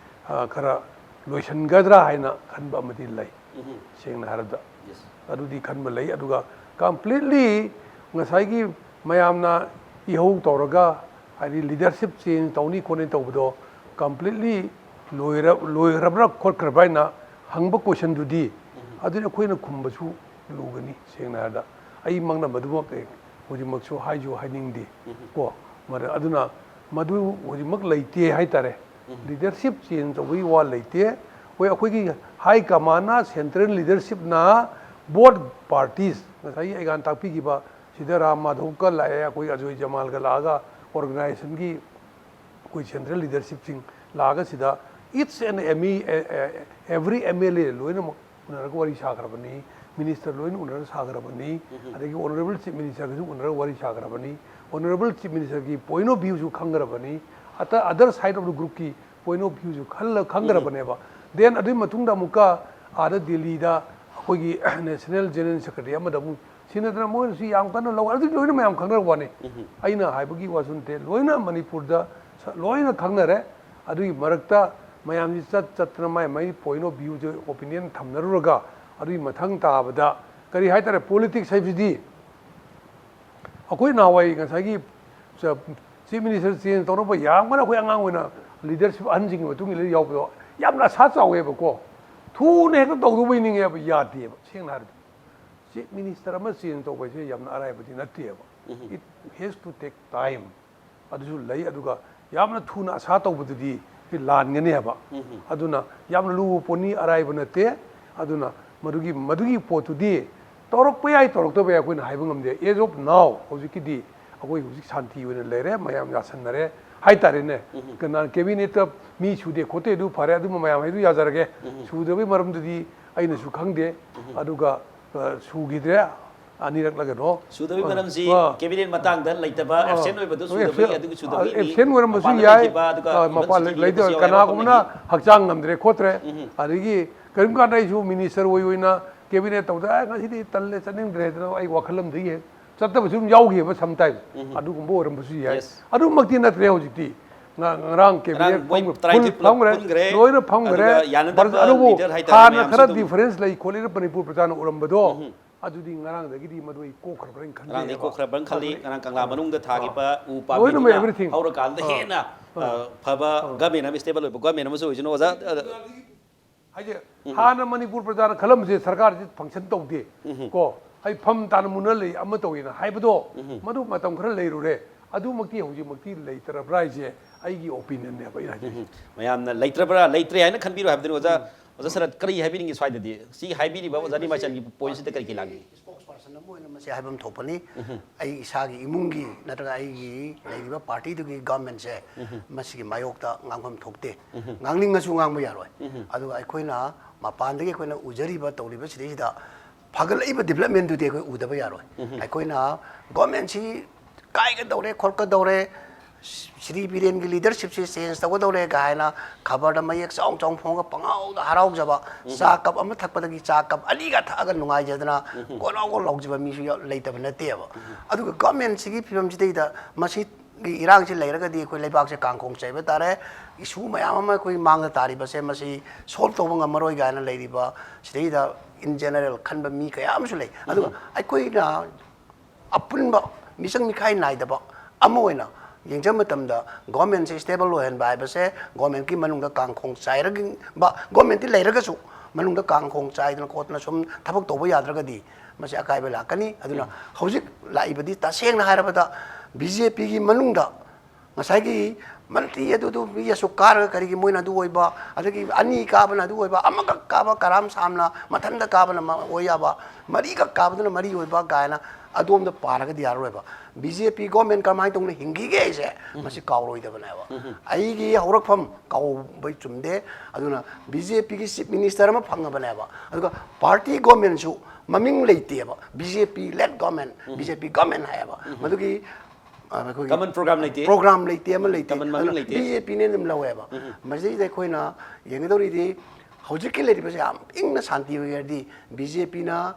ꯑ, ꯈꯔ ꯂꯣꯏꯁꯤꯟꯒꯗ꯭ꯔꯥ ꯍꯥꯏꯅ ꯈꯟꯕ ꯑꯃꯗꯤ ꯂꯩ, ꯁꯦꯡꯅ ꯍꯥꯏꯔꯕꯗ꯫ ꯑꯗꯨꯗꯤ ꯈꯟꯕ ꯂꯩ꯫ ꯑꯗꯨꯒ ꯀꯝꯄ꯭ꯂꯤꯠꯂꯤ ꯉꯁꯥꯏꯒꯤ ꯃꯌꯥꯝꯅ ꯏꯍꯧ ꯇꯧꯔꯒ, ꯍꯥꯏꯗꯤ ꯂꯤꯗꯔꯁꯤꯞ ꯆꯦꯟꯖ ꯇꯧꯅꯤ ꯈꯣꯠꯅꯤ ꯇꯧꯕꯗꯣ ꯀꯝꯄ꯭ꯂꯤꯠꯂꯤ ꯂꯣꯏꯔ-, ꯂꯣꯏꯈ꯭ꯔꯕ꯭ꯔꯥ ꯈꯣꯠꯈ꯭ꯔꯕ꯭ꯔꯥ ꯍꯥꯏꯅ ꯍꯪꯕ ꯀꯣꯏꯁꯟꯗꯨꯗꯤ, ꯑꯗꯨꯗꯤ ꯑꯩꯈꯣꯏꯅ ꯈꯨꯝꯕꯁꯨ ꯂꯨꯒꯅꯤ, ꯁꯦꯡꯅ ꯍꯥꯏꯔꯕꯗ꯫ ꯑꯩꯃꯛꯅ ꯃꯗꯨꯃꯛ ꯍꯧꯖꯤꯛꯃꯛꯁꯨ ꯍꯥꯏꯁꯨ ꯍꯥꯏꯅꯤꯡꯗꯦ ꯀꯣ꯫ ꯃꯔ-, ꯑꯗꯨꯅ ꯃꯗꯨ ꯍꯧꯖꯤꯛꯃꯛ ꯂꯩꯇꯦ ꯍꯥꯏꯇꯥꯔꯦ꯫ ꯂꯤꯗꯔꯁꯤꯞ ꯆꯦꯟꯖ ꯇꯧꯕꯒꯤ ꯋꯥ ꯂꯩꯇꯦ꯫ ꯍꯣꯏ, ꯑꯩꯈꯣꯏꯒꯤ ꯍꯥꯏ ꯀꯃꯥꯟꯅ, ꯁꯦꯟꯇ꯭ꯔꯦꯜ ꯂꯤꯗꯔꯁꯤꯞꯅ ꯕꯣꯠ ꯄꯥꯔꯇꯤꯁ, ꯉꯁꯥꯏꯒꯤ ꯑꯩꯒꯥꯟ ꯇꯥꯛꯄꯤꯈꯤꯕ ꯁꯤꯗ ꯔꯥꯝ ꯃꯥꯙꯧꯀ ꯂꯥꯛꯑꯦ, ꯑꯩꯈꯣꯏ ꯑꯖꯣꯏ ꯖꯃꯥꯜꯒ ꯂꯥꯛꯑꯒ ꯑꯣꯔꯒꯅꯥꯏꯖꯦꯁꯟꯒꯤ ꯑꯩꯈꯣꯏ ꯁꯦꯟꯇ꯭ꯔꯦꯜ ꯂꯤꯗꯔꯁꯤꯞꯁꯤꯡ ꯂꯥꯛꯑꯒ ꯁꯤꯗ each and every, every M L A ꯂꯣꯏꯅꯃꯛ ꯎꯅꯔꯒ ꯋꯥꯔꯤ ꯁꯥꯈ꯭ꯔꯕꯅꯤ, ꯃꯤꯅꯤꯁꯇꯔ ꯂꯣꯏꯅ ꯎꯅꯔꯒ ꯁꯥꯈ꯭ꯔꯕꯅꯤ, ꯑꯗꯒꯤ ꯑꯣꯅꯔꯦꯕꯜ ꯆꯤꯐ ꯃꯤꯅꯤꯁꯇꯔꯒꯁꯨ ꯎꯅꯔꯒ ꯋꯥꯔꯤ ꯁꯥꯈ꯭ꯔꯕꯅꯤ꯫ ꯑꯣꯅꯔꯦꯕꯜ ꯆꯤꯐ ꯃꯤꯅꯤꯁꯇꯔꯒꯤ point of viewꯁꯨ ꯈꯪꯈ꯭ꯔꯕꯅꯤ, ꯑꯇ-, other side of the groupꯀꯤ point of viewꯁꯨ ꯈꯜꯂ ꯈꯪꯈ꯭ꯔꯕꯅꯦꯕ꯫ Then ꯑꯗꯨꯒꯤ ꯃꯇꯨꯡꯗ ꯑꯃꯨꯛꯀ ꯑꯥꯗ ꯗꯦꯜꯂꯤꯗ ꯑꯩꯈꯣꯏꯒꯤ ꯅꯦꯁꯅꯦꯜ ꯖꯦꯅꯔꯦꯜ ꯁꯦꯀ꯭ꯔꯦꯇꯔꯤ ꯑꯃꯗ ꯑꯃꯨꯛ ꯁꯤꯟꯅꯗꯅ ꯃꯣꯏꯅꯁꯨ ꯌꯥꯝ ꯀꯟꯅ ꯂꯧ-, ꯑꯗꯨꯗꯤ ꯂꯣꯏꯅ ꯃꯌꯥꯝ ꯈꯪꯅꯔꯕ ꯋꯥꯅꯤ꯫ ꯑꯩꯅ ꯍꯥꯏꯕꯒꯤ ꯋꯥꯁꯨ ꯅꯠꯇꯦ, ꯂꯣꯏꯅ ꯃꯅꯤꯄꯨꯔꯗ ꯁ-, ꯂꯣꯏꯅ ꯈꯪꯅꯔꯦ꯫ ꯑꯗꯨꯒꯤ ꯃꯔꯛꯇ ꯃꯌꯥꯝꯁꯤ ꯆꯠ ꯆꯠꯇꯅ ꯃꯥꯏ ꯃꯥꯏ point of viewꯁꯦ, opinion ꯊꯝꯅꯔꯨꯔꯒ ꯑꯗꯨꯒꯤ ꯃꯊꯪ ꯇꯥꯕꯗ ꯀꯔꯤ ꯍꯥꯏꯇꯥꯔꯦ, politics ꯍꯥꯏꯕꯁꯤꯗꯤ ꯑꯩꯈꯣꯏ ꯅꯍꯥꯟꯋꯥꯏ ꯉꯁꯥꯏꯒꯤ ꯆ-, ꯆꯤꯐ ꯃꯤꯅꯤꯁꯇꯔ ꯆꯦꯟꯖ ꯇꯧꯔꯛꯄ ꯌꯥꯝ ꯀꯟꯅ ꯑꯩꯈꯣꯏ ꯑꯉꯥꯡ ꯑꯣꯏꯅ ꯂꯤꯗꯔꯁꯤꯞ ꯑꯍꯟꯁꯤꯡꯒꯤ ꯃꯇꯨꯡ ꯏꯟꯅ ꯌꯥꯎꯕꯗꯣ ꯌꯥꯝꯅ ꯑꯁꯥ ꯆꯥꯎꯋꯦꯕꯀꯣ꯫ ꯊꯨꯅ ꯍꯦꯛꯇ ꯇꯧꯗꯧꯕꯩ ꯅꯤꯡꯉꯦꯕ, ꯌꯥꯗꯦꯕ꯫ ꯁꯦꯡꯅ ꯍꯥꯏꯔꯗꯤ ꯆꯤꯐ ꯃꯤꯅꯤꯁꯇꯔ ꯑꯃ ꯆꯦꯟꯖ ꯇꯧꯕ ꯍꯥꯏꯁꯦ ꯌꯥꯝꯅ ꯑꯔꯥꯏꯕꯗꯤ ꯅꯠꯇꯦꯕ꯫ It has to take time꯫ ꯑꯗꯨꯁꯨ ꯂꯩ꯫ ꯑꯗꯨꯒ ꯌꯥꯝꯅ ꯊꯨꯅ ꯑꯁꯥ ꯇꯧꯕꯗꯨꯗꯤ ꯁꯤ ꯂꯥꯟꯒꯅꯤ ꯍꯥꯏꯕ꯫ ꯑꯗꯨꯅ ꯌꯥꯝꯅ ꯂꯨꯕ ꯄꯣꯠꯅꯤ, ꯑꯔꯥꯏꯕ ꯅꯠꯇꯦ꯫ ꯑꯗꯨꯅ ꯃꯗꯨꯒꯤ, ꯃꯗꯨꯒꯤ ꯄꯣꯠꯇꯨꯗꯤ ꯇꯧꯔꯛꯄ ꯌꯥꯏ, ꯇꯧꯔꯛꯇꯕ ꯌꯥꯏ, ꯑꯩꯈꯣꯏꯅ ꯍꯥꯏꯕ ꯉꯝꯗꯦ꯫ As of now, ꯍꯧꯖꯤꯛꯀꯤꯗꯤ ꯑꯩꯈꯣꯏ ꯍꯧꯖꯤꯛ ꯁꯥꯟꯇꯤ ꯑꯣꯏꯅ ꯂꯩꯔꯦ, ꯃꯌꯥꯝ ꯌꯥꯁꯟꯅꯔꯦ ꯍꯥꯏꯇꯥꯔꯦꯅꯦ꯫ ꯀꯅꯥ ꯀꯦꯕꯤꯅꯦꯠꯇ ꯃꯤ ꯁꯨꯗꯦ ꯈꯣꯠꯇꯦ ꯑꯗꯨ ꯐꯔꯦ, ꯑꯗꯨꯃ ꯃꯌꯥꯝ ꯍꯥꯏꯗꯨ ꯌꯥꯖꯔꯒꯦ꯫ ꯁꯨꯗꯕꯒꯤ ꯃꯔꯝꯗꯨꯗꯤ ꯑꯩꯅꯁꯨ ꯈꯪꯗꯦ꯫ ꯑꯗꯨꯒ, ꯑ, ꯁꯨꯈꯤꯗ꯭ꯔꯦ, ꯑꯅꯤꯔꯛꯂꯒꯅꯣ꯫ ꯁꯨꯗꯕꯒꯤ ꯑ, ꯃꯔꯝꯁꯤ ꯑ, cabinet ꯃꯇꯥꯡꯗ ꯂꯩꯇꯕ, ꯑ, absent ꯑꯣꯏꯕꯗꯨ ꯁꯨꯗꯕꯒꯤ, absent, ꯑꯗꯨꯒꯤ ꯁꯨꯗꯕꯒꯤꯅꯤ꯫ Absent ꯑꯣꯏꯔꯝꯕꯁꯨ ꯃꯄꯥꯟꯗ ꯌꯥꯏ꯫ ꯂꯩꯈꯤꯕ, ꯑꯗꯨꯒ ꯑ, ꯃꯄꯥꯟ ꯂꯩ-, ꯂꯩꯇꯕ ꯀꯅꯥꯒꯨꯝꯕꯅ ꯍꯛꯆꯥꯡ ꯉꯝꯗ꯭ꯔꯦ ꯈꯣꯠꯇ꯭ꯔꯦ, ꯑꯗꯒꯤ ꯀꯔꯤꯒꯨꯝ ꯀꯥꯟꯗ ꯑꯩꯁꯨ minister ꯑꯣꯏ ꯑꯣꯏꯅ cabinet ꯇꯧꯗ, "ꯑ, ꯉꯁꯤꯗꯤ ꯇꯜꯂꯦ, ꯆꯠꯅꯤꯡꯗ꯭ꯔꯦ" ꯍꯥꯏꯗꯅ ꯑꯩ ꯋꯥꯈꯜ ꯑꯃꯗ ꯍꯦꯛ ꯆꯠꯇꯕꯁꯨ ꯑꯗꯨꯝ ꯌꯥꯎꯈꯤꯕ sometime꯫ ꯑꯗꯨꯒꯨꯝꯕ ꯑꯣꯏꯔꯝꯕꯁꯨ ꯌꯥꯏ꯫ Yes꯫ ꯑꯗꯨꯃꯛꯇꯤ ꯅꯠꯇ꯭ꯔꯦ ꯍꯧꯖꯤꯛꯇꯤ꯫ ꯉ-, ꯉꯔꯥꯡ cabinet ꯉꯔꯥꯡ ꯃꯣꯏ ꯐꯝꯈ꯭ꯔꯦ, ꯇꯔꯥꯅꯤꯊꯣꯏ full ꯄꯨꯂꯞ ꯐꯝꯈ꯭ꯔꯦ, ꯄꯨꯟꯈ꯭ꯔꯦ꯫ ꯂꯣꯏꯅ ꯐꯝꯈ꯭ꯔꯦ꯫ ꯑꯗꯨꯒ ꯌꯥꯅꯗꯕ ꯑꯗꯨꯕꯨ leader ꯍꯥꯏꯇꯥꯔꯦ ꯍꯥꯟꯅ ꯃꯌꯥꯝꯁꯨ ꯈꯔ ꯑꯗꯨꯝ difference ꯂꯩ ꯈꯣꯠꯂꯤꯅ ꯃꯅꯤꯄꯨꯔ ꯄ꯭ꯔꯖꯥꯅ ꯎꯔꯝꯕꯗꯣ, ꯑꯗꯨꯗꯤ ꯉꯔꯥꯡꯗꯒꯤꯗꯤ ꯃꯗꯨ ꯑꯩ ꯀꯣꯛꯈ꯭ꯔꯕ꯭ꯔꯥ ꯍꯥꯏꯅ ꯈꯟꯖꯩ꯫ ꯉꯔꯥꯡꯗꯒꯤ ꯀꯣꯛꯈ꯭ꯔꯕ꯭ꯔꯥ ꯈꯜꯂꯤ꯫ ꯉꯔꯥꯡ ꯀꯪꯂꯥ ꯃꯅꯨꯡꯗ ꯊꯥꯈꯤꯕ ꯎ ꯄꯥꯝꯕꯤꯗꯨꯅ ꯂꯣꯏꯅꯃꯛ everything꯫ ꯍꯧꯔꯀꯥꯟꯗ ꯍꯦꯟꯅ, ꯑ, ꯐꯕ government ꯑꯃ, stable ꯑꯣꯏꯕ government ꯑꯃꯁꯨ ꯑꯣꯏꯁꯅꯨ꯫ ꯑꯣꯖꯥ, ꯑ, ꯍꯥꯏꯁꯦ, ꯍꯥꯟꯅ ꯃꯅꯤꯄꯨꯔ ꯄ꯭ꯔꯖꯥꯅ ꯈꯜꯂꯝꯕꯁꯦ ꯁꯔꯀꯥꯔꯁꯦ function ꯇꯧꯗꯦ꯫ ꯀꯣ, ꯑꯩ ꯐꯝ ꯇꯥꯅ ꯃꯨꯟꯅ ꯂꯩ, ꯑꯃ ꯇꯧꯋꯦꯅ ꯍꯥꯏꯕꯗꯣ, ꯃꯗꯨ ꯃꯇꯝ ꯈꯔ ꯂꯩꯔꯨꯔꯦ꯫ ꯑꯗꯨꯃꯛꯇꯤ ꯍꯧꯖꯤꯛꯃꯛꯇꯤ ꯂꯩꯇ꯭ꯔꯕ꯭ꯔꯥ ꯍꯥꯏꯁꯦ ꯑꯩꯒꯤ opinionꯅꯦꯕ ꯑꯩꯅ ꯍꯥꯏꯖꯔꯤꯁꯦ꯫ ꯃꯌꯥꯝꯅ ꯂꯩꯇ꯭ꯔꯕ꯭ꯔꯥ, ꯂꯩꯇ꯭ꯔꯦ ꯍꯥꯏꯅ ꯈꯟꯕꯤꯔꯣ ꯍꯥꯏꯕꯗꯨꯅꯤ꯫ ꯑꯣꯖꯥ, ꯑꯣꯖꯥ ꯁꯔꯠ, ꯀꯔꯤ ꯍꯥꯏꯕꯤꯅꯤꯡꯉꯤ ꯁ꯭ꯋꯥꯏꯗꯗꯤ? ꯁꯤ ꯍꯥꯏꯕꯤꯔꯤꯕ ꯑꯣꯖꯥ ꯅꯤꯃꯥꯆꯟꯒꯤ pointꯁꯤꯗ ꯀꯔꯤ ꯀꯔꯤ ꯂꯥꯛꯅꯤꯡꯉꯤ? Spokesperson ꯑꯃ ꯑꯣꯏꯅ ꯃꯁꯤ ꯍꯥꯏꯐꯝ ꯊꯣꯛꯄꯅꯤ꯫ ꯑꯩ ꯏꯁꯥꯒꯤ ꯏꯃꯨꯡꯒꯤ ꯅꯠꯇ꯭ꯔꯒ ꯑꯩꯒꯤ ꯂꯩꯔꯤꯕ partyꯗꯨꯒꯤ governmentꯁꯦ ꯃꯁꯤꯒꯤ ꯃꯥꯌꯣꯛꯇ ꯉꯥꯡꯐꯝ ꯊꯣꯛꯇꯦ꯫ ꯉꯥꯡꯅꯤꯡꯉꯁꯨ ꯉꯥꯡꯕ ꯌꯥꯔꯣꯏ꯫ ꯑꯗꯨꯒ ꯑꯩꯈꯣꯏꯅ ꯃꯄꯥꯟꯗꯒꯤ ꯑꯩꯈꯣꯏꯅ ꯎꯖꯔꯤꯕ, ꯇꯧꯔꯤꯕ ꯁꯤꯗꯩꯁꯤꯗ ꯐꯒꯠꯂꯛꯏꯕ developmentꯗꯨꯗꯤ ꯑꯩꯈꯣꯏ ꯎꯗꯕ ꯌꯥꯔꯣꯏ꯫ ꯑꯩꯈꯣꯏꯅ governmentꯁꯤ ꯀꯥꯏꯒꯗꯧꯔꯦ, ꯈꯣꯠꯀꯗꯧꯔꯦ, ꯁ꯭ꯔꯤ ꯕꯤꯔꯦꯟꯒꯤ leadershipꯁꯤ change ꯇꯧꯒꯗꯧꯔꯦ ꯀꯥꯏꯅ ꯈꯕꯔꯗ ꯃꯌꯦꯛ ꯆꯥꯎ ꯆꯥꯎ ꯐꯣꯡꯉꯒ ꯄꯪꯍꯥꯎꯗ ꯍꯔꯥꯎꯖꯕ, ꯆꯥ cup ꯑꯃ ꯊꯛꯄꯗꯒꯤ ꯆꯥ cup ꯑꯅꯤꯒ ꯊꯛꯑꯒ ꯅꯨꯡꯉꯥꯏꯖꯗꯅ ꯀꯣꯂꯥꯎ ꯀꯣꯂꯥꯎꯖꯕ ꯃꯤꯁꯨ ꯌꯥꯎ-, ꯂꯩꯇꯕ ꯅꯠꯇꯦꯕ꯫ ꯑꯗꯨꯒ governmentꯁꯤꯒꯤ ꯐꯤꯕꯝꯁꯤꯗꯩꯗ ꯃꯁꯤꯒꯤ ꯏꯔꯥꯡꯁꯤ ꯂꯩꯔꯒꯗꯤ ꯑꯩꯈꯣꯏ ꯂꯩꯕꯥꯛꯁꯦ ꯀꯥꯡꯈꯣꯡ ꯆꯥꯏꯕ ꯇꯥꯔꯦ꯫ Issue ꯃꯌꯥꯝ ꯑꯃ ꯑꯩꯈꯣꯏ ꯃꯥꯡꯗ ꯇꯥꯔꯤꯕꯁꯦ ꯃꯁꯤ solve ꯇꯧꯕ ꯉꯝꯃꯔꯣꯏ ꯀꯥꯏꯅ ꯂꯩꯔꯤꯕ ꯁꯤꯗꯩꯗ in general ꯈꯟꯕ ꯃꯤ ꯀꯌꯥ ꯑꯃꯁꯨ ꯂꯩ꯫ ꯑꯗꯨꯒ ꯑꯩꯈꯣꯏꯅ ꯑꯄꯨꯟꯕ ꯃꯤꯆꯪ ꯃꯤꯈꯥꯏ ꯅꯥꯏꯗꯕ ꯑꯃ ꯑꯣꯏꯅ ꯌꯦꯡꯖꯕ ꯃꯇꯝꯗ governmentꯁꯦ stable ꯑꯣꯏꯍꯟꯕ ꯍꯥꯏꯕꯁꯦ governmentꯀꯤ ꯃꯅꯨꯡꯗ ꯀꯥꯡꯈꯣꯡ ꯆꯥꯏꯔꯒ, governmentꯇꯤ ꯂꯩꯔꯒꯁꯨ ꯃꯅꯨꯡꯗ ꯀꯥꯡꯈꯣꯡ ꯆꯥꯏꯗꯅ ꯈꯣꯠꯇꯅ ꯁꯨꯝ ꯊꯕꯛ ꯇꯧꯕ ꯌꯥꯗ꯭ꯔꯒꯗꯤ ꯃꯁꯤ ꯑꯀꯥꯏꯕ ꯂꯥꯛꯀꯅꯤ꯫ ꯑꯗꯨꯅ ꯍꯧꯖꯤꯛ ꯂꯥꯛꯏꯕꯗꯤ ꯇꯁꯦꯡꯅ ꯍꯥꯏꯔꯕꯗ BJPꯒꯤ ꯃꯅꯨꯡꯗ ꯉꯁꯥꯏꯒꯤ ꯃꯟꯇ꯭ꯔꯤ ꯑꯗꯨꯗꯨ ꯃꯤ ꯑꯁꯨꯛ ꯀꯥꯔꯒ ꯀꯔꯤꯒꯤ ꯃꯣꯏꯅ ꯑꯗꯨ ꯑꯣꯏꯕ, ꯑꯗꯒꯤ ꯑꯅꯤ ꯀꯥꯕꯅ ꯑꯗꯨ ꯑꯣꯏꯕ, ꯑꯃꯈꯛ ꯀꯥꯕ ꯀꯔꯥꯝ ꯁꯥꯝꯅ ꯃꯊꯟꯇ ꯀꯥꯕꯅ ꯃ-, ꯑꯣꯏ ꯌꯥꯕ, ꯃꯔꯤꯈꯛ ꯀꯥꯕꯗꯨꯅ ꯃꯔꯤ ꯑꯣꯏꯕ ꯀꯥꯏꯅ ꯑꯗꯣꯝꯗ ꯄꯥꯔꯒꯗꯤ ꯌꯥꯔꯔꯣꯏꯕ꯫ ꯕꯤ ꯖꯦ ꯄꯤ ꯒꯣꯔꯃꯦꯟ ꯀꯔꯝꯍꯥꯏꯅ ꯇꯧꯅ ꯍꯤꯡꯈꯤꯒꯦ ꯍꯥꯏꯁꯦ ꯃꯁꯤ ꯀꯥꯎꯔꯣꯏꯗꯕꯅꯦꯕ꯫ ꯑꯩꯒꯤ ꯍꯧꯔꯛꯐꯝ ꯀꯥꯎꯕꯩ ꯆꯨꯝꯗꯦ꯫ ꯑꯗꯨꯅ ꯕꯤ ꯖꯦ ꯄꯤꯒꯤ ꯆꯤꯐ ꯃꯤꯅꯤꯁꯇꯔ ꯑꯃ ꯐꯪꯉꯕꯅꯦꯕ꯫ ꯑꯗꯨꯒ ꯄꯥꯔꯇꯤ ꯒꯣꯔꯃꯦꯟꯁꯨ ꯃꯃꯤꯡ ꯂꯩꯇꯦꯕ꯫ ꯕꯤ ꯖꯦ ꯄꯤ ꯂꯦꯠ ꯒꯣꯔꯃꯦꯟ, ꯕꯤ ꯖꯦ ꯄꯤ ꯒꯣꯔꯃꯦꯟ ꯍꯥꯏꯌꯦꯕ꯫ ꯃꯗꯨꯒꯤ ꯑ, ꯑꯩꯈꯣꯏꯒꯤ ꯀꯃꯟ ꯄ꯭ꯔꯣꯒ꯭ꯔꯥꯝ ꯂꯩꯇꯦ꯫ ꯄ꯭ꯔꯣꯒ꯭ꯔꯥꯝ ꯂꯩꯇꯦ, ꯑꯃ ꯂꯩꯇꯦ꯫ ꯀꯃꯟ ꯃꯃꯤꯡ ꯂꯩꯇꯦ꯫ ꯕꯤ ꯖꯦ ꯄꯤꯅ ꯑꯗꯨꯝ ꯂꯧꯋꯦꯕ꯫ ꯃꯁꯤꯗꯩꯗ ꯑꯩꯈꯣꯏꯅ ꯌꯦꯡꯒꯗꯧꯔꯤꯗꯤ ꯍꯧꯖꯤꯛꯀꯤ ꯂꯩꯔꯤꯕꯁꯦ ꯌꯥꯝ ꯏꯪꯅ ꯁꯥꯟꯇꯤ ꯑꯣꯏꯒꯦ ꯍꯥꯏꯔꯗꯤ ꯕꯤ ꯖꯦ ꯄꯤꯅ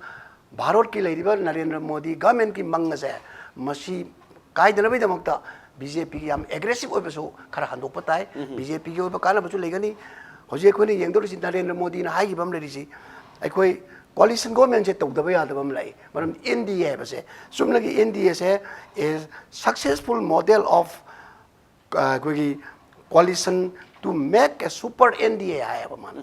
ꯚꯥꯔꯠꯀꯤ ꯂꯩꯔꯤꯕ ꯅꯔꯦꯟꯗ꯭ꯔ ꯃꯣꯗꯤ ꯒꯃꯦꯟꯒꯤ ꯃꯪ ꯑꯁꯦ ꯃꯁꯤ ꯀꯥꯏꯗꯅꯕꯒꯤꯗꯃꯛꯇ ꯕꯤ ꯖꯦ ꯄꯤꯒꯤ ꯌꯥꯝ ꯑꯦꯒ꯭ꯔꯦꯁꯤꯞ ꯑꯣꯏꯕꯁꯨ ꯈꯔ ꯍꯟꯗꯣꯛꯄ ꯇꯥꯏ꯫ ꯕꯤ ꯖꯦ ꯄꯤꯒꯤ ꯑꯣꯏꯕ ꯀꯥꯟꯅꯕꯁꯨ ꯂꯩꯒꯅꯤ꯫ ꯍꯧꯖꯤꯛ ꯑꯩꯈꯣꯏꯅ ꯌꯦꯡꯗꯧꯔꯤꯁꯤ ꯅꯔꯦꯟꯗ꯭ꯔ ꯃꯣꯗꯤꯅ ꯍꯥꯏꯈꯤꯕ ꯑꯃ ꯂꯩꯔꯤꯁꯤ, ꯑꯩꯈꯣꯏ ꯀꯣꯂꯤꯁꯟ ꯒꯣꯔꯃꯦꯟꯁꯦ ꯇꯧꯗꯕ ꯌꯥꯗꯕ ꯑꯃ ꯂꯩ꯫ ꯃꯔꯝꯗꯤ ꯑꯦꯟ ꯗꯤ ꯑꯦ ꯍꯥꯏꯕꯁꯦ, ꯆꯨꯝꯅꯒꯤ ꯑꯦꯟ ꯗꯤ ꯑꯦꯁꯦ is successful model of, ꯑ, ꯑꯩꯈꯣꯏꯒꯤ coalition to make a super N D A ꯍꯥꯏꯌꯦꯕ ꯃꯥꯅ꯫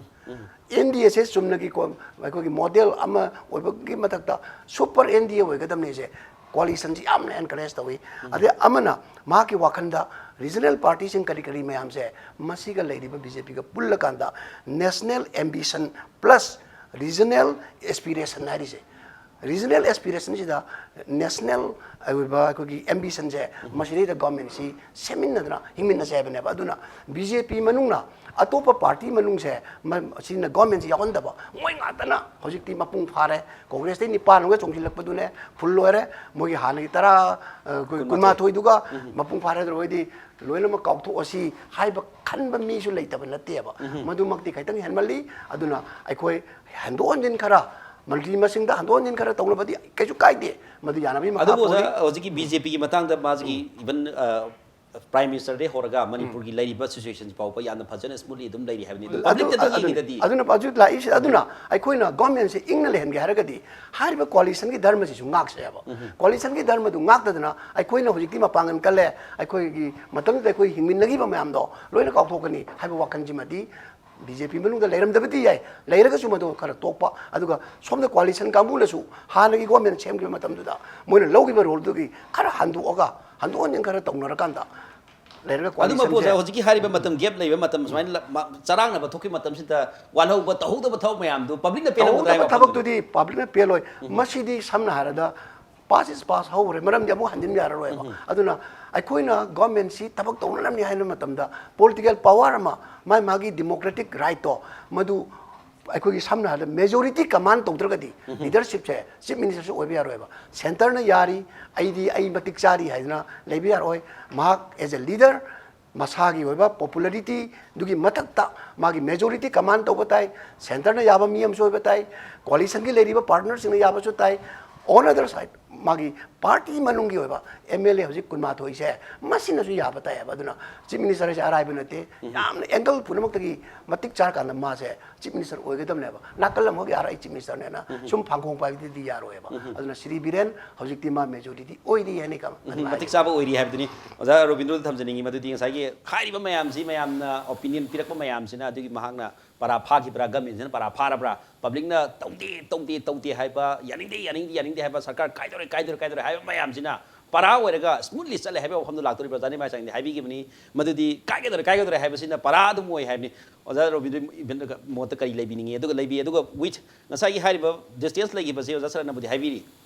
ꯑꯦꯟ ꯗꯤ ꯑꯦꯁꯦ ꯆꯨꯝꯅꯒꯤ ꯀꯣ-, ꯑꯩꯈꯣꯏꯒꯤ ꯃꯣꯗꯦꯜ ꯑꯃ ꯑꯣꯏꯕꯒꯤ ꯃꯊꯛꯇ ꯁꯨꯄꯔ ꯑꯦꯟ ꯗꯤ ꯑꯦ ꯑꯣꯏꯒꯗꯕꯅꯤꯁꯦ ꯀꯣꯂꯤꯁꯟꯁꯤ ꯌꯥꯝꯅ ꯑꯦꯟꯀꯔꯦꯖ ꯇꯧꯏ꯫ ꯑꯗꯩ ꯑꯃꯅ ꯃꯍꯥꯛꯀꯤ ꯋꯥꯈꯜꯗ ꯔꯤꯖꯅꯦꯜ ꯄꯥꯔꯇꯤꯁꯤꯡ ꯀꯔꯤ ꯀꯔꯤ ꯃꯌꯥꯝꯁꯦ ꯃꯁꯤꯒ ꯂꯩꯔꯤꯕ ꯕꯤ ꯖꯦ ꯄꯤꯒ ꯄꯨꯜꯂꯀꯥꯟꯗ national ambition plus regional aspiration ꯍꯥꯏꯔꯤꯁꯦ, ꯔꯤꯖꯅꯦꯜ ꯑꯦꯁꯄꯤꯔꯦꯁꯟꯁꯤꯗ ꯅꯦꯁꯅꯦꯜ ꯑꯣꯏꯕ ꯑꯩꯈꯣꯏꯒꯤ ꯑꯦꯝꯕꯤꯁꯟꯁꯦ ꯃꯁꯤꯗꯩꯗ ꯒꯣꯔꯃꯦꯟꯁꯤ ꯁꯦꯝꯃꯤꯟꯅꯗꯅ ꯍꯤꯡꯃꯤꯟꯅꯁꯦ ꯍꯥꯏꯕꯅꯦꯕ꯫ ꯑꯗꯨꯅ ꯕꯤ ꯖꯦ ꯄꯤ ꯃꯅꯨꯡꯅ ꯑꯇꯣꯞꯄ ꯄꯥꯔꯇꯤ ꯃꯅꯨꯡꯁꯦ ꯃ-, ꯁꯤꯅ ꯒꯣꯔꯃꯦꯟꯁꯤ ꯌꯥꯎꯍꯟꯗꯕ, ꯃꯣꯏ ꯉꯥꯛꯇꯅ ꯍꯧꯖꯤꯛꯇꯤ ꯃꯄꯨꯡ ꯐꯥꯔꯦ꯫ ꯀꯣꯡꯒ꯭ꯔꯦꯁꯇꯩ ꯅꯤꯄꯥꯟ ꯑꯃꯒ ꯆꯣꯡꯁꯤꯜꯂꯛꯄꯗꯨꯅꯦ ꯐꯨꯜ ꯂꯣꯏꯔꯦ꯫ ꯃꯣꯏꯒꯤ ꯍꯥꯟꯅꯒꯤ ꯇꯔꯥ, ꯑ, ꯑꯩꯈꯣꯏ ꯀꯨꯟꯃꯥꯊꯣꯏꯗꯨꯒ ꯃꯄꯨꯡ ꯐꯥꯔꯦ꯫ ꯑꯗꯨ ꯑꯣꯏꯔꯗꯤ ꯂꯣꯏꯅꯃꯛ ꯀꯥꯎꯊꯣꯛꯑꯁꯤ ꯍꯥꯏꯕ ꯈꯟꯕ ꯃꯤꯁꯨ ꯂꯩꯇꯕ ꯅꯠꯇꯦꯕ꯫ ꯃꯗꯨꯃꯛꯇꯤ ꯈꯤꯇꯪ ꯍꯦꯟꯃꯜꯂꯤ꯫ ꯑꯗꯨꯅ ꯑꯩꯈꯣꯏ ꯍꯟꯗꯣꯛ ꯍꯟꯖꯤꯟ ꯈꯔ, ꯃꯜꯇꯤ ꯃꯁꯤꯡꯗ ꯍꯟꯗꯣꯛ ꯍꯟꯖꯤꯟ ꯈꯔ ꯇꯧꯅꯕꯗꯤ ꯀꯩꯁꯨ ꯀꯥꯏꯗꯦ, ꯃꯗꯨ ꯌꯥꯅꯕꯒꯤ ꯃꯈꯥ ꯑꯗꯨꯕꯨ ꯑꯣꯖꯥ, ꯄꯣꯜꯂꯤ꯫ ꯍꯧꯖꯤꯛꯀꯤ ꯕꯤ ꯖꯦ ꯄꯤꯒꯤ ꯃꯇꯥꯡꯗ ꯃꯥꯒꯤ ꯏꯚꯟ ꯄ꯭ꯔꯥꯏꯝ ꯃꯤꯅꯤꯁꯇꯔꯗꯩ ꯍꯧꯔꯒ ꯃꯅꯤꯄꯨꯔꯒꯤ ꯂꯩꯔꯤꯕ ꯁꯤꯆꯨꯋꯦꯁꯟ ꯐꯥꯎꯕ ꯌꯥꯝꯅ ꯐꯖꯅ ꯁ꯭ꯃꯨꯠꯂꯤ ꯑꯗꯨꯝ ꯂꯩꯔꯤ ꯍꯥꯏꯕꯅꯤ꯫ ꯑꯗꯨ ꯑꯗꯨ- ꯄꯕ꯭ꯂꯤꯛꯇꯗꯤ ꯑꯗꯨꯅꯤ꯫ ꯌꯦꯡꯉꯒꯗꯤ ꯑꯗꯨꯅ ꯍꯧꯖꯤꯛ ꯂꯥꯛꯏꯁꯦ꯫ ꯑꯗꯨꯅ ꯑꯩꯈꯣꯏꯅ ꯒꯣꯔꯃꯦꯟꯁꯦ ꯏꯪꯅ ꯂꯩꯍꯟꯒꯦ ꯍꯥꯏꯔꯒꯗꯤ ꯍꯥꯏꯔꯤꯕ ꯀꯣꯂꯤꯁꯟꯒꯤ ꯙꯔꯃꯁꯤꯁꯨ ꯉꯥꯛꯁꯦꯕ꯫ ꯀꯣꯂꯤꯁꯟꯒꯤ ꯙꯔꯃꯗꯨ ꯉꯥꯛꯇꯗꯅ ꯑꯩꯈꯣꯏꯅ ꯍꯧꯖꯤꯛꯇꯤ ꯃꯄꯥꯡꯒꯜ ꯀꯜꯂꯦ, ꯑꯩꯈꯣꯏꯒꯤ ꯃꯇꯝꯗꯨꯗ ꯑꯩꯈꯣꯏ ꯍꯤꯡꯃꯤꯟꯅꯈꯤꯕ ꯃꯌꯥꯝꯗꯣ ꯂꯣꯏꯅ ꯀꯥꯎꯊꯣꯛꯀꯅꯤ ꯍꯥꯏꯕ ꯋꯥꯈꯜꯁꯤꯃꯗꯤ ꯕꯤ ꯖꯦ ꯄꯤ ꯃꯅꯨꯡꯗ ꯂꯩꯔꯝꯗꯕꯗꯤ ꯌꯥꯏ, ꯂꯩꯔꯒꯁꯨ ꯃꯗꯨ ꯈꯔ ꯇꯣꯛꯄ꯫ ꯑꯗꯨꯒ ꯁꯣꯝꯗ ꯀꯣꯂꯤꯁꯟ ꯀꯥꯡꯕꯨꯅꯁꯨ ꯍꯥꯟꯅꯒꯤ ꯒꯣꯔꯃꯦꯟ ꯁꯦꯝꯈꯤꯕ ꯃꯇꯝꯗꯨꯗ ꯃꯣꯏꯅ ꯂꯧꯈꯤꯕ ꯔꯣꯜꯗꯨꯒꯤ ꯈꯔ ꯍꯟꯗꯣꯛꯑꯒ, ꯍꯟꯗꯣꯛ ꯍꯟꯖꯤꯟ ꯈꯔ ꯇꯧꯅꯔꯀꯥꯟꯗ ꯂꯩꯔꯒ ꯑꯗꯨꯃꯛꯄꯨ ꯑꯣꯖꯥ, ꯀꯣꯂꯤꯁꯟꯁꯦ ꯍꯧꯖꯤꯛꯀꯤ ꯍꯥꯏꯔꯤꯕ ꯃꯇꯝ ꯒꯦꯞ ꯂꯩꯕ ꯃꯇꯝ ꯁꯨꯃꯥꯏꯅ ꯂ-, ꯃ-, ꯆꯔꯥꯡꯅꯕ ꯊꯣꯛꯈꯤꯕ ꯃꯇꯝꯁꯤꯗ ꯋꯥꯠꯍꯧꯕ, ꯇꯧꯍꯧꯗꯕ ꯊꯕꯛ ꯃꯌꯥꯝꯗꯨ ꯄꯕ꯭ꯂꯤꯛꯅ ꯄꯦꯜꯍꯧꯒꯗ꯭ꯔꯥ ꯍꯥꯏꯕ ꯇꯧꯍꯧꯗꯕ ꯋꯥꯐꯝꯗꯨꯅꯤ꯫ ꯊꯕꯛꯇꯨꯗꯤ ꯄꯕ꯭ꯂꯤꯛꯅ ꯄꯦꯜꯂꯣꯏ꯫ ꯃꯁꯤꯗꯤ ꯁꯝꯅ ꯍꯥꯏꯔꯕꯗ Past is past, ꯍꯧꯈ꯭ꯔꯦ, ꯃꯔꯝꯗꯤ ꯑꯃꯨꯛ ꯍꯟꯖꯤꯟꯕ ꯌꯥꯔꯔꯣꯏꯕ꯫ ꯑꯗꯨꯅ ꯑꯩꯈꯣꯏꯅ ꯒꯣꯔꯃꯦꯟꯁꯤ ꯊꯕꯛ ꯇꯧꯅꯅꯕꯅꯤ ꯍꯥꯏꯕ ꯃꯇꯝꯗ, ꯄꯣꯂꯤꯇꯤꯀꯦꯜ ꯄꯥꯋꯔ ꯑꯃ, ꯃꯥꯒꯤ ꯃꯥꯒꯤ ꯗꯤꯃꯣꯀ꯭ꯔꯦꯇꯤꯛ ꯔꯥꯏꯠꯇꯣ, ꯃꯗꯨ ꯑꯩꯈꯣꯏꯒꯤ ꯁꯝꯅ ꯍꯥꯏꯔꯕꯗ ꯃꯦꯖꯣꯔꯤꯇꯤ ꯀꯃꯥꯟ ꯇꯧꯗ꯭ꯔꯒꯗꯤ ꯂꯤꯗꯔꯁꯤꯞꯁꯦ ꯆꯤꯐ ꯃꯤꯅꯤꯁꯇꯔꯁꯨ ꯑꯣꯏꯕ ꯌꯥꯔꯣꯏꯕ꯫ ꯁꯦꯟꯇꯔꯅ ꯌꯥꯔꯤ, ꯑꯩꯗꯤ ꯑꯩ ꯃꯇꯤꯛ ꯆꯥꯔꯤ ꯍꯥꯏꯗꯅ ꯂꯩꯕ ꯌꯥꯔꯣꯏ꯫ ꯃꯍꯥꯛ ꯑꯦꯖ ꯑꯦ ꯂꯤꯗꯔ ꯃꯁꯥꯒꯤ ꯑꯣꯏꯕ ꯄꯣꯄꯨꯂꯔꯤꯇꯤꯗꯨꯒꯤ ꯃꯊꯛꯇ ꯃꯥꯒꯤ ꯃꯦꯖꯣꯔꯤꯇꯤ ꯀꯃꯥꯟ ꯇꯧꯕ ꯇꯥꯏ, ꯁꯦꯟꯇꯔꯅ ꯌꯥꯕ ꯃꯤ ꯑꯃꯁꯨ ꯑꯣꯏꯕ ꯇꯥꯏ, ꯀꯣꯂꯤꯁꯟꯒꯤ ꯂꯩꯔꯤꯕ ꯄꯥꯔꯠꯅꯔꯁꯤꯡꯅ ꯌꯥꯕꯁꯨ ꯇꯥꯏ꯫ On other side, ꯃꯥꯒꯤ ꯄꯥꯔꯇꯤ ꯃꯅꯨꯡꯒꯤ ꯑꯣꯏꯕ ꯑꯦꯝ ꯑꯦꯜ ꯑꯦ ꯍꯧꯖꯤꯛ ꯀꯨꯟꯃꯥꯊꯣꯏꯁꯦ, ꯃꯁꯤꯅꯁꯨ ꯌꯥꯕ ꯇꯥꯏ ꯍꯥꯏꯕ꯫ ꯑꯗꯨꯅ ꯆꯤꯐ ꯃꯤꯅꯤꯁꯇꯔ ꯍꯥꯏꯁꯦ ꯑꯔꯥꯏꯕ ꯅꯠꯇꯦ꯫ ꯌꯥꯝꯅ ꯑꯦꯡꯒꯜ ꯄꯨꯝꯅꯃꯛꯇꯒꯤ ꯃꯇꯤꯛ ꯆꯥꯔꯀꯥꯟꯗ ꯃꯥꯁꯦ ꯆꯤꯐ ꯃꯤꯅꯤꯁꯇꯔ ꯑꯣꯏꯒꯗꯕꯅꯦꯕ꯫ ꯅꯥꯀꯜ ꯑꯃꯈꯛ ꯌꯥꯔ ꯑꯩ ꯆꯤꯐ ꯃꯤꯅꯤꯁꯇꯔꯅꯦꯅ ꯁꯨꯝ ꯐꯥꯡꯈꯣꯡ ꯄꯥꯏꯕꯗꯨꯗꯤ ꯌꯥꯔꯣꯏꯕ꯫ ꯑꯗꯨꯅ ꯁ꯭ꯔꯤ ꯕꯤꯔꯦꯟ ꯍꯧꯖꯤꯛꯇꯤ ꯃꯥ ꯃꯦꯖꯣꯔꯤꯇꯤ ꯑꯣꯏꯔꯤ ꯍꯥꯏꯅ ꯀꯃ-, ꯎꯝ, ꯑꯗꯨꯃꯥꯏꯅ ꯃꯇꯤꯛ ꯆꯥꯕ ꯑꯣꯏꯔꯤ ꯍꯥꯏꯕꯗꯨꯅꯤ꯫ ꯑꯣꯖꯥ ꯔꯣꯕꯤꯟꯗ꯭ꯔꯣꯗ ꯊꯝꯖꯅꯤꯡꯉꯤ, ꯃꯗꯨꯗꯤ ꯉꯁꯥꯏꯒꯤ ꯍꯥꯏꯔꯤꯕ ꯃꯌꯥꯝꯁꯤ, ꯃꯌꯥꯝꯅ ꯑꯣꯄꯤꯅꯤꯌꯟ ꯄꯤꯔꯛꯄ ꯃꯌꯥꯝꯁꯤꯅ, ꯑꯗꯨꯒꯤ ꯃꯍꯥꯛꯅ ꯄꯔꯥ ꯐꯥꯈꯤꯕ꯭ꯔꯥ, ꯒꯃꯦꯟꯁꯤꯅ ꯄꯔꯥ ꯐꯥꯔꯕ꯭ꯔꯥ, ꯄꯕ꯭ꯂꯤꯛꯅ ꯇꯧꯗꯦ, ꯇꯧꯗꯦ, ꯇꯧꯗꯦ ꯍꯥꯏꯕ, ꯌꯥꯅꯤꯡꯗꯦ, ꯌꯥꯅꯤꯡꯗꯦ, ꯌꯥꯅꯤꯡꯗꯦ ꯍꯥꯏꯕ, ꯁꯔꯀꯥꯔ ꯀꯥꯏꯗꯧꯔꯦ, ꯀꯥꯏꯗꯧꯔꯦ, ꯀꯥꯏꯗꯧꯔꯦ ꯍꯥꯏꯕ ꯃꯌꯥꯝꯁꯤꯅ ꯄꯔꯥ ꯑꯣꯏꯔꯒ ꯁ꯭ꯃꯨꯠꯂꯤ ꯆꯠꯂꯦ ꯍꯥꯏꯕ ꯋꯥꯐꯝꯗꯣ ꯂꯥꯛꯇꯣꯔꯤꯕ꯭ꯔꯥ? ꯆꯥꯅꯤꯃꯥꯏ ꯆꯥꯡꯗꯤ ꯍꯥꯏꯕꯤꯈꯤꯕꯅꯤ꯫ ꯃꯗꯨꯗꯤ ꯀꯥꯏꯒꯗꯧꯔꯦ, ꯀꯥꯏꯒꯗꯧꯔꯦ ꯍꯥꯏꯕꯁꯤꯅ ꯄꯔꯥ ꯑꯗꯨꯝ ꯑꯣꯏ ꯍꯥꯏꯕꯅꯤ꯫ ꯑꯣꯖꯥ ꯔꯣꯕꯤꯟꯗ꯭ꯔ ꯏꯚꯦꯟ ꯃꯣꯠꯇ ꯀꯔꯤ ꯂꯩꯕꯤꯅꯤꯡꯉꯤ? ꯑꯗꯨꯒ ꯂꯩꯕꯤ, ꯑꯗꯨꯒ ꯋꯤꯠ ꯉꯁꯥꯏꯒꯤ ꯍꯥꯏꯔꯤꯕ ꯗꯤꯁꯇꯦꯟꯁ ꯂꯩꯈꯤꯕꯁꯦ ꯑꯣꯖꯥ ꯁꯔꯅꯕꯨꯗꯤ ꯍꯥꯏꯕꯤꯔꯤ꯫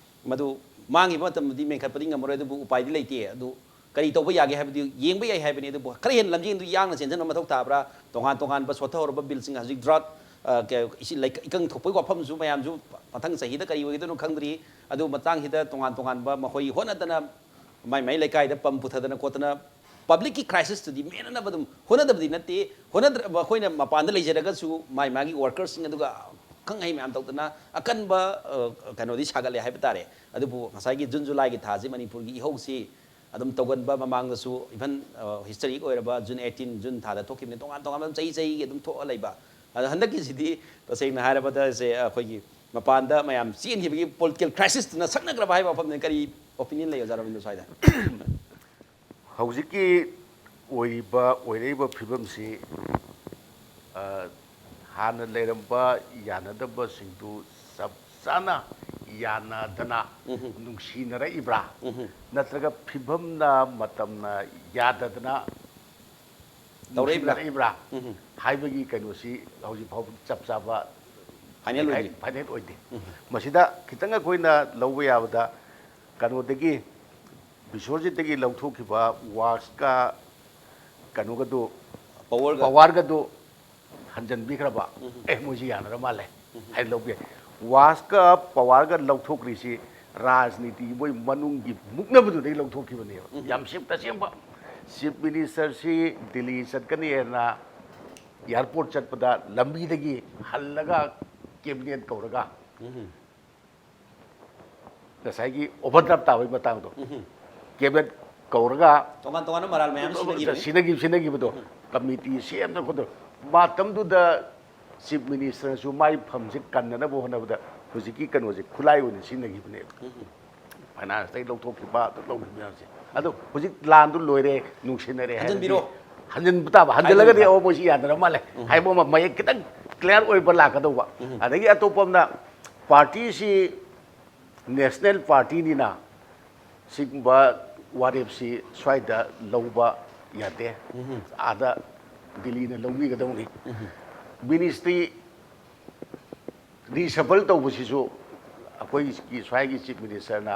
ꯃꯗꯨ ꯃꯥꯡꯈꯤꯕ ꯃꯇꯝꯗꯗꯤ ꯃꯦꯟꯈꯠꯄꯗꯤ ꯉꯝꯃꯔꯣꯏ, ꯑꯗꯨꯕꯨ ꯎꯄꯥꯏꯗꯤ ꯂꯩꯇꯦ꯫ ꯑꯗꯨ ꯀꯔꯤ ꯇꯧꯕ ꯌꯥꯒꯦ ꯍꯥꯏꯕꯗꯤ ꯌꯦꯡꯕ ꯌꯥꯏ ꯍꯥꯏꯕꯅꯤ꯫ ꯑꯗꯨꯕꯨ ꯈꯔ ꯍꯦꯟꯅ ꯂꯝꯖꯦꯟꯗꯨ ꯌꯥꯡꯅ ꯆꯦꯟꯁꯤꯟꯕ ꯃꯊꯧ ꯇꯥꯕ꯭ꯔꯥ? ꯇꯣꯉꯥꯟ ꯇꯣꯉꯥꯟꯕ ꯁꯣꯠꯊꯍꯧꯔꯕ ꯕꯤꯜꯁꯤꯡ, ꯍꯧꯖꯤꯛ ꯗ꯭ꯔꯥꯎꯠ, ꯑ, ꯀ-, ꯏꯁꯤꯡ ꯂꯩ-, ꯏꯀꯪ ꯊꯣꯛꯄꯒꯤ ꯋꯥꯐꯝꯁꯨ ꯃꯌꯥꯝꯁꯨ ꯃꯊꯪ ꯆꯍꯤꯗ ꯀꯔꯤ ꯑꯣꯏꯒꯗꯣꯏꯅꯣ ꯈꯪꯗ꯭ꯔꯤ꯫ ꯑꯗꯨ ꯃꯇꯥꯡꯁꯤꯗ ꯇꯣꯉꯥꯟ ꯇꯣꯉꯥꯟꯕ ꯃꯈꯣꯏ ꯍꯣꯠꯅꯗꯅ ꯃꯥꯏ ꯃꯥꯏ ꯂꯩꯀꯥꯏꯗ ꯄꯝ ꯄꯨꯊꯗꯅ ꯈꯣꯠꯇꯅ ꯄꯕ꯭ꯂꯤꯛꯀꯤ ꯀ꯭ꯔꯥꯏꯁꯤꯁꯇꯨꯗꯤ ꯃꯦꯟꯅꯅꯕ ꯑꯗꯨꯝ ꯍꯣꯠꯅꯗꯕꯗꯤ ꯅꯠꯇꯦ꯫ ꯍꯣꯠꯅꯗ꯭ꯔ-, ꯑꯩꯈꯣꯏꯅ ꯃꯄꯥꯟꯗ ꯂꯩꯖꯔꯒꯁꯨ ꯃꯥꯏ ꯃꯥꯒꯤ ꯋꯥꯔꯀꯔꯁꯤꯡ ꯑꯗꯨꯒ ꯑꯈꯪ ꯑꯍꯩ ꯃꯌꯥꯝ ꯇꯧꯗꯅ ꯑꯀꯟꯕ, ꯑ, ꯀꯩꯅꯣꯗꯤ ꯁꯥꯒꯠꯂꯦ ꯍꯥꯏꯕ ꯇꯥꯔꯦ꯫ ꯑꯗꯨꯕꯨ ꯉꯁꯥꯏꯒꯤ ꯖꯨꯟ ꯖꯨꯂꯥꯏꯒꯤ ꯊꯥꯁꯤ ꯃꯅꯤꯄꯨꯔꯒꯤ ꯏꯍꯧꯁꯤ ꯑꯗꯨꯝ ꯇꯧꯒꯟꯕ, ꯃꯃꯥꯡꯗꯁꯨ ꯏꯚꯟ, ꯑ, ꯍꯤꯁꯇꯔꯤꯛ ꯑꯣꯏꯔꯕ ꯖꯨꯟ ꯑꯩꯠꯇꯤꯟ, ꯖꯨꯟ ꯊꯥꯗ ꯊꯣꯛꯈꯤꯕꯅꯤ, ꯇꯣꯉꯥꯟ ꯇꯣꯉꯥꯟꯕ ꯆꯍꯤ ꯆꯍꯤꯒꯤ ꯑꯗꯨꯝ ꯊꯣꯛꯑ ꯂꯩꯕ꯫ ꯑꯗꯣ ꯍꯟꯗꯛꯀꯤꯁꯤꯗꯤ ꯇꯁꯦꯡꯅ ꯍꯥꯏꯔꯕꯗ ꯁꯦ ꯑꯩꯈꯣꯏꯒꯤ ꯃꯄꯥꯟꯗ ꯃꯌꯥꯝ ꯆꯦꯟꯈꯤꯕꯒꯤ ꯄꯣꯂꯤꯇꯤꯀꯦꯜ ꯀ꯭ꯔꯥꯏꯁꯤꯁꯇꯨꯅ ꯁꯛꯅꯈ꯭ꯔꯕ ꯍꯥꯏꯕ ꯋꯥꯐꯝꯅꯤ꯫ ꯀꯔꯤ ꯑꯣꯄꯤꯅꯤꯌꯟ ꯂꯩ, ꯑꯣꯖꯥ ꯔꯕꯤꯟꯗ꯭ꯔ, ꯁ꯭ꯋꯥꯏꯗ? ꯍꯧꯖꯤꯛꯀꯤ ꯑꯣꯏꯔꯤꯕ, ꯑꯣꯏꯔꯛꯏꯕ ꯐꯤꯕꯝꯁꯤ, ꯑ, ꯍꯥꯟꯅ ꯂꯩꯔꯝꯕ ꯌꯥꯅꯗꯕꯁꯤꯡꯗꯨ ꯆꯞ ꯆꯥꯅ ꯌꯥꯅꯗꯅ ꯎꯝꯍꯨꯝ꯫ ꯅꯨꯡꯁꯤꯅꯔꯛꯏꯕ꯭ꯔꯥ? ꯎꯝꯍꯨꯝ꯫ ꯅꯠꯇ꯭ꯔꯒ ꯐꯤꯕꯝꯅ, ꯃꯇꯝꯅ ꯌꯥꯗꯗꯅ ꯇꯧꯔꯛꯏꯕ꯭ꯔꯥ? ꯅꯨꯡꯁꯤꯅꯔꯛꯏꯕ꯭ꯔꯥ? ꯎꯝꯍꯨꯝ꯫ ꯍꯥꯏꯕꯒꯤ ꯀꯩꯅꯣꯁꯤ ꯍꯧꯖꯤꯛ ꯐꯥꯎꯕ ꯆꯞ ꯆꯥꯕ ꯐꯥꯏꯅꯦꯜ ꯑꯣꯏꯗꯦ꯫ ꯐꯥꯏꯅꯦꯜ ꯑꯣꯏꯗꯦ꯫ ꯎꯝꯍꯨꯝ꯫ ꯃꯁꯤꯗ ꯈꯤꯇꯪ ꯑꯩꯈꯣꯏꯅ ꯂꯧꯕ ꯌꯥꯕꯗ, ꯀꯩꯅꯣꯗꯒꯤ, ꯕꯤꯁ꯭ꯋꯖꯤꯠꯇꯒꯤ ꯂꯧꯊꯣꯛꯈꯤꯕ ꯋꯥꯁꯀ ꯀꯩꯅꯣꯒꯗꯨ, ꯄꯋꯥꯔꯒ ꯄꯋꯥꯔꯒꯗꯨ ꯍꯟꯖꯟꯕꯤꯈ꯭ꯔꯕ꯫ ꯑꯦ, ꯃꯣꯏꯁꯤ ꯌꯥꯅꯔ ꯃꯥꯜꯂꯦ ꯍꯥꯏꯅ ꯂꯧꯕ ꯌꯥꯏ꯫ ꯋꯥꯁꯀ ꯄꯋꯥꯔꯒ ꯂꯧꯊꯣꯛꯈ꯭ꯔꯤꯁꯤ ꯔꯥꯖꯅꯤꯇꯤ ꯃꯣꯏ ꯃꯅꯨꯡꯒꯤ ꯃꯨꯛꯅꯕꯗꯨꯗꯒꯤ ꯂꯧꯊꯣꯛꯈꯤꯕꯅꯦꯕ꯫ ꯌꯥꯝ ꯁꯦꯡ-, ꯇꯁꯦꯡꯕ ꯆꯤꯐ ꯃꯤꯅꯤꯁꯇꯔꯁꯤ ꯗꯤꯜꯂꯤ ꯆꯠꯀꯅꯤ ꯍꯥꯏꯅ ꯑꯦꯌꯥꯔꯄꯣꯔꯠ ꯆꯠꯄꯗ ꯂꯝꯕꯤꯗꯒꯤ ꯍꯜꯂꯒ ꯀꯦꯕꯤꯅꯦꯠ ꯀꯧꯔꯒ ꯉꯁꯥꯏꯒꯤ ꯑꯣꯚꯔꯗ꯭ꯔꯥꯐ ꯇꯥꯕꯒꯤ ꯃꯇꯥꯡꯗꯣ, ꯀꯦꯕꯤꯅꯦꯠ ꯀꯧꯔꯒ ꯇꯣꯉꯥꯟ ꯇꯣꯉꯥꯟꯕ ꯃꯔꯥꯜ ꯃꯌꯥꯝ ꯁꯤꯟꯅꯈꯤꯕꯅꯤ꯫ ꯁꯤꯟꯅꯈꯤꯕ, ꯁꯤꯟꯅꯈꯤꯕꯗꯣ, ꯀꯃꯤꯇꯤ ꯁꯦꯝꯗꯅ ꯈꯣꯠꯇꯅ, ꯃꯇꯝꯗꯨꯗ ꯆꯤꯐ ꯃꯤꯅꯤꯁꯇꯔꯅꯁꯨ ꯃꯥꯏ ꯐꯝꯁꯦ ꯀꯟꯅꯅꯕ ꯍꯣꯠꯅꯕꯗ ꯍꯧꯖꯤꯛꯀꯤ ꯀꯩꯅꯣꯁꯦ ꯈꯨꯠꯂꯥꯏ ꯑꯣꯏꯅ ꯁꯤꯖꯤꯟꯅꯈꯤꯕꯅꯦꯕ꯫ ꯐꯥꯏꯅꯥꯟꯁꯇꯩ ꯂꯧꯊꯣꯛꯈꯤꯕ, ꯑꯗꯨ ꯂꯧꯈꯤꯕ ꯃꯌꯥꯝꯁꯦ꯫ ꯑꯗꯣ ꯍꯧꯖꯤꯛ ꯂꯥꯟꯗꯨ ꯂꯣꯏꯔꯦ, ꯅꯨꯡꯁꯤꯅꯔꯦ ꯍꯥꯏꯔꯗꯤ ꯍꯟꯖꯟꯕꯤꯔꯣ꯫ ꯍꯟꯖꯤꯟꯕ ꯇꯥꯕ꯫ ꯍꯟꯖꯤꯜꯂꯒꯗꯤ, ꯍꯥꯏꯗꯣꯏꯕ꯫ "ꯑꯣ, ꯃꯣꯏꯁꯤ ꯌꯥꯅꯔ ꯃꯥꯜꯂꯦ" ꯍꯥꯏꯕ ꯑꯃ ꯃꯌꯦꯛ ꯈꯤꯇꯪ ꯀ꯭ꯂꯤꯌꯥꯔ ꯑꯣꯏꯕ ꯂꯥꯛꯀꯗꯧꯕ꯫ ꯑꯗꯒꯤ ꯑꯇꯣꯞꯄ ꯑꯃꯅ, ꯄꯥꯔꯇꯤꯁꯤ ꯅꯦꯁꯅꯦꯜ ꯄꯥꯔꯇꯤꯅꯤꯅ ꯁꯤꯒꯨꯝꯕ ꯋꯥꯔꯦꯞꯁꯤ ꯁ꯭ꯋꯥꯏꯗ ꯂꯧꯕ ꯌꯥꯗꯦ, ꯑꯥꯗ ꯗꯤꯜꯂꯤꯅ ꯂꯧꯕꯤꯒꯗꯧꯅꯤ꯫ ꯃꯤꯅꯤꯁꯇ꯭ꯔꯤ ꯔꯤꯁꯐꯜ ꯇꯧꯕꯁꯤꯁꯨ ꯑꯩꯈꯣꯏꯒꯤ ꯁ꯭ꯋꯥꯏꯒꯤ ꯆꯤꯐ ꯃꯤꯅꯤꯁꯇꯔꯅ,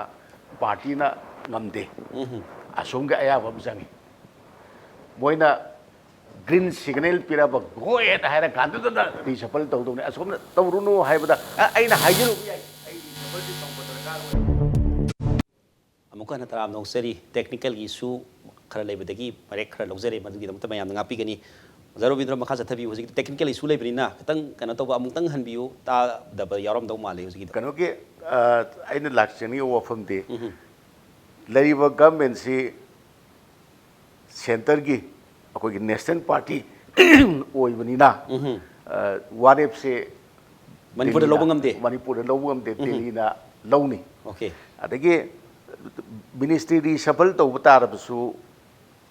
ꯄꯥꯔꯇꯤꯅ ꯉꯝꯗꯦ꯫ ꯑꯁꯣꯝꯒꯤ ꯑꯌꯥꯕ ꯑꯃ ꯆꯪꯉꯤ꯫ ꯃꯣꯏꯅ ꯒ꯭ꯔꯤꯟ ꯁꯤꯒꯅꯦꯜ ꯄꯤꯔꯕ, "ꯒꯣ ꯑꯍꯦꯗ" ꯍꯥꯏꯔ ꯀꯥꯟꯗꯨꯗ ꯔꯤꯁꯐꯜ ꯇꯧꯗꯧꯅꯤ꯫ ꯑꯁꯣꯝꯅ ꯇꯧꯔꯨꯅꯨ ꯍꯥꯏꯕꯗ, "ꯑ, ꯑꯩꯅ ꯍꯥꯏꯖꯔꯨꯕ ꯌꯥꯏ, ꯑꯩ ꯔꯤꯁꯐꯜꯁꯤ ꯇꯧꯕ ꯗꯔꯀꯥꯔ ꯑꯣꯏ"꯫ ꯑꯃꯨꯛꯀ ꯍꯟꯅ ꯇꯔꯥꯝꯅ ꯑꯣꯛꯆꯔꯤ꯫ ꯇꯦꯛꯅꯤꯀꯦꯜꯒꯤ ꯏꯁꯨ ꯈꯔ ꯂꯩꯕꯗꯒꯤ ꯃꯔꯦꯛ ꯈꯔ ꯂꯧꯖꯔꯦ, ꯃꯗꯨꯒꯤꯗꯃꯛꯇ ꯃꯌꯥꯝꯅ ꯉꯥꯛꯄꯤꯒꯅꯤ꯫ ꯑꯣꯖꯥ ꯔꯣꯕꯤꯟꯗ꯭ꯔꯣ, ꯃꯈꯥ ꯆꯠꯊꯕꯤꯌꯨ꯫ ꯍꯧꯖꯤꯛꯇꯤ ꯇꯦꯛꯅꯤꯀꯦꯜ ꯏꯁꯨ ꯂꯩꯕꯅꯤꯅ ꯈꯤꯇꯪ ꯀꯩꯅꯣ ꯇꯧꯕ, ꯑꯃꯨꯛꯇꯪ ꯍꯟꯕꯤꯌꯨ, ꯇꯥꯗꯕ ꯌꯥꯎꯔꯝꯗꯧ ꯃꯥꯜꯂꯤ ꯍꯧꯖꯤꯛꯀꯤꯗꯣ꯫ ꯀꯩꯅꯣꯒꯤ, ꯑ, ꯑꯩꯅ ꯂꯥꯛꯆꯅꯤꯡꯉꯤꯕ ꯋꯥꯐꯝꯗꯤ, ꯂꯩꯔꯤꯕ ꯒꯚꯔꯟꯃꯦꯟꯁꯤ ꯁꯦꯟꯇꯔꯒꯤ ꯑꯩꯈꯣꯏꯒꯤ ꯅꯦꯁꯅꯦꯜ ꯄꯥꯔꯇꯤ ꯑꯣꯏꯕꯅꯤꯅ, ꯑ, ꯋꯥꯔꯦꯞꯁꯦ ꯃꯅꯤꯄꯨꯔꯗ ꯗꯤꯜꯂꯤꯅ, ꯂꯧꯕ ꯉꯝꯗꯦ? ꯃꯅꯤꯄꯨꯔꯗ ꯂꯧꯕ ꯉꯝꯗꯦ, ꯗꯤꯜꯂꯤꯅ ꯂꯧꯅꯤ꯫ ꯑꯣꯀꯦ꯫ ꯑꯗꯒꯤ ꯃꯤꯅꯤꯁꯇ꯭ꯔꯤ ꯔꯤꯁꯐꯜ ꯇꯧꯕ ꯇꯥꯔꯕꯁꯨ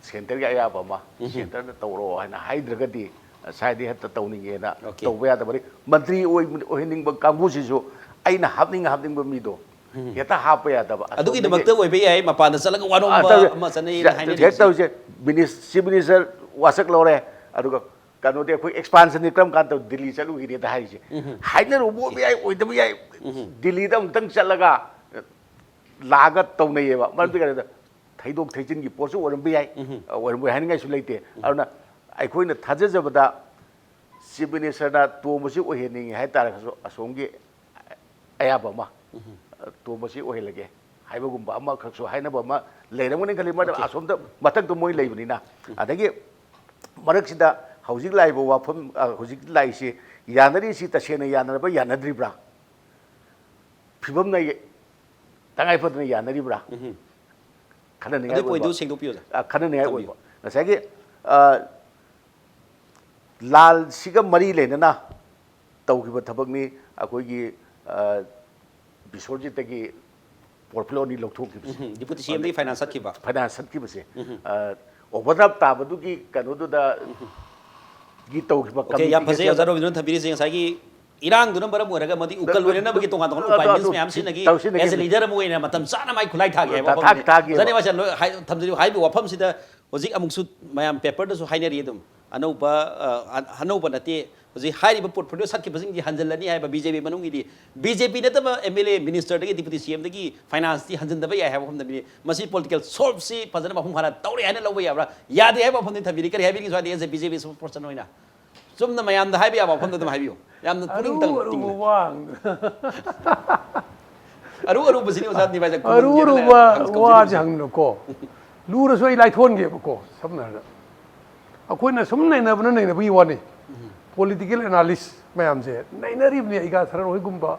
ꯁꯦꯟꯇꯔꯒꯤ ꯑꯌꯥꯕ ꯑꯃ, ꯁꯦꯟꯇꯔꯅ ꯇꯧꯔꯣ ꯍꯥꯏꯅ ꯍꯥꯏꯗ꯭ꯔꯒꯗꯤ ꯁ꯭ꯋꯥꯏꯗ ꯍꯦꯛꯇ ꯇꯧꯅꯤꯡꯉꯦꯅ ꯑꯣꯀꯦ꯫ ꯇꯧꯕ ꯌꯥꯗꯕꯅꯤ꯫ ꯃꯟꯇ꯭ꯔꯤ ꯑꯣꯏ-, ꯑꯣꯏꯍꯟꯅꯤꯡꯕ ꯀꯥꯡꯕꯨꯁꯤꯁꯨ ꯑꯩꯅ ꯍꯥꯞꯅꯤꯡ ꯍꯥꯞꯅꯤꯡꯕ ꯃꯤꯗꯣ ꯍꯦꯛꯇ ꯍꯥꯞꯄ ꯌꯥꯗꯕ꯫ ꯑꯗꯨꯒꯤꯗꯃꯛꯇ ꯑꯣꯏꯕ ꯌꯥꯏ, ꯃꯄꯥꯟꯗ ꯆꯠꯂꯒ ꯑ, ꯋꯥꯅꯣꯝꯕ ꯇꯧꯁꯦ꯫ ꯑꯃ ꯆꯠꯅꯩꯅ ꯍꯦꯛ ꯍꯥꯏꯅꯔꯤꯕꯁꯤ꯫ ꯇꯧꯁꯦ꯫ ꯃꯤꯅꯤꯁ-, ꯆꯤꯐ ꯃꯤꯅꯤꯁꯇꯔ ꯋꯥꯁꯛ ꯂꯧꯔꯦ, ꯑꯗꯨꯒ ꯀꯩꯅꯣꯗꯤ ꯑꯩꯈꯣꯏ ꯑꯦꯛꯁꯄꯥꯟꯁꯟꯗꯤ ꯀꯔꯝ ꯀꯥꯟꯗ ꯗꯤꯜꯂꯤ ꯆꯠꯂꯨꯈꯤꯅꯤꯗ ꯍꯥꯏꯔꯤꯁꯦ꯫ ꯍꯥꯏꯅꯔꯨꯕ ꯑꯣꯏꯕ ꯌꯥꯏ, ꯑꯣꯏꯗꯕ ꯌꯥꯏ꯫ ꯗꯤꯜꯂꯤꯗ ꯑꯃꯨꯛꯇꯪ ꯆꯠꯂꯒ ꯂꯥꯛꯑꯒ ꯇꯧꯅꯩꯌꯦꯕ꯫ ꯃꯔꯝꯗꯤ ꯀꯔꯤꯗ, ꯊꯩꯗꯣꯛ ꯊꯩꯖꯤꯟꯒꯤ ꯄꯣꯠꯁꯨ ꯑꯣꯏꯔꯝꯕ ꯌꯥꯏ, ꯑꯣꯏꯔꯝꯕ ꯌꯥꯏ ꯍꯥꯏꯅꯤꯡꯉꯥꯏꯁꯨ ꯂꯩꯇꯦ꯫ ꯑꯗꯨꯅ ꯑꯩꯈꯣꯏꯅ ꯊꯥꯖꯖꯕꯗ ꯆꯤꯐ ꯃꯤꯅꯤꯁꯇꯔꯅ ꯇꯣꯝꯕꯁꯤ ꯑꯣꯏꯍꯟꯅꯤꯡꯉꯤ ꯍꯥꯏ ꯇꯥꯔꯒꯁꯨ, ꯑꯁꯣꯝꯒꯤ ꯑꯌꯥꯕ ꯑꯃ, ꯇꯣꯝꯕꯁꯤ ꯑꯣꯏꯍꯜꯂꯒꯦ ꯍꯥꯏꯕꯒꯨꯝꯕ ꯑꯃꯈꯛꯁꯨ ꯍꯥꯏꯅꯕ ꯑꯃ ꯂꯩꯔꯝꯒꯅꯤ ꯈꯜꯂꯤ꯫ ꯃꯔꯝꯗꯤ ꯑꯁꯣꯝꯗ ꯃꯊꯛꯇ ꯃꯣꯏ ꯂꯩꯕꯅꯤꯅ꯫ ꯑꯗꯒꯤ ꯃꯔꯛꯁꯤꯗ ꯍꯧꯖꯤꯛ ꯂꯥꯛꯏꯕ ꯋꯥꯐꯝ, ꯑ, ꯍꯧꯖꯤꯛ ꯂꯥꯛꯏꯁꯤ, ꯌꯥꯅꯔꯤꯁꯤ ꯇꯁꯦꯡꯅ ꯌꯥꯅꯔꯕ, ꯌꯥꯅꯗ꯭ꯔꯤꯕ꯭ꯔꯥ? ꯐꯤꯕꯝꯅ ꯇꯉꯥꯏ ꯐꯗꯅ ꯌꯥꯅꯔꯤꯕ꯭ꯔꯥ? ꯎꯝ꯫ ꯈꯟꯅꯅꯤꯡꯉꯥꯏ ꯑꯗꯨꯒꯤ ꯑꯣꯏꯕ, ꯄꯣꯏꯟꯗꯨ ꯁꯦꯡꯗꯣꯛꯄꯤꯌꯨ, ꯑꯣꯖꯥ꯫ ꯑ, ꯈꯟꯅꯅꯤꯡꯉꯥꯏ ꯊꯝꯕꯤꯌꯨ꯫ ꯑꯣꯏꯕ꯫ ꯉꯁꯥꯏꯒꯤ, ꯑ, ꯂꯥꯜꯁꯤꯒ ꯃꯔꯤ ꯂꯩꯅꯅ ꯇꯧꯈꯤꯕ ꯊꯕꯛꯅꯤ꯫ ꯑꯩꯈꯣꯏꯒꯤ, ꯑ, ꯕꯤꯁ꯭ꯋꯖꯤꯠꯇꯒꯤ ꯄꯣꯔꯠꯐꯣꯂꯤꯑꯣ ꯑꯅꯤ ꯂꯧꯊꯣꯛꯈꯤꯕꯁꯦ꯫ ꯎꯝ, ꯗꯤꯄꯨꯇꯤ ꯁꯤ ꯑꯦꯝꯗꯒꯤ ꯐꯥꯏꯅꯥꯟꯁ ꯆꯠꯈꯤꯕ꯫ ꯐꯥꯏꯅꯥꯟꯁ ꯆꯠꯈꯤꯕꯁꯦ꯫ ꯎꯝ꯫ ꯑ, ꯑꯣꯚꯔꯗ꯭ꯔꯥꯐ ꯇꯥꯕꯗꯨꯒꯤ ꯀꯩꯅꯣꯗꯨꯗ ꯒꯤ ꯇꯧꯈꯤꯕ ꯑꯣꯀꯦ, ꯌꯥꯝ ꯐꯖꯩ, communication ꯑꯣꯖꯥ ꯔꯣꯕꯤꯟꯗ꯭ꯔꯣ ꯊꯝꯕꯤꯔꯤꯁꯦ꯫ ꯉꯁꯥꯏꯒꯤ ꯏꯔꯥꯡꯗꯨꯅ ꯃꯔꯝ ꯑꯣꯏꯔꯒ ꯃꯗꯨ ꯎꯀꯜ ꯑꯗꯨ, ꯑꯣꯏꯅꯅꯕꯒꯤ ꯇꯣꯉꯥꯟ ꯇꯣꯉꯥꯟꯕ ꯑꯗꯨ, ꯎꯄꯥꯏ ꯑꯗꯨ, ꯃꯌꯥꯝ ꯁꯤꯖꯤꯟꯅꯈꯤ꯫ ꯇꯧꯁꯤꯟꯅꯈꯤ꯫ As a leader ꯑꯃ ꯑꯣꯏꯅ ꯃꯇꯝ ꯆꯥꯅ ꯃꯥꯏ ꯈꯨꯠꯂꯥꯏ ꯊꯥꯒꯦ ꯍꯥꯏꯕ ꯊꯥ-, ꯋꯥꯐꯝꯅꯤ꯫ ꯊꯥꯒꯦꯕ꯫ ꯑꯣꯖꯥꯅꯤ ꯃꯥꯁꯦ ꯂꯣꯏ-, ꯍꯥꯏ-, ꯊꯝꯖꯔꯤꯕ ꯍꯥꯏꯔꯤꯕ ꯋꯥꯐꯝꯁꯤꯗ ꯍꯧꯖꯤꯛ ꯑꯃꯨꯛꯁꯨ ꯃꯌꯥꯝ ꯄꯦꯄꯔꯗꯁꯨ ꯍꯥꯏꯅꯔꯤ ꯑꯗꯨꯝ꯫ ꯑꯅꯧꯕ, ꯑ, ꯑ-, ꯑꯅꯧꯕ ꯅꯠꯇꯦ, ꯍꯧꯖꯤꯛ ꯍꯥꯏꯔꯤꯕ ꯄꯣꯔꯠꯐꯣꯂꯤꯑꯣ ꯁꯠꯈꯤꯕꯁꯤꯡꯗꯤ ꯍꯟꯖꯤꯜꯂꯅꯤ ꯍꯥꯏꯕ ꯕꯤ ꯖꯦ ꯄꯤ ꯃꯅꯨꯡꯒꯤꯗꯤ꯫ ꯕꯤ ꯖꯦ ꯄꯤ ꯅꯠꯇꯕ ꯑꯦꯝ ꯑꯦꯜ ꯑꯦ, ꯃꯤꯅꯤꯁꯇꯔꯗꯒꯤ ꯗꯤꯄꯨꯇꯤ ꯁꯤ ꯑꯦꯝꯗꯒꯤ ꯐꯥꯏꯅꯥꯟꯁꯇꯤ ꯍꯟꯖꯤꯟꯗꯕ ꯌꯥꯏ ꯍꯥꯏꯕ ꯋꯥꯐꯝꯗꯅꯤ꯫ ꯃꯁꯤ ꯄꯣꯂꯤꯇꯤꯀꯦꯜ ꯁꯣꯜꯞꯁꯤ ꯐꯖꯅ ꯃꯄꯨꯡ ꯐꯥꯅ ꯇꯧꯔꯦ ꯍꯥꯏꯅ ꯂꯧꯕ ꯌꯥꯕ꯭ꯔꯥ? ꯌꯥꯗꯦ ꯍꯥꯏꯕ ꯋꯥꯐꯝꯗꯤ ꯊꯝꯕꯤꯔꯤ꯫ ꯀꯔꯤ ꯍꯥꯏꯕꯤꯅꯤꯡꯉꯤ ꯁ꯭ꯋꯥꯏꯗ as a B J P spokesperson ꯑꯣꯏꯅ? ꯆꯨꯝꯅ ꯃꯌꯥꯝꯗ ꯍꯥꯏꯕ ꯌꯥꯕ ꯋꯥꯐꯝꯗ ꯑꯗꯨꯝ ꯍꯥꯏꯕꯤꯌꯨ꯫ ꯌꯥꯝꯅ ꯄꯨꯛꯅꯤꯡ ꯑꯔꯨ ꯇꯪ-, ꯑꯔꯨꯕ ꯇꯤꯡꯅ꯫ ꯋꯥ ꯍꯪ-, ꯑꯔꯨ ꯑꯔꯨꯕꯁꯤꯅꯤ ꯑꯣꯖꯥ ꯗꯤꯕꯥꯏꯁꯦ ꯑꯔꯨ ꯈꯨꯝꯍꯟꯒꯦꯅ ꯑꯔꯨꯕ ꯍꯪ-, ꯋꯥꯁꯦ ꯍꯪꯖꯕꯅꯤ꯫ ꯍꯪꯅꯨꯀꯣ꯫ ꯂꯨꯔꯁꯨ ꯑꯩ ꯂꯥꯏꯊꯣꯛꯍꯟꯒꯦꯕꯀꯣ, ꯁꯝꯅ ꯍꯥꯏꯔꯕꯗ꯫ ꯑꯩꯈꯣꯏꯅ ꯁꯨꯝ ꯅꯩꯅꯕꯅ ꯅꯩꯅꯕꯒꯤ ꯋꯥꯅꯤ꯫ ꯎꯝ꯫ Political analyst ꯃꯌꯥꯝꯁꯦ ꯅꯩꯅꯔꯤꯕꯅꯤ꯫ ꯑꯩꯒ ꯁꯔꯟ ꯍꯣꯏꯒꯨꯝꯕ,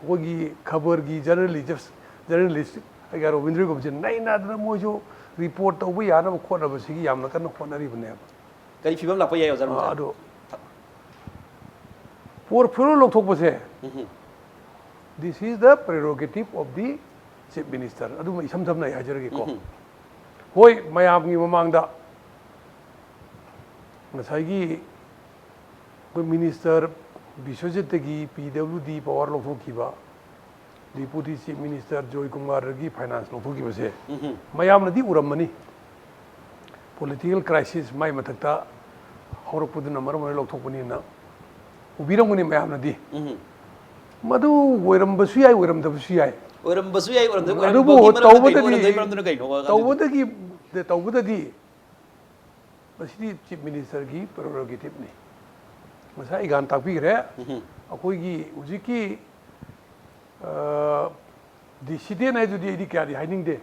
ꯑꯩꯈꯣꯏꯒꯤ ꯈꯕꯔꯒꯤ journalist, journalist ꯑꯩꯒ ꯔꯣꯕꯤꯟꯗ꯭ꯔꯒꯨꯝꯕꯁꯦ ꯅꯩꯅꯗꯅ ꯃꯣꯏꯁꯨ report ꯇꯧꯕ ꯌꯥꯅꯕ ꯈꯣꯠꯅꯕꯁꯤꯒꯤ ꯌꯥꯝꯅ ꯀꯟꯅ ꯍꯣꯠꯅꯔꯤꯕꯅꯦꯕ꯫ ꯀꯔꯤ ꯐꯤꯕꯝ ꯂꯥꯛꯄ ꯌꯥꯏ, ꯑꯣꯖꯥ ꯑꯥ, ꯔꯣꯕꯤꯟꯗ꯭ꯔ? ꯑꯗꯣ ꯄꯣꯔꯠꯐꯣꯂꯤꯑꯣ ꯂꯧꯊꯣꯛꯄꯁꯦ, um. This is the prerogative of the chief minister꯫ ꯑꯗꯨꯃ ꯏꯁꯝ ꯁꯝꯅ ꯑꯩ ꯍꯥꯏꯖꯔꯒꯦꯀꯣ꯫ ꯎꯝ꯫ ꯍꯣꯏ, ꯃꯌꯥꯝꯒꯤ ꯃꯃꯥꯡꯗ ꯉꯁꯥꯏꯒꯤ ꯑꯩꯈꯣꯏ ꯃꯤꯅꯤꯁꯇꯔ ꯕꯤꯁ꯭ꯋꯖꯤꯠꯇꯒꯤ P W D power ꯂꯧꯊꯣꯛꯈꯤꯕ, Deputy Chief Minister ꯖꯣꯏ ꯀꯨꯃꯥꯔꯗꯒꯤ finance ꯂꯧꯊꯣꯛꯈꯤꯕꯁꯦ, ꯎꯝ꯫ ꯃꯌꯥꯝꯅꯗꯤ ꯎꯔꯝꯃꯅꯤ꯫ Political crisis ꯃꯥꯏ ꯃꯊꯛꯇ ꯍꯧꯔꯛꯄꯗꯨꯅ ꯃꯔꯝ ꯑꯣꯏꯔꯒ ꯂꯧꯊꯣꯛꯄꯅꯤꯅ ꯎꯕꯤꯔꯝꯒꯅꯤ ꯃꯌꯥꯝꯅꯗꯤ꯫ ꯎꯝ꯫ ꯃꯗꯨ ꯑꯣꯏꯔꯝꯕꯁꯨ ꯌꯥꯏ, ꯑꯣꯏꯔꯝꯗꯕꯁꯨ ꯌꯥꯏ꯫ ꯑꯣꯏꯔꯝꯕꯁꯨ ꯌꯥꯏ, ꯑꯣꯏꯔꯝꯗꯕ ꯑꯗꯨꯕꯨ ꯑꯣꯏꯔꯝꯕꯒꯤ ꯃꯔꯝꯅ ꯀꯩꯅꯣ? ꯇꯧꯕꯗꯗꯤ ꯑꯣꯏꯔꯝꯗꯕꯒꯤ ꯃꯔꯝꯗꯨꯅ ꯀꯩꯅꯣ? ꯑꯉꯥꯡꯗꯨꯗꯤ? ꯇꯧꯕꯗꯒꯤ ꯇꯧꯕꯗꯗꯤ ꯃꯁꯤꯗꯤ ꯆꯤꯐ ꯃꯤꯅꯤꯁꯇꯔꯒꯤ ꯄ꯭ꯔꯣꯔꯣꯒꯦꯇꯤꯞꯅꯤ꯫ ꯉꯁꯥꯏ ꯏꯒꯥꯟ ꯇꯥꯛꯄꯤꯈ꯭ꯔꯦ꯫ ꯑꯩꯈꯣꯏꯒꯤ ꯍꯧꯖꯤꯛꯀꯤ ꯗꯤꯁꯤꯗꯦꯟ ꯍꯥꯏꯗꯨꯗꯤ ꯑꯩꯗꯤ ꯀꯌꯥꯗꯤ ꯍꯥꯏꯅꯤꯡꯗꯦ,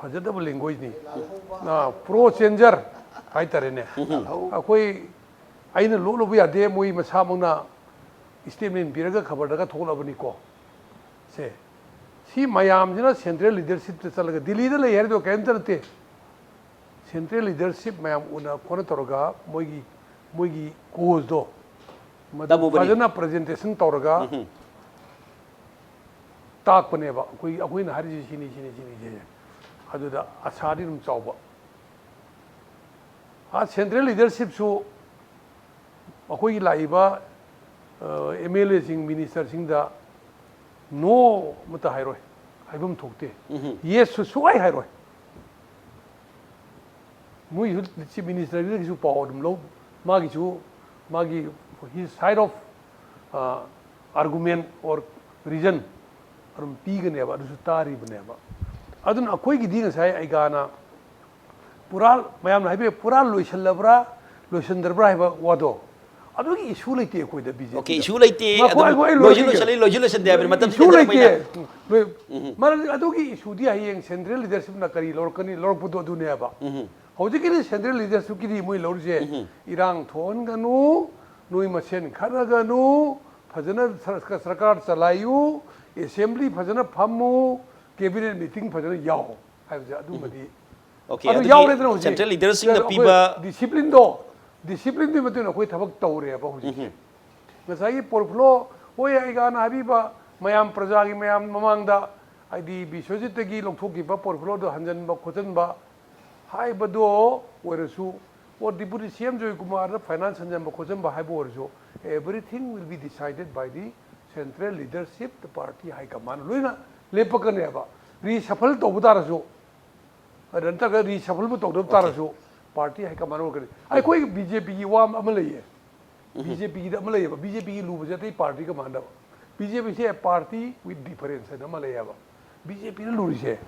ꯐꯖꯗꯕ ꯂꯦꯡꯒ꯭ꯋꯦꯖꯅꯤ꯫ ꯄ꯭ꯔꯣ ꯆꯦꯟꯖꯔ ꯍꯥꯏꯇꯥꯔꯦꯅꯦ꯫ ꯑꯩꯈꯣꯏ ꯑꯩꯅ ꯂꯣꯛꯂꯨꯕ ꯌꯥꯗꯦ, ꯃꯣꯏ ꯃꯁꯥꯃꯛꯅ ꯁ꯭ꯇꯦꯠꯃꯦꯟ ꯄꯤꯔꯒ ꯈꯕꯔꯗꯒ ꯊꯣꯛꯂꯕꯅꯤꯀꯣ꯫ ꯁꯦ, ꯁꯤ ꯃꯌꯥꯝꯁꯤꯅ ꯁꯦꯟꯇ꯭ꯔꯦꯜ ꯂꯤꯗꯔꯁꯤꯞꯇ ꯆꯠꯂꯒ, ꯗꯤꯜꯂꯤꯗ ꯂꯩ ꯍꯥꯏꯔꯤꯗꯣ ꯀꯔꯤꯝꯇ ꯅꯠꯇꯦ꯫ ꯁꯦꯟꯇ꯭ꯔꯦꯜ ꯂꯤꯗꯔꯁꯤꯞ ꯃꯌꯥꯝ ꯎꯅ ꯈꯣꯠꯅ ꯇꯧꯔꯒ ꯃꯣꯏꯒꯤ ꯃꯣꯏꯒꯤ ꯀꯣꯖꯇꯣ ꯃꯗꯨ ꯇꯝꯃꯨꯕꯅꯤ꯫ ꯐꯖꯅ ꯄ꯭ꯔꯖꯦꯟꯇꯦꯁꯟ ꯇꯧꯔꯒ ꯇꯥꯛꯄꯅꯦꯕ꯫ ꯑꯩꯈꯣꯏ ꯑꯩꯈꯣꯏꯅ ꯍꯥꯏꯔꯤꯁꯤ ꯁꯤꯅꯤ ꯁꯤꯅꯤ ꯁꯤꯅꯤ ꯁꯤꯅꯤ꯫ ꯑꯗꯨꯗ ꯑꯁꯥꯗꯤ ꯑꯗꯨꯝ ꯆꯥꯎꯕ꯫ ꯑꯥ, ꯁꯦꯟꯇ꯭ꯔꯦꯜ ꯂꯤꯗꯔꯁꯤꯞꯁꯨ ꯑꯩꯈꯣꯏꯒꯤ ꯂꯥꯛꯏꯕ ꯑꯦꯝ ꯑꯦꯜ ꯑꯦꯁꯤꯡ, ꯃꯤꯅꯤꯁꯇꯔꯁꯤꯡꯗ ꯅꯣ ꯑꯃꯠꯇ ꯍꯥꯏꯔꯣꯏ, ꯍꯥꯏꯐꯝ ꯊꯣꯛꯇꯦ꯫ ꯌꯦꯁꯁꯨ ꯁꯨꯛꯍꯥꯏ ꯍꯥꯏꯔꯣꯏ꯫ ꯃꯣꯏꯁꯨ ꯆꯤꯐ ꯃꯤꯅꯤꯁꯇꯔꯗꯒꯤꯁꯨ ꯄꯥꯎ ꯑꯗꯨꯝ ꯂꯧ, ꯃꯥꯒꯤꯁꯨ ꯃꯥꯒꯤ his side of argument or reason ꯑꯗꯨꯝ ꯄꯤꯒꯅꯦꯕ, ꯑꯗꯨꯁꯨ ꯇꯥꯔꯤꯕꯅꯦꯕ꯫ ꯑꯗꯨꯅ ꯑꯩꯈꯣꯏꯒꯤꯗꯤ ꯉꯁꯥꯏ ꯑꯩꯒꯥꯅ ꯄꯨꯔꯥ, ꯃꯌꯥꯝꯅ ꯍꯥꯏꯕꯤꯌꯨ, ꯄꯨꯔꯥ ꯂꯣꯏꯁꯤꯜꯂꯕ꯭ꯔꯥ ꯂꯣꯏꯁꯤꯟꯗ꯭ꯔꯕ꯭ꯔꯥ ꯍꯥꯏꯕ ꯋꯥꯗꯣ, ꯑꯗꯨꯒꯤ ꯏꯁꯨ ꯂꯩꯇꯦ ꯑꯩꯈꯣꯏꯗ ꯕꯤ ꯖꯦ ꯄꯤꯗ꯫ ꯑꯣꯀꯦ, ꯏꯁꯨ ꯂꯩꯇꯦ꯫ ꯉꯥꯏꯈꯣ, ꯑꯗꯨꯝ ꯉꯥꯏꯈꯣ, ꯑꯩ ꯂꯣꯏꯁꯨ ꯂꯣꯏꯈꯤꯒꯦ꯫ ꯂꯣꯏꯁꯤꯜꯂꯤ, ꯂꯣꯏꯁꯨ ꯂꯣꯏꯁꯤꯟꯗꯦ ꯍꯥꯏꯕꯅꯤ, ꯃꯇꯝ ꯏꯁꯨ ꯁꯤꯖꯤꯟꯅꯗ꯭ꯔꯕꯅꯤꯅ꯫ ꯂꯩꯇꯦ꯫ ꯂꯣꯏ-, ꯃꯔꯝꯗꯤ ꯑꯗꯨꯒꯤ ꯏꯁꯨꯗꯤ ꯍꯌꯦꯡ ꯁꯦꯟꯇ꯭ꯔꯦꯜ ꯂꯤꯗꯔꯁꯤꯞꯅ ꯀꯔꯤ ꯂꯧꯔꯛꯀꯅꯤ, ꯂꯧꯔꯛꯄꯗꯣ ꯑꯗꯨꯅꯦꯕ꯫ ꯍꯧꯖꯤꯛꯀꯤꯗꯤ ꯁꯦꯟꯇ꯭ꯔꯦꯜ ꯂꯤꯗꯔꯁꯤꯞꯀꯤꯗꯤ ꯃꯣꯏ ꯂꯧꯔꯤꯁꯦ, ꯏꯔꯥꯡ ꯊꯣꯛꯍꯟꯒꯅꯨ, ꯅꯣꯏ ꯃꯁꯦꯟ ꯈꯠꯅꯒꯅꯨ, ꯐꯖꯅ ꯁꯔ-, ꯁꯔꯀꯥꯔ ꯆꯂꯥꯏꯌꯨ, ꯑꯦꯁꯦꯝꯕ꯭ꯂꯤ ꯐꯖꯅ ꯐꯝꯃꯨ, ꯀꯦꯕꯤꯅꯦꯠ ꯃꯤꯇꯤꯡ ꯐꯖꯅ ꯌꯥꯎ ꯍꯥꯏꯕꯁꯦ ꯑꯗꯨꯃꯗꯤ ꯑꯣꯀꯦ, ꯑꯗꯨ ꯑꯗꯨꯗꯤ ꯌꯥꯎꯔꯦꯗꯅ ꯍꯧꯖꯤꯛ꯫ ꯁꯦꯟꯇ꯭ꯔꯦꯜ ꯂꯤꯗꯔꯁꯤꯡꯅ ꯑꯩꯈꯣꯏ ꯄꯤꯕ ꯗꯤꯁꯤꯄ꯭ꯂꯤꯟꯗꯣ, ꯗꯤꯁꯤꯄ꯭ꯂꯤꯟꯗꯨꯒꯤ ꯃꯇꯨꯡ ꯏꯟꯅ ꯑꯩꯈꯣꯏ ꯊꯕꯛ ꯇꯧꯔꯦꯕ ꯍꯧꯖꯤꯛꯁꯦ꯫ ꯉꯁꯥꯏꯒꯤ ꯄꯣꯔꯐ꯭ꯂꯣ, ꯍꯣꯏ, ꯑꯩꯒꯥꯅ ꯍꯥꯏꯕꯤꯕ ꯃꯌꯥꯝ, ꯄ꯭ꯔꯖꯥꯒꯤ ꯃꯌꯥꯝ ꯃꯃꯥꯡꯗ, ꯍꯥꯏꯗꯤ ꯕꯤꯁ꯭ꯋꯖꯤꯠꯇꯒꯤ ꯂꯧꯊꯣꯛꯈꯤꯕ ꯄꯣꯔꯐ꯭ꯂꯣꯗꯣ ꯍꯟꯖꯟꯕ ꯈꯣꯠꯆꯟꯕ ꯍꯥꯏꯕꯗꯣ ꯑꯣꯏꯔꯁꯨ, ꯑꯣ, ꯗꯤꯄꯨꯇꯤ ꯁꯤ ꯑꯦꯝ ꯖꯣꯏꯀꯨꯃꯥꯔꯗ ꯐꯥꯏꯅꯥꯟꯁ ꯍꯟꯖꯟꯕ ꯈꯣꯠꯆꯟꯕ ꯍꯥꯏꯕ ꯑꯣꯏꯔꯁꯨ, everything will be decided by the central leadership, the party high command ꯂꯣꯏꯅ ꯂꯦꯞꯄꯛꯀꯅꯦꯕ꯫ ꯔꯤꯁꯐꯜ ꯇꯧꯕ ꯇꯥꯔꯁꯨ, ꯑꯗ ꯅꯠꯇ꯭ꯔꯒ ꯔꯤꯁꯐꯜꯕꯨ ꯇꯧꯗꯕ ꯇꯥꯔꯁꯨ, ꯄꯥꯔꯇꯤ ꯍꯥꯏ ꯀꯃꯥꯟ ꯑꯣꯏꯔꯛꯀꯅꯤ꯫ ꯑꯩꯈꯣꯏ ꯕꯤ ꯖꯦ ꯄꯤꯒꯤ ꯋꯥ ꯑꯃ ꯂꯩꯌꯦ, ꯕꯤ ꯖꯦ ꯄꯤꯒꯤꯗ ꯑꯃ ꯂꯩꯌꯦꯕ, ꯕꯤ ꯖꯦ ꯄꯤꯒꯤ ꯂꯨꯕꯁꯦ ꯑꯇꯩ ꯄꯥꯔꯇꯤꯒ ꯃꯥꯟꯅꯗꯕ꯫ ꯕꯤ ꯖꯦ ꯄꯤꯁꯦ party with difference ꯍꯥꯏꯅ ꯑꯃ ꯂꯩꯌꯦꯕ꯫ ꯕꯤ ꯖꯦ ꯄꯤꯅ ꯂꯨꯔꯤꯁꯦ,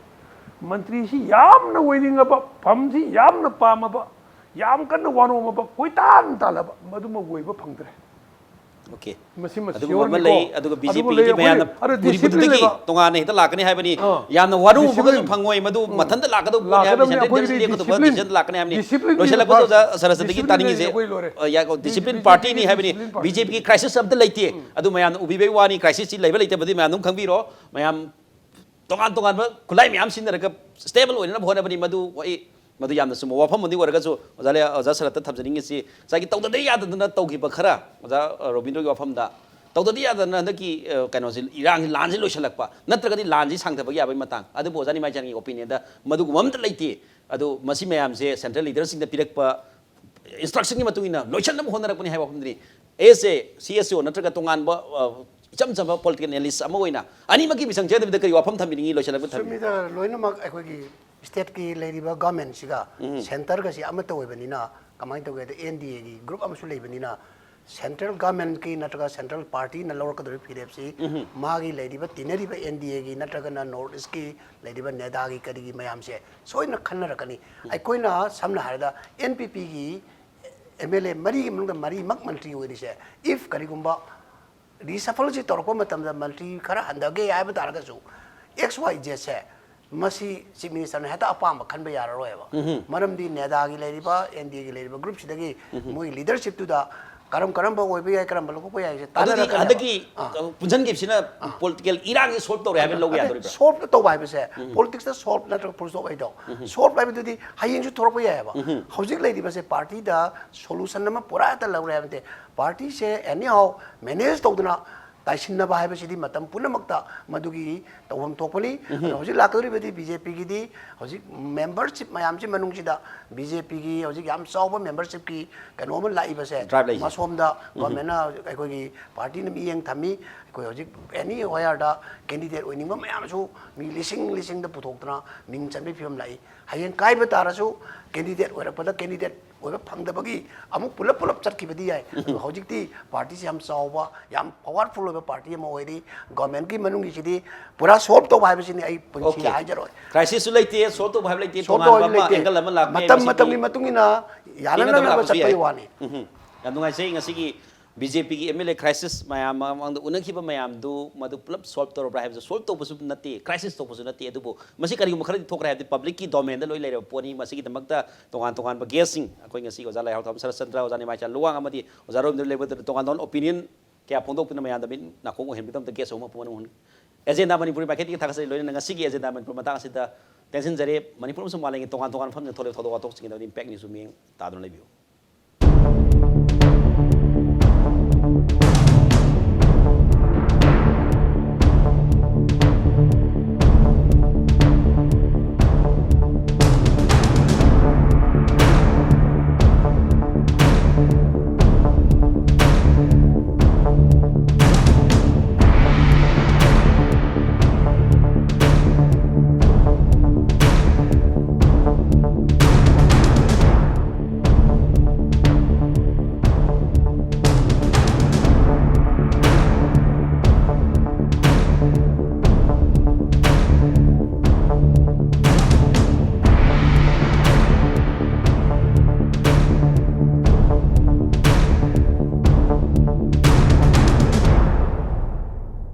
ꯃꯟꯇ꯭ꯔꯤꯁꯤ ꯌꯥꯝꯅ ꯑꯣꯏꯅꯤꯡꯉꯕ, ꯐꯝꯁꯤ ꯌꯥꯝꯅ ꯄꯥꯝꯃꯕ, ꯌꯥꯝ ꯀꯟꯅ ꯋꯥꯅꯣꯝꯃꯕ, ꯀꯣꯏꯇꯥꯟ ꯇꯥꯜꯂꯕ, ꯃꯗꯨꯃꯛ ꯑꯣꯏꯕ ꯐꯪꯗ꯭ꯔꯦ꯫ ꯑꯣꯀꯦ꯫ ꯃꯁꯤꯃ ꯑꯗꯨꯒꯨꯝꯕ ꯑꯃ sure ꯂꯩ꯫ ꯅꯤꯀꯣ꯫ ꯑꯗꯨꯒ ꯑꯗꯨꯕꯨ ꯕꯤ ꯖꯦ ꯄꯤꯒꯤꯗꯤ ꯂꯩ, ꯑꯩꯈꯣꯏ ꯃꯌꯥꯝꯅ ꯑꯗꯣ ꯄꯨꯔꯤꯕꯗꯨꯗꯒꯤ discipline ꯂꯩꯕ꯫ ꯇꯣꯉꯥꯟꯅ ꯍꯦꯛꯇ ꯂꯥꯛꯀꯅꯤ ꯍꯥꯏꯕꯅꯤ꯫ ꯑꯥ꯫ ꯌꯥꯝꯅ ꯋꯥꯔꯨꯕꯒꯁꯨ Discipline ꯐꯪꯉꯣꯏ, ꯃꯗꯨ ꯃꯊꯟꯇ ꯂꯥꯛꯀꯗꯧꯕ ꯄꯣꯠꯅꯤ ꯍꯥꯏꯕꯅꯤ꯫ ꯂꯥꯛꯀꯗꯕꯅꯤ꯫ Central ꯑꯩꯈꯣꯏꯒꯤꯗꯤ leaderꯁꯤꯡꯗꯒꯤ ꯑꯇꯣꯞꯄ discipline, decision ꯂꯥꯛꯀꯅꯤ ꯍꯥꯏꯕꯅꯤ꯫ Discipline ꯂꯣꯏꯁꯤꯜꯂꯛꯄꯗ first꯫ ꯑꯣꯖꯥ ꯁꯔꯁꯋꯇꯤꯒꯤ Discipline ꯇꯥꯅꯤꯡꯉꯤꯁꯦ, ꯑꯩꯈꯣꯏ ꯂꯣꯏꯔꯦ꯫ ꯑ, ꯌꯥꯏꯀꯣ, discipline BJP ꯒꯤ partyꯅꯤ ꯍꯥꯏꯕꯅꯤ꯫ discipline party꯫ ꯕꯤ ꯖꯦ ꯄꯤꯒꯤ crisis ꯑꯝꯇ ꯂꯩꯇꯦ꯫ ꯑꯗꯨ ꯃꯌꯥꯝꯅ ꯎꯕꯤꯕꯩ ꯋꯥꯅꯤ, crisisꯁꯤ ꯂꯩꯕ ꯂꯩꯇꯕꯗꯤ ꯃꯌꯥꯝ ꯑꯗꯨꯝ ꯈꯪꯕꯤꯔꯣ꯫ ꯃꯌꯥꯝ ꯇꯣꯉꯥꯟ ꯇꯣꯉꯥꯟꯕ ꯈꯨꯠꯂꯥꯏ ꯃꯌꯥꯝ ꯁꯤꯖꯤꯟꯅꯔꯒ stable ꯑꯣꯏꯅꯅꯕ ꯍꯣꯠꯅꯕꯅꯤ꯫ ꯃꯗꯨ ꯑꯩ, ꯃꯗꯨ ꯌꯥꯝꯅ ꯆꯨꯝꯕ ꯋꯥꯐꯝ ꯑꯃꯗꯤ ꯑꯣꯏꯔꯒꯁꯨ, ꯑꯣꯖꯥ ꯂꯩ-, ꯑꯣꯖꯥ ꯁꯔꯠꯇ ꯊꯝꯖꯅꯤꯡꯉꯤꯁꯤ, ꯉꯁꯥꯏꯒꯤ ꯇꯧꯗꯗꯤ ꯌꯥꯗꯗꯅ ꯇꯧꯈꯤꯕ ꯈꯔ, ꯑꯣꯖꯥ ꯔꯣꯕꯤꯟꯗ꯭ꯔꯣꯒꯤ ꯋꯥꯐꯝꯗ, ꯇꯧꯗꯗꯤ ꯌꯥꯗꯗꯅ ꯍꯟꯗꯛꯀꯤ, ꯑ, ꯀꯩꯅꯣꯁꯤ, ꯏꯔꯥꯡꯁꯤ, ꯂꯥꯟꯁꯤ ꯂꯣꯏꯁꯤꯜꯂꯛꯄ, ꯅꯠꯇ꯭ꯔꯒꯗꯤ ꯂꯥꯟꯁꯤ ꯁꯥꯡꯊꯕꯒꯤ ꯌꯥꯕꯒꯤ ꯃꯇꯥꯡ꯫ ꯑꯗꯨꯕꯨ ꯑꯣꯖꯥ ꯅꯤꯃꯥꯏꯆꯥꯟꯒꯤ opinionꯗ ꯃꯗꯨꯒꯨꯝꯕ ꯑꯝꯇ ꯂꯩꯇꯦ꯫ ꯑꯗꯨ ꯃꯁꯤ ꯃꯌꯥꯝꯁꯦ central leaderꯁꯤꯡꯗ ꯄꯤꯔꯛꯄ instructionꯒꯤ ꯃꯇꯨꯡ ꯏꯟꯅ ꯂꯣꯏꯁꯤꯟꯅꯕ ꯍꯣꯠꯅꯔꯛꯄꯅꯤ ꯍꯥꯏꯕ ꯋꯥꯐꯝꯗꯨꯅꯤ꯫ As a C S O ꯅꯠꯇ꯭ꯔꯒ ꯇꯣꯉꯥꯟꯕ, ꯑ, ꯏꯆꯝ ꯆꯝꯕ political analyst ꯑꯃ ꯑꯣꯏꯅ ꯑꯅꯤꯃꯛꯀꯤ ꯃꯤꯆꯪ ꯆꯪꯗꯕꯤꯗ ꯀꯔꯤ ꯋꯥꯐꯝ ꯊꯝꯕꯤꯅꯤꯡꯉꯤ? ꯂꯣꯏꯁꯤꯜꯂꯛꯄ ꯊꯝꯕꯤꯌꯨ꯫ ꯆꯨꯝꯃꯤꯗ, ꯂꯣꯏꯅꯃꯛ ꯑꯩꯈꯣꯏꯒꯤ stateꯀꯤ ꯂꯩꯔꯤꯕ governmentꯁꯤꯒ centreꯒꯁꯤ ꯑꯃꯠꯇ ꯑꯣꯏꯕꯅꯤꯅ, ꯀꯃꯥꯏꯅ ꯇꯧꯒꯦꯗ, N D Aꯒꯤ group ꯑꯃꯁꯨ ꯂꯩꯕꯅꯤꯅ, central governmentꯀꯤ ꯅꯠꯇ꯭ꯔꯒ central partyꯅ ꯂꯧꯔꯛꯀꯗꯧꯔꯤꯕ ꯐꯤꯔꯦꯞꯁꯤ ꯃꯥꯒꯤ ꯂꯩꯔꯤꯕ, ꯇꯤꯟꯅꯔꯤꯕ N D Aꯒꯤ ꯅꯠꯇ꯭ꯔꯒꯅ North Eastꯀꯤ ꯂꯩꯔꯤꯕ NEDAꯒꯤ ꯀꯔꯤꯒꯤ ꯃꯌꯥꯝꯁꯦ ꯁꯣꯏꯗꯅ ꯈꯟꯅꯔꯛꯀꯅꯤ꯫ ꯑꯩꯈꯣꯏꯅ ꯁꯝꯅ ꯍꯥꯏꯔꯕꯗ N P Pꯒꯤ M L A ꯃꯔꯤꯒꯤ ꯃꯅꯨꯡꯗ ꯃꯔꯤꯃꯛ ꯃꯟꯇ꯭ꯔꯤ ꯑꯣꯏꯔꯤꯁꯦ, if ꯀꯔꯤꯒꯨꯝꯕ reshuffleꯁꯤ ꯇꯧꯔꯛꯄ ꯃꯇꯝꯗ ꯃꯟꯇ꯭ꯔꯤ ꯈꯔ ꯍꯟꯊꯒꯦ ꯍꯥꯏꯕ ꯇꯥꯔꯒꯁꯨ, X Y Zꯁꯦ, ꯃꯁꯤ Chief Ministerꯅ ꯍꯦꯛꯇ ꯑꯄꯥꯝꯕ ꯈꯟꯕ ꯌꯥꯔꯔꯣꯏꯕ꯫ ꯃꯔꯝꯗꯤ NEDAꯒꯤ ꯂꯩꯔꯤꯕ, N D Aꯒꯤ ꯂꯩꯔꯤꯕ groupꯁꯤꯗꯒꯤ ꯃꯣꯏꯒꯤ leadershipꯇꯨꯗ ꯀꯔꯝ ꯀꯔꯝꯕ ꯑꯣꯏꯕ ꯌꯥꯏ, ꯀꯔꯝꯕ ꯂꯧꯊꯣꯛꯄ ꯌꯥꯏ ꯍꯥꯏꯁꯦ ꯑꯗꯨꯗꯤ ꯇꯥꯟꯅꯔꯛꯀꯅꯦꯕ꯫ ꯍꯟꯗꯛꯀꯤ, ꯑ, ꯄꯨꯟꯁꯤꯟꯈꯤꯕꯁꯤꯅ political ꯏꯔꯥꯡꯁꯤ solve ꯇꯧꯔꯦ ꯍꯥꯏꯕ ꯂꯧꯕ ꯌꯥꯗꯣꯔꯤꯕ꯭ꯔꯥ? Solve ꯇꯧꯕ ꯍꯥꯏꯕꯁꯦ, politicsꯇ solve ꯅꯠꯇ꯭ꯔꯒ full stop ꯍꯥꯏꯗꯣ, solve ꯍꯥꯏꯕꯗꯨꯗꯤ ꯍꯌꯦꯡꯁꯨ ꯊꯣꯔꯛꯄ ꯌꯥꯏꯑꯕ꯫ ꯍꯧꯖꯤꯛ ꯂꯩꯔꯤꯕꯁꯦ partyꯗ solution ꯑꯃ ꯄꯨꯔꯥ ꯍꯦꯛꯇ ꯂꯧꯔꯦ ꯍꯥꯏꯕ ꯅꯠꯇꯦ꯫ Partyꯁꯦ anyhow manage ꯇꯧꯗꯅ ꯇꯥꯏꯁꯤꯟꯅꯕ ꯍꯥꯏꯕꯁꯤꯗꯤ ꯃꯇꯝ ꯄꯨꯝꯅꯃꯛꯇ ꯃꯗꯨꯒꯤ ꯇꯧꯐꯝ ꯊꯣꯛꯄꯅꯤ꯫ ꯑꯗꯣ ꯍꯧꯖꯤꯛ ꯂꯥꯛꯀꯗꯧꯔꯤꯕꯗꯤ BJPꯒꯤꯗꯤ ꯍꯧꯖꯤꯛ membership ꯃꯌꯥꯝꯁꯤ ꯃꯅꯨꯡꯁꯤꯗ BJPꯒꯤ ꯍꯧꯖꯤꯛ ꯌꯥꯝ ꯆꯥꯎꯕ membershipꯀꯤ ꯀꯩꯅꯣ ꯑꯃ ꯂꯥꯛꯏꯕꯁꯦ, Drive ꯂꯩꯁꯦ꯫ ꯃꯁꯣꯝꯗ governmentꯅ ꯑꯩꯈꯣꯏꯒꯤ partyꯅ ꯃꯤꯠꯌꯦꯡ ꯊꯝꯃꯤ꯫ ꯑꯩꯈꯣꯏ ꯍꯧꯖꯤꯛ any whereꯗ candidate ꯑꯣꯏꯅꯤꯡꯕ ꯃꯌꯥꯝꯁꯨ ꯃꯤ ꯂꯤꯁꯤꯡ ꯂꯤꯁꯤꯡꯗ ꯄꯨꯊꯣꯛꯇꯅ ꯃꯤꯡ ꯆꯟꯕꯒꯤ ꯐꯤꯕꯝ ꯂꯥꯛꯏ꯫ ꯍꯌꯦꯡ ꯀꯥꯏꯕ ꯇꯥꯔꯁꯨ candidate ꯑꯣꯏꯔꯛꯄꯗ candidate ꯑꯣꯏꯕ ꯐꯪꯗꯕꯒꯤ ꯑꯃꯨꯛ ꯄꯨꯂꯞ ꯄꯨꯂꯞ ꯆꯠꯈꯤꯕꯗꯤ ꯌꯥꯏ꯫ ꯑꯗꯣ ꯍꯧꯖꯤꯛꯇꯤ ꯄꯥꯔꯇꯤꯁꯤ ꯌꯥꯝ ꯆꯥꯎꯕ, ꯌꯥꯝ ꯄꯋꯥꯔꯐꯨꯜ ꯑꯣꯏꯕ ꯄꯥꯔꯇꯤ ꯑꯃ ꯑꯣꯏꯔꯤ꯫ ꯒꯣꯔꯃꯦꯟꯒꯤ ꯃꯅꯨꯡꯒꯤꯁꯤꯗꯤ ꯄꯨꯔꯥ ꯁꯣꯜꯕ ꯇꯧꯕ ꯍꯥꯏꯕꯁꯤꯅꯤ ꯑꯩ ꯄꯨꯟꯁꯤꯗ Okay. ꯍꯥꯏꯖꯔꯣꯏ꯫ ꯀ꯭ꯔꯥꯏꯁꯤꯁꯁꯨ ꯂꯩꯇꯦ, ꯁꯣꯜꯕ ꯇꯧꯕ ꯍꯥꯏꯕ ꯂꯩꯇꯦ, ꯁꯣꯜꯕ ꯇꯣꯉꯥꯟꯕ ꯇꯧꯕ ꯍꯥꯏꯕ ꯑꯃ ꯂꯩꯇꯦ꯫ ꯑꯦꯡꯒꯜ ꯑꯃ ꯂꯥꯛꯄ ꯌꯥꯏ꯫ ꯃꯇꯝ ꯃꯁꯤꯗꯤ ꯃꯇꯝꯒꯤ ꯃꯇꯨꯡ ꯏꯟꯅ ꯊꯦꯡꯅꯗꯕ ꯌꯥꯅꯅꯕ ꯂꯥꯛꯄꯁꯨ ꯌꯥꯏ꯫ ꯆꯠꯄꯒꯤ ꯋꯥꯅꯤ꯫ ꯎꯝ꯫ ꯌꯥꯝ ꯅꯨꯡꯉꯥꯏꯖꯩ ꯉꯁꯤꯒꯤ ꯕꯤ ꯖꯦ ꯄꯤꯒꯤ ꯑꯦꯝ ꯑꯦꯜ ꯑꯦ ꯀ꯭ꯔꯥꯏꯁꯤꯁ ꯃꯌꯥꯝ ꯃꯃꯥꯡꯗ ꯎꯅꯈꯤꯕ ꯃꯌꯥꯝꯗꯨ ꯃꯗꯨ ꯄꯨꯂꯞ ꯁꯣꯜꯕ ꯇꯧꯔꯕ꯭ꯔꯥ ꯍꯥꯏꯕꯁꯦ, ꯁꯣꯜꯕ ꯇꯧꯕꯁꯨ ꯅꯠꯇꯦ, ꯀ꯭ꯔꯥꯏꯁꯤꯁ ꯊꯣꯛꯄꯁꯨ ꯅꯠꯇꯦ꯫ ꯑꯗꯨꯕꯨ ꯃꯁꯤ ꯀꯔꯤꯒꯨꯝꯕ ꯈꯔꯗꯤ ꯊꯣꯛꯈ꯭ꯔꯦ ꯍꯥꯏꯕꯗꯤ ꯄꯕ꯭ꯂꯤꯛꯀꯤ ꯗꯣꯃꯦꯟꯗ ꯂꯣꯏ ꯂꯩꯔꯕ ꯄꯣꯠꯅꯤ꯫ ꯃꯁꯤꯒꯤꯗꯃꯛꯇ ꯇꯣꯉꯥꯟ ꯇꯣꯉꯥꯟꯕ ꯒꯦꯁꯁꯤꯡ, ꯑꯩꯈꯣꯏ ꯉꯁꯤ ꯑꯣꯖꯥ ꯂꯥꯏꯍꯥꯎꯊꯥꯕꯝ ꯁꯔꯠ ꯆꯟꯗ꯭ꯔ, ꯑꯣꯖꯥ ꯅꯤꯃꯥꯏꯆꯥ ꯂꯨꯋꯥꯡ ꯑꯃꯗꯤ ꯑꯣꯖꯥ ꯔꯣꯕꯤꯟꯗ꯭ꯔ ꯂꯩꯕꯗ ꯇꯣꯉꯥꯟ ꯇꯣꯉꯥꯟꯕ ꯑꯣꯄꯤꯅꯤꯌꯟ ꯀꯌꯥ ꯐꯣꯡꯗꯣꯛꯇꯨꯅ ꯃꯌꯥꯝꯗ ꯃꯤꯠ ꯅꯥꯀꯣꯡ ꯑꯣꯏꯍꯟꯕꯒꯤꯗꯃꯛꯇ ꯒꯦꯁ ꯑꯍꯨꯝ ꯑꯄꯨꯟꯕ ꯑꯍꯨꯝ ꯑꯦꯖꯦꯟꯗꯥ ꯃꯅꯤꯄꯨꯔꯤ ꯃꯥꯏꯀꯩꯗꯒꯤ ꯊꯥꯒꯠꯆꯔꯤ꯫ ꯂꯣꯏꯅꯅ ꯉꯁꯤꯒꯤ ꯑꯦꯖꯦꯟꯗꯥ ꯃꯅꯤꯄꯨꯔ ꯃꯇꯥꯡ ꯑꯁꯤꯗ ꯇꯦꯟꯁꯤꯟꯖꯔꯦ꯫ ꯃꯅꯤꯄꯨꯔ ꯑꯃꯁꯨꯡ ꯃꯥꯂꯦꯝꯒꯤ ꯇꯣꯉꯥꯟ ꯇꯣꯉꯥꯟꯕ ꯃꯐꯝꯁꯤꯡꯗ ꯊꯣꯛꯂꯤꯕ ꯊꯧꯗꯣꯛ ꯋꯥꯊꯣꯛꯁꯤꯡꯒꯤ ꯏꯝꯄꯦꯛ ꯅ꯭ꯌꯨꯁꯁꯨ ꯃꯤꯠꯌꯦꯡ ꯇꯥꯗꯨꯅ ꯂꯩꯕꯤꯌꯨ꯫